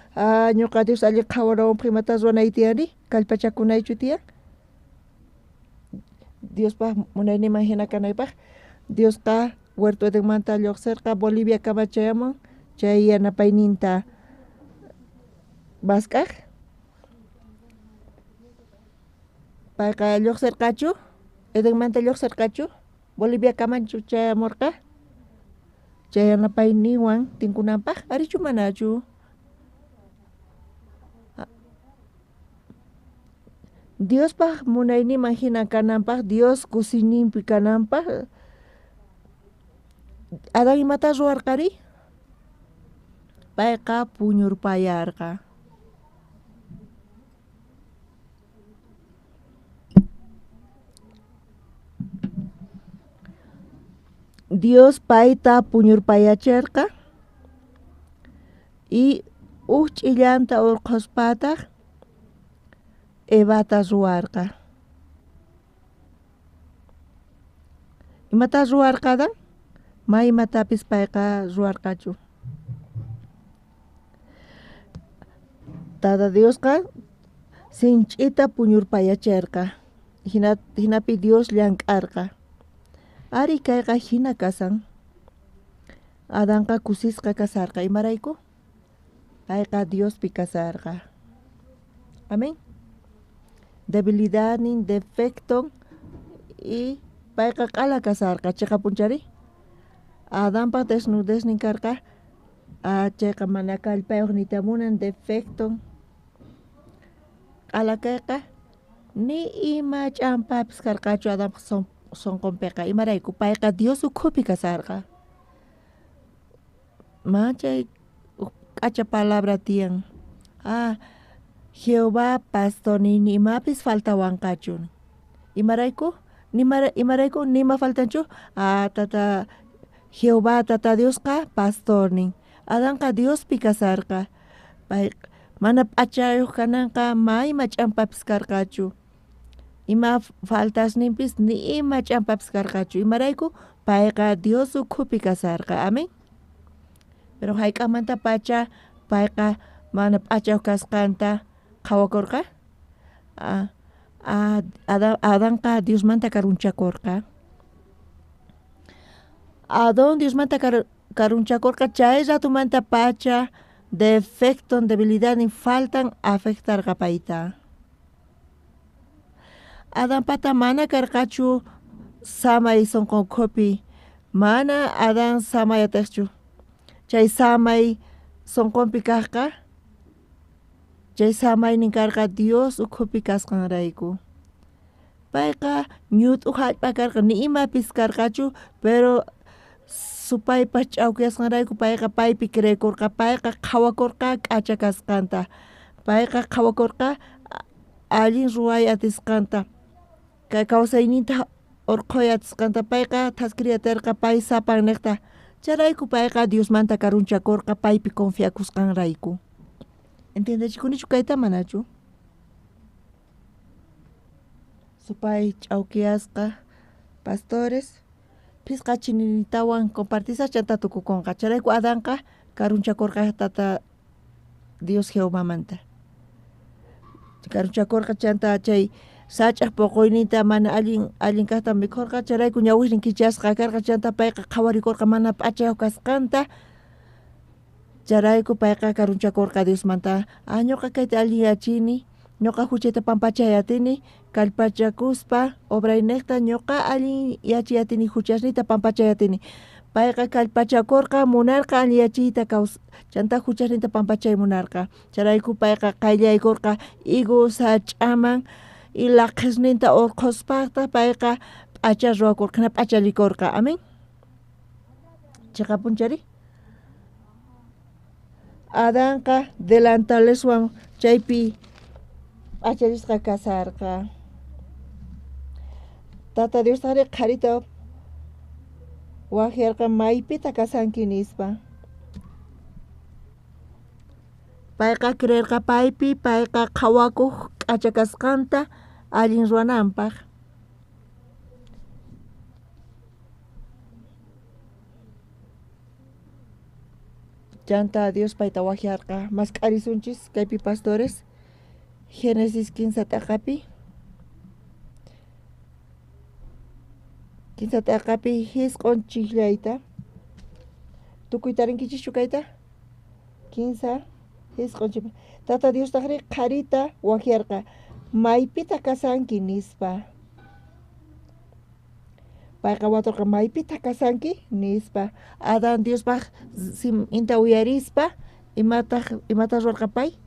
ñuqa Dios allin qhawarawanpaq imata ruwanay tiyani, kallpachakunaychu tiyan. Diospaq munayninman hina kanaypaq. Diosqa huerto Edenmanta lluqsirqa Bolivia kama chayamun chay yanapayninta mask'aq. Payqa lluqsirqachu, Edenmanta lluqsirqachu, Bolivia kamanchu chayamurqa chay yanapayninwan tinkunanpaq, arichu manachu? Diospaq munayninman hina kananpaq, Dios kusiyninpi kananpaq, Adán imata ruwarqari? Payqa puñurpayarqa. Dios payta puñurpayacherqa y uj ch'illanta urqhuspataq Evata ruwarqa. Imata ruwarqa Adán? Ma imatapis payqa ruwarqachu. Tata Diosqa sinch'ita puñurpayacherqa. Hinapi Dios llank'arqa. Ari kayqa hina kasan. Adanqa kusisqa kasarqa. Imarayku? Payqa Diospi kasarqa. Amén. Debilidadnin, defecton y payqa q'ala kasarqa. Chiqapunchari? Adanpaq desnudeznin karqa. Chayqa mana kallpayuq niyta munan defecton. Q'ala kayqa ni ima ch'ampapis karqachu Adanpaq sonqonpiqa. Imarayku? Payqa Dios ukhupi kasarqa. Machay k'acha palabra tiyan. Jehová pastorniyni imapis faltawanqachu. Imarayku? Imarayku nima faltanchu? Tata Jehová Tata Diosqa pastornin. Adanqa Diospi kasarqa. Pay mana p'achayuq kananqa ma ima ch'ampapis karqachu. Ima faltasninpis ni ima ch'ampapis karqachu. Imarayku? Payqa Dios ukhupi kasarqa. Amén. Pero hayk'amanta pacha payqa mana p'achayuq kasqanta qhawakurqa? Adanqa Diosmanta karunchakurqa. Adón Diosmanta karunchakurqa chay ratumanta pacha defecton, debilidadnin faltan afectarqa payta. Adanpata mana karqachu samay sonqon ukhupi, mana Adán samay atiqchu. Chay samay sonqonpi kajqa, chay samaynin karqa Dios ukhupi kasqanrayku. Payqa ñut'u jallp'a karqa, ni imapis karqachu, pero supaypa ch'awkiyasqanrayku payqa paypi creekurqa, payqa qhawakurqa k'acha kasqanta, payqa qhawakurqa allin ruway atisqanta, kay kawsayninta urqhuy atisqanta, payqa thaskiriy atirqa pay sapan niqta. Chayrayku payqa Diosmanta karunchakurqa paypi confiakusqanrayku. Entiendechikunichu kayta manachu? Supay ch'awkiyasqa pastores phisqa chininitawan compartisaq chanta tukukunqa. Chayrayku Adanqa karunchakurqa tata Dios Jehovamanta. Karunchakurqa chanta chay sach'aj poqoyninta mana allin kajta mikhurqa, chayrayku ñawisnin kichasqa karqa, chanta payqa qhawarikurqa mana p'achayuq kasqanta. Chayrayku payqa karunchakurqa Diosmanta. Ah, ñuqa kayta allinyachini, ñuqa huchayta pampachay atini, kallpachakuspa obrayniqta ñuqa allinyachiy atini, huchasniyta pampachay atini. Payqa kallpachakurqa, munarqa allinyachiyta chanta huchasninta pampachay munarqa. Chayrayku payqa qayllaykurqa higo sach'aman y laqhisninta urqhuspaqta payqa p'acha ruwakurqa, hina p'achallikurqa. Amén. Chiqapunchari. Adanqa delantaleswan chaypi p'achallisqa kasarqa. Tata Diostaqri qharita waqyarqa maypita kasanki nispa. Payqa creerqa paypi, payqa qhawakuq k'acha kasqanta allin ruwananpaq. Chanta Dios payta waqyarqa. Mask'arisunchis kaypi pastores. Génesis 15 t'aqapi. 15 t'aqapi jisq'on chijllayta. Tukuy tarinkichischu kayta? 15 jisq'on chijllayta. Tata Diostaqri qharita waqyarqa. Maypita kasanki nispa. Payqa waturqa maypita kasanki nispa. Adán Diospaq siminta uyarispa imata ruwarqa pay?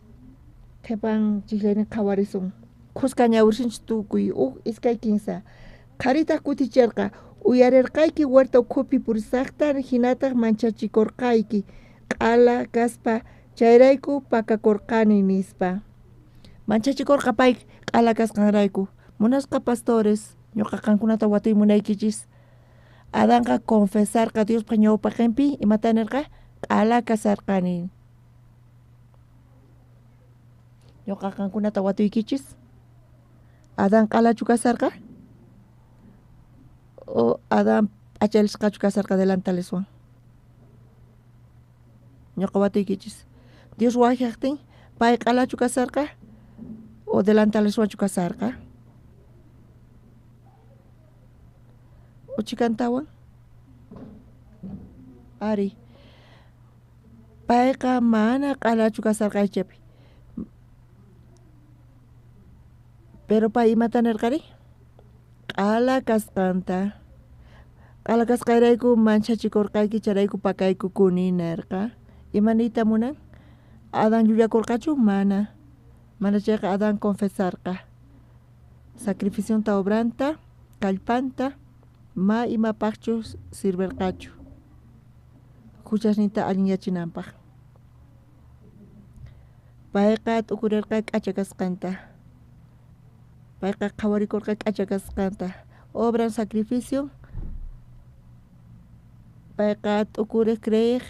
Qhipan chijllaynin qhawarisun. Khuska ñawirsinchis tukuy uj iskay kinsa. Qharitaq kutichirqa uyarirqayki huerta ukhupi purisaqta hinataq manchachikurqayki q'ala kaspa chayrayku pakakurqani nispa. Manchachikurqa pay q'ala kasqanrayku. Munasqa pastores ñuqa qankunata watuy munaykichis. Adanqa confesarqa Diospa ñawpaqinpi imata nirqa? Q'ala kasarqani. Ñuqa qankunata watuykichis. Adán q'alachu kasarqa? O Adán p'achalisqachu kasarqa delantaliswan? Ñuqa watuykichis. Dios waqyaqtin pay q'alachu kasarqa? O delantaliswanchu kasarqa? O chikantawan? Ari. Payqa mana q'alachu kasarqa aychapi. Pero pay imata nirqari? Q'ala kasqanta. Q'ala kasqayrayku manchachikurqayki, chayrayku pakaykukuni nirqa. Ima niyta munan? Adán llullakurqachu? Mana. Mana chayqa Adán confesarqa. Sacrificionta obranta, kallpanta, ma imapaqchu sirvirqachu. Huchasninta allinyachinanpaq. Payqa t'ukurirqa k'acha kasqanta. Payqa qhawarikurqa k'acha kasqanta. Obran sacrificio. Payqa t'ukuriq creeq.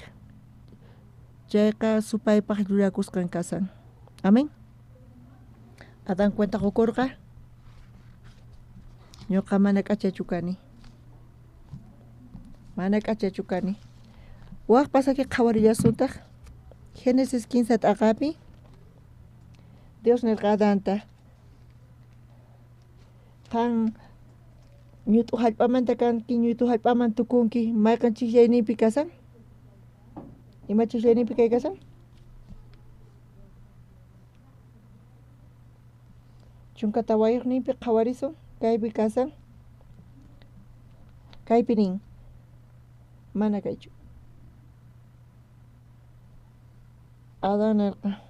Chayqa supaypaq llullakusqan kasan. Amén. Adán cuenta qukurqa. Ñuqa mana k'achachu kani. Mana k'achachu kani. Waq pasaki qhawarillasuntaq. Génesis 15 t'aqapi. Dios nirqa Adanta. Qan ñut'u jallp'amanta kanki, ñut'u jallp'aman tukunki, mayqan chijllayninpi kasan? Ima chijllayninpi kay kasan? Chunka tawayuqninpi qhawarisun, kaypi kasan? Kaypi nin. Mana kaychu. Adán nerqa,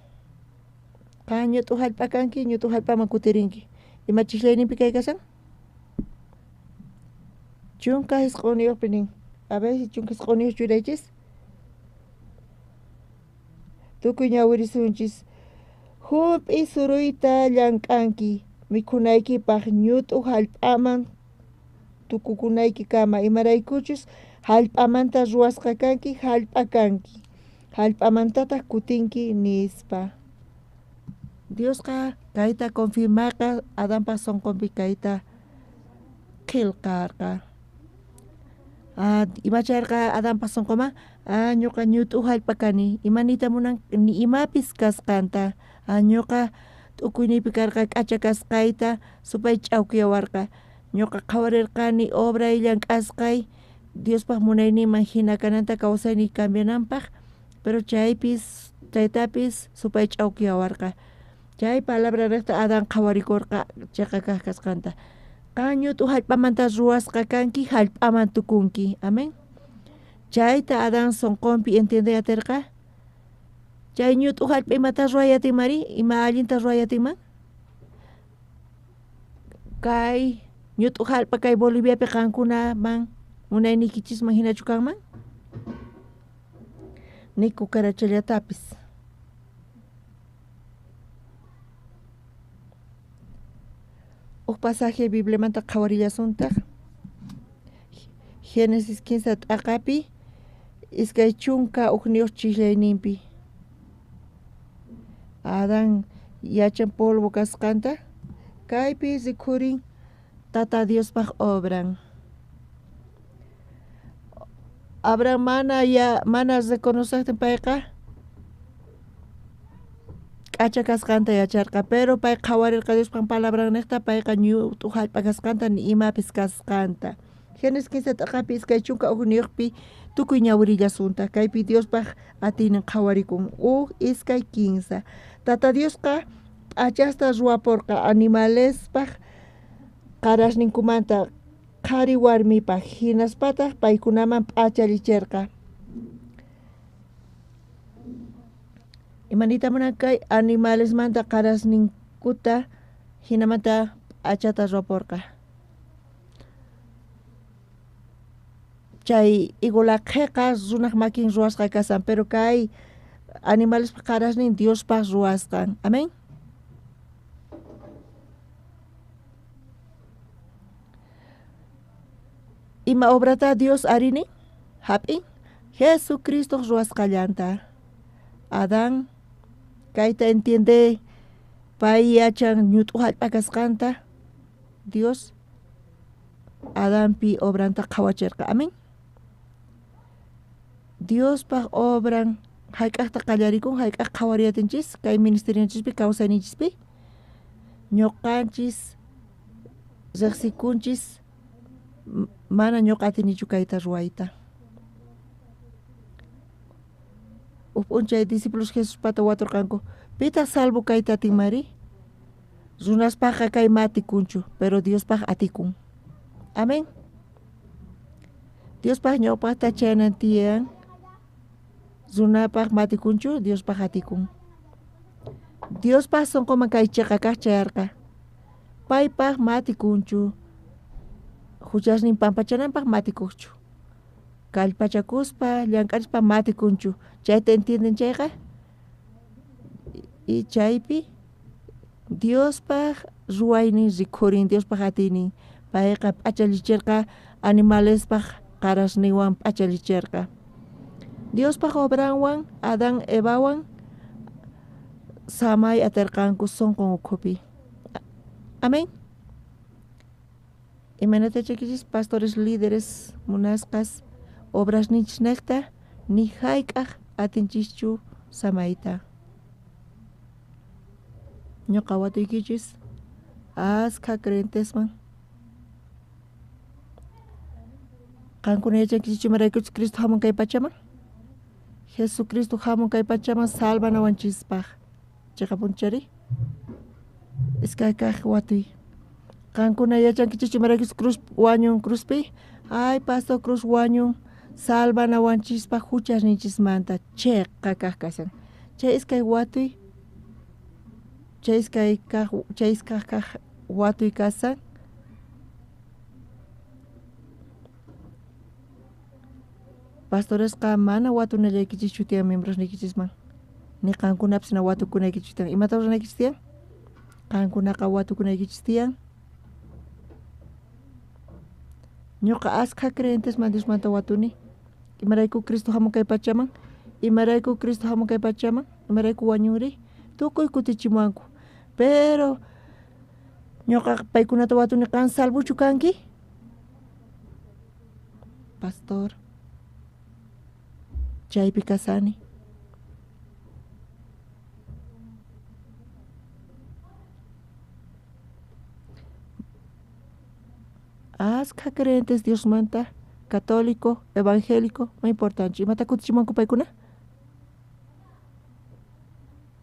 qan ñut'u jallp'a kanki, ñut'u jallp'aman kutirinki. Ima chislayninpi kay kasan? 19 nin. A ver si 19 churaychis. Tukuy ñawirisunchis. Hump'i suruyta llank'anki mikhunaykipaq ñut'u jallp'aman tukukunaykikama, imaraykuchus jallp'amanta ruwasqa kanki, jallp'a kanki, jallp'amantataq kutinki, nispa. Diosqa kayta confirmarqa, Adanpa sonqonpi kayta qillqarqa. Imacharqa Adanpa sonqonman? Ñuqa ñut'u jallp'a kani, ima niyta munan ni imapis kasqanta. Ñuqa t'ukuyniypi karqa k'acha kasqayta, supay ch'awkiyawarqa. Ñuqa qhawarirqani obray llank'asqay Diospaq munayninman hina kananta kawsayniy cambiananpaq, pero chaypis chaytapis supay ch'awkiyawarqa. Chay palabra riqta Adán qhawarikurqa chiqa kaq kasqanta. Qan ñut'u jallp'amanta ruwasqa kanki, jallp'aman tukunki. Amén. Chayta Adán sonqonpi entiende atirqa. Chay ñut'u jallp'a imata ruway atinmari? Ima allinta ruway atinman? Kay ñut'u jallp'a kay Boliviapi qankunaman munayniykichisman hinachu kanman? Ni cucarachallatapis. Uj pasaje Bibliamanta qhawarillasuntaq. Génesis 15 t'aqapi 21 chislayninpi. Adán yachan polvo kasqanta, kaypi rikhurin Tata Diospaq obran. Abraham mana reconocejtin payqa k'acha kasqanta yacharqa, pero pay qhawarirqa Diospaq palabran niqta, payqa ñut'u jallp'a kasqanta ni imapis kasqanta. Génesis 15 t'aqapi 21pi tukuy ñawirillasunta, kaypi Diospaq atiynin qhawarikun. 1, 2, 15. Tata Diosqa p'achasta ruwaporqa animalespaq qarasninkumanta qhari warmipaq, hinaspataq paykunaman p'achallicherqa. Imaniyta munan kay animalesmanta qarasninkuta hinamanta p'achata ruwaporqa. Chay igulaqhiqa runaq makin ruwasqa kasan, pero kay animalespaq qarasnin Diospaq ruwasqan. Amén. Ima obrata Dios arini? Hap'in Jesucristo ruwasqallanta. Adán kayta entiende, pay yachan ñut'u jallp'a kasqanta, Dios Adanpi obranta qhawacherqa. Amén. Diospaq obran hayk'aqta qallarikun, hayk'aq qhawariyatinchis kay ministerionchispi kawsayninchispi. Ñuqanchis riqsikunchis mana ñuqa atinichu kayta ruwayta. Uj p'unchay discípulos Jesuspata waturqanku, pitaq salvo kayta atinmari? Runaspaqqa kay ma atikunchu, pero Diospaq atikun. Amén. Diospaq ñawpaqta chaynan tiyan, runapaq ma atikunchu, Diospaq atikun. Diospaq sonqoman kay chiqa kaq chayarqa, paypaq ma atikunchu, huchasnin pampachananpaq ma atikuqchu. Kallpachakuspa llank'arispa ma atikunchu. Chayta entienden chayqa? Y chaypi Diospaq ruwaynin rikhurin, Diospaq atiynin. Payqa p'achallicherqa animalespaq qarasninwan p'achallicherqa. Diospaq obranwan Adán Evawan samay atirqanku sonqon ukhupi. Amén. Imaynata chakichis pastores líderes munasqas obras ninchisnejta ni hayk'aq atinchischu samayta. Ñuqa watuykichis askha creyentesman. Qankuna yachankichis imaraykuchus Cristo hamun kay pachaman? Jesucristo hamun kay pachaman salvanawanchispaq. Chiqapunchari? Iskay kaq watuy. Qankuna yachankichis imaraykuchus cruz wañun cruzpi? Ay, pastor cruz wañun salvanawanchispaq huchasninchismanta. Chiqa kaq kasan. Chay iskay watuy, chay iskay kaj, chay iskay kaj watuy kasan. Pastoresqa mana watunallaykichikchu tiyan miembrosniykichisman. Ni qankunapis na watukunaykichik tiyan. Imata ruranaykichik tiyan? Qankunaqa watukunaykichis tiyan. Ñuqa askha creyentesman Diosmanta watuni. Imarayku Cristo hamun kay pachaman? Imarayku Cristo hamun kay pachaman? Imarayku wañunri? Tukuy kutichimuwanku. Pero ñuqa paykunata watuni, qan salvuchu kanki? Pastor, chaypi kasani. Askha creyentes Diosmanta, católico, evangélico, no importante. Imata kutichimuwanku paykuna?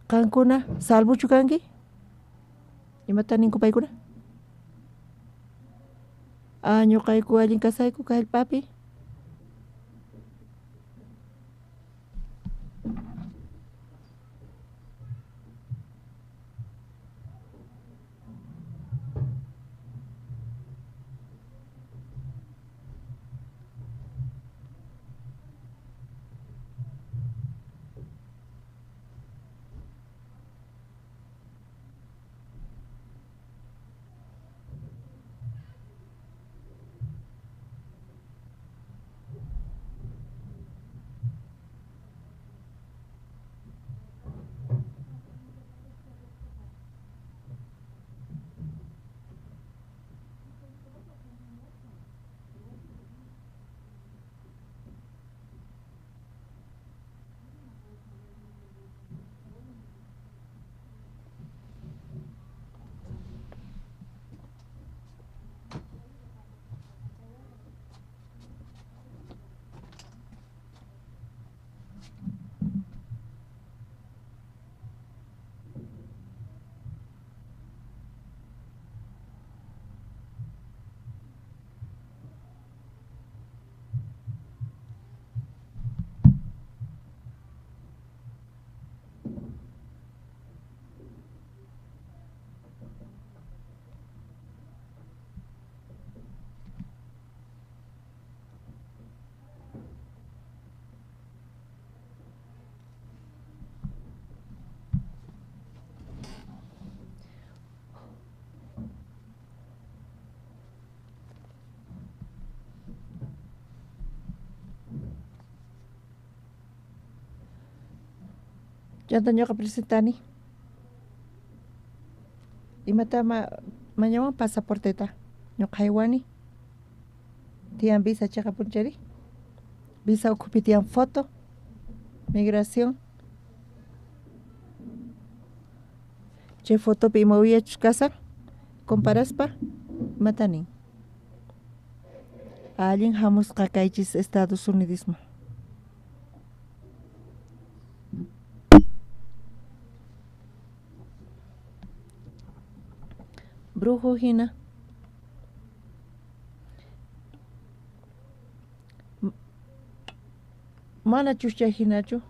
Qankuna salvuchu kanki? Imata ninku paykuna? Ah, ñuqayku allin kasayku kay hallp'api. Chanta ñuqa presentani. Imata mañawan pasaporteta. Ñuqa haywani. Tiyan visa chaqa punchari. Visa ukhupi tiyan foto. Migración. Chay fotopi ima uyachus kasan. Comparaspa imata nin. Allin hamusqa kaychis Estados Unidosman. Brujo hina. Mana chuscha hinachu.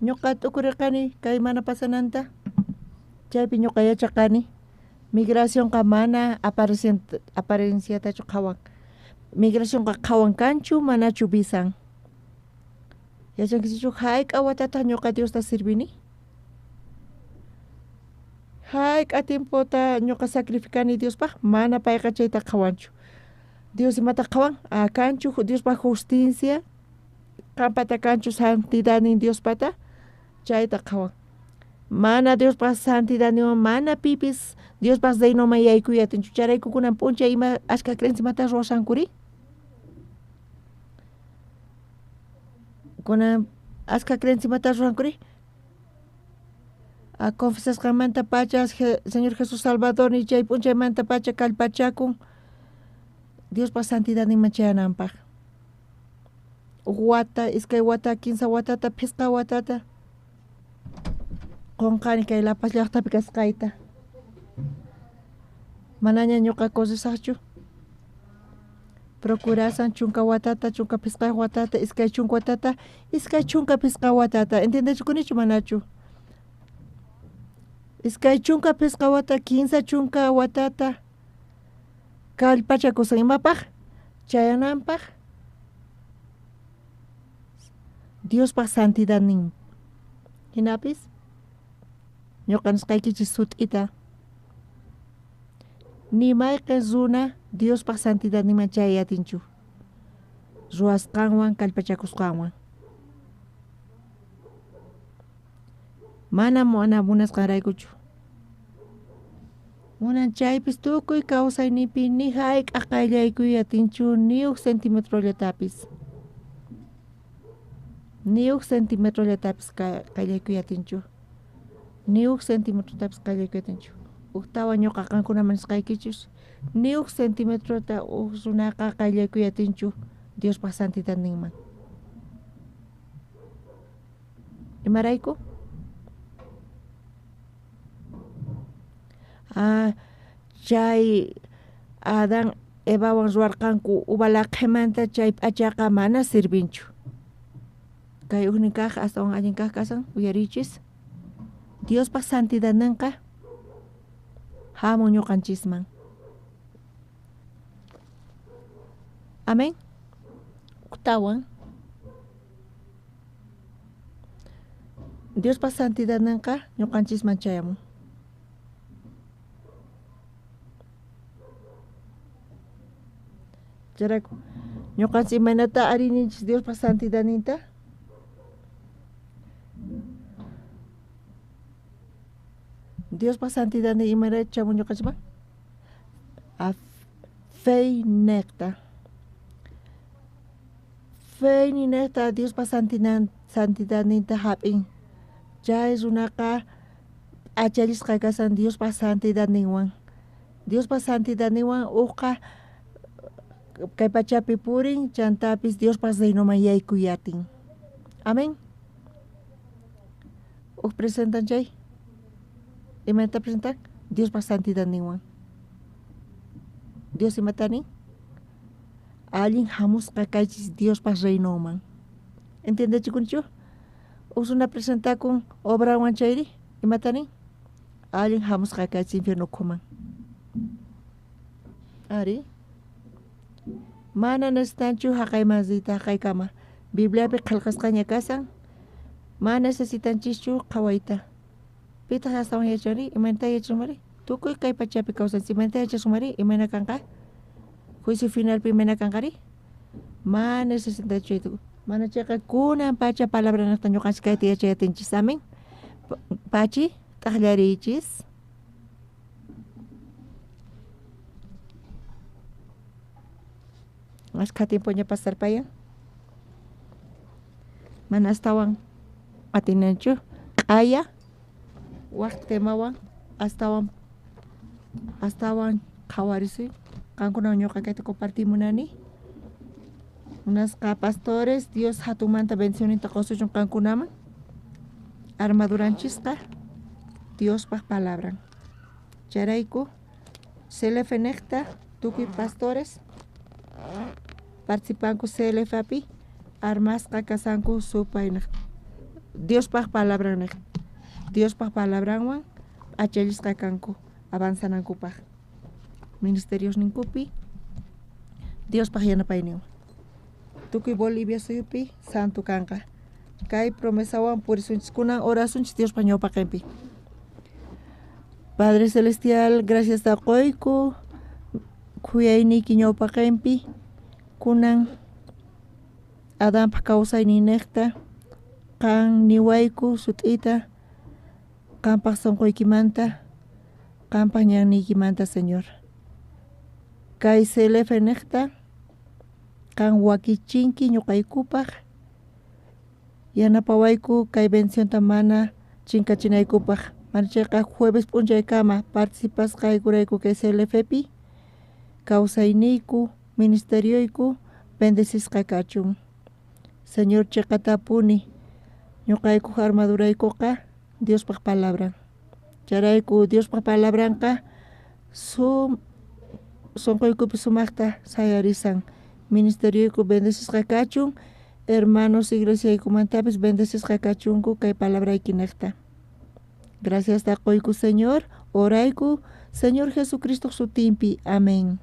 Ñuqa t'ukurirqani kay mana pasananta. Chaypi ñuqa yachaqani. Migracionqa mana aparienciatachu qhawan. Migracionqa qhawan kanchu manachu visan. Yachankichu hayk'a watata ñuqa Diosta sirvini? Hayk'a tiempota ñuqa sacrificani Diospaq? Mana payqa chayta qhawanchu. Dios imata qhawan? Ah, kanchu Diospaq justicia, qampata kanchu santidadnin Diospata, chayta qhawan. Mana Diospaq santidadninwan mana pipis Diospaq reinoman yaykuy atinchu. Chayrayku kunan p'unchay ima ashka creencia imata ruwashankuri? Kunan ashka creencia imata ruwankuri? A confesasqanmanta pacha Señor Jesús Salvador ni chay p'unchaymanta pacha kallpachakun Diospaq santidadninman chayananpaq. Uj wata, iskay wata, kinsa watata, phisqa watata qunqani kay La Paz llaqtapi kasqayta. Manaña ñuqa corrisaqchu. Procurasan chunka watata, chunka phisqayuq watata, 20 watata, 25 watata. Entiendechukunichu manachu? 25 wata, 30 watata kallpachakusan imapaj? Chayananpaj Diospaj santidadnin. Hinapis ñuqa nisqaykichis sut'ita. Ni mayqin runa Diospaj santidadninman chay atinchu. Ruwasqanwan kallpachakusqanwan. Mana munasqanraykuchu. Munan chaypis tukuy kawsayninpi ni hayk'aq qayllaykuy atinchu ni huk centimetrollatapis. Ni huk centimetrollatapis qayllaykuy atinchu. Ni huk centimetrotapis qayllaykuy atinchu. Uktawan ñuqa qankunaman nisqaykichis ni huk centimetrota huk runaqa qayllaykuy atinchu Diospaj santidadninman. Imarayku? Chay Adán Evawan ruwarqanku uva laqhimanta chay p'achaqa mana sirvinchu. Kay huknin kaq astawan allin kaq kasan uyariychis. Diospaj santidadninqa hamun ñuqanchisman. Amén. Uktawan Diospaj santidadninqa ñuqanchisman chayamun. Chayrayku ñuqanchis imaynata arininchis Diospaj santidadninta? Diospaj santidadnin imaynata chamun ñuqanchisman? A fe niqta. Fe niqta Diospaj santidadninta hap'in. Chay runaqa p'achallisqa kasan Diospaj santidadninwan. Diospaj santidadninwan uqqa kay pachapi purin chantapis Diospaj reinoman yaykuy atin. Amén. Uj presentan chay. Imaynata presentan? Diospaj santidadninwan. Dios imata nin? Allin hamusqa kaychis Diospaj reinoman. Entiendechikunichu? Uj runa presentakun obrawan chayri imata nin? Allin hamusqa kaychis infierno ukhuman. Ari. Mana necesitanchu haqayman riyta haqaykama. Bibliapi qillqasqaña kasan. Mana necesitanchischu qhawayta. Pitaq astawan yachanri? Imaynata yachasumari? Tukuy kay pachapi kawsanchis. Imaynata yachasumari? Imayna kanqa? Juicio finalpi imayna kanqari? Mana necesitanchu. Mana chayqa kunan pacha palabra niqta ñuqanchis kayta yachay atinchis. Amén. Pachi t'aqllariychis. Ashkha tiempoña pasarpayan. Mana astawan atinanchu q'aya waq temawan astawan qhawarisuy. Qankunawan ñuqa kayta compartir munani. Munasqa pastores, Dios hatunmanta bendicioninta qusuchun qankunaman. Armaduranchisqa Diospaj palabran. Chayrayku CLF niqta tukuy pastores participanku CLFapi armasqa kasanku supay niqta. Diospaj palabran niqta. Diospaj palabranwan p'achallisqa kanku avanzanankupaj. Ministerios ninkupi Diospaj yanapayninwan. Tukuy Bolivia suyupi santo kanqa. Kay promesawan purisunchis kunan orasunchis Diospaj ñawpaqinpi. Padre Celestial, gracias ta qoyku khuyayniyki ñawpaqinpi kunan Adanpaj kawsayninniqta qan niwayku sut'ita qanpaj sunquykimanta qanpaj ñanniykimanta Señor. Kay CLF niqta qan wakichinki ñuqaykupaj yanapawayku kay bendicionta mana chinkachinaykupaj. Mana chayqa jueves p'unchaykama participasqaykurayku kay CLFpi kawsayniyku ministerioyku bendecisqa kachun. Señor chiqatapuni ñuqaykuq armaduraykuqa Diospaj palabran. Chayrayku Diospaj palabranqa sunquykupi sumaqta sayarisan. Ministerioyku bendecisqa kachun. Hermanos iglesiaykumantapis bendecisqa kachunku kay palabraykinejta. Gracias ta qoyku, Señor. Orayku, Señor Jesucristo sutinpi. Amén.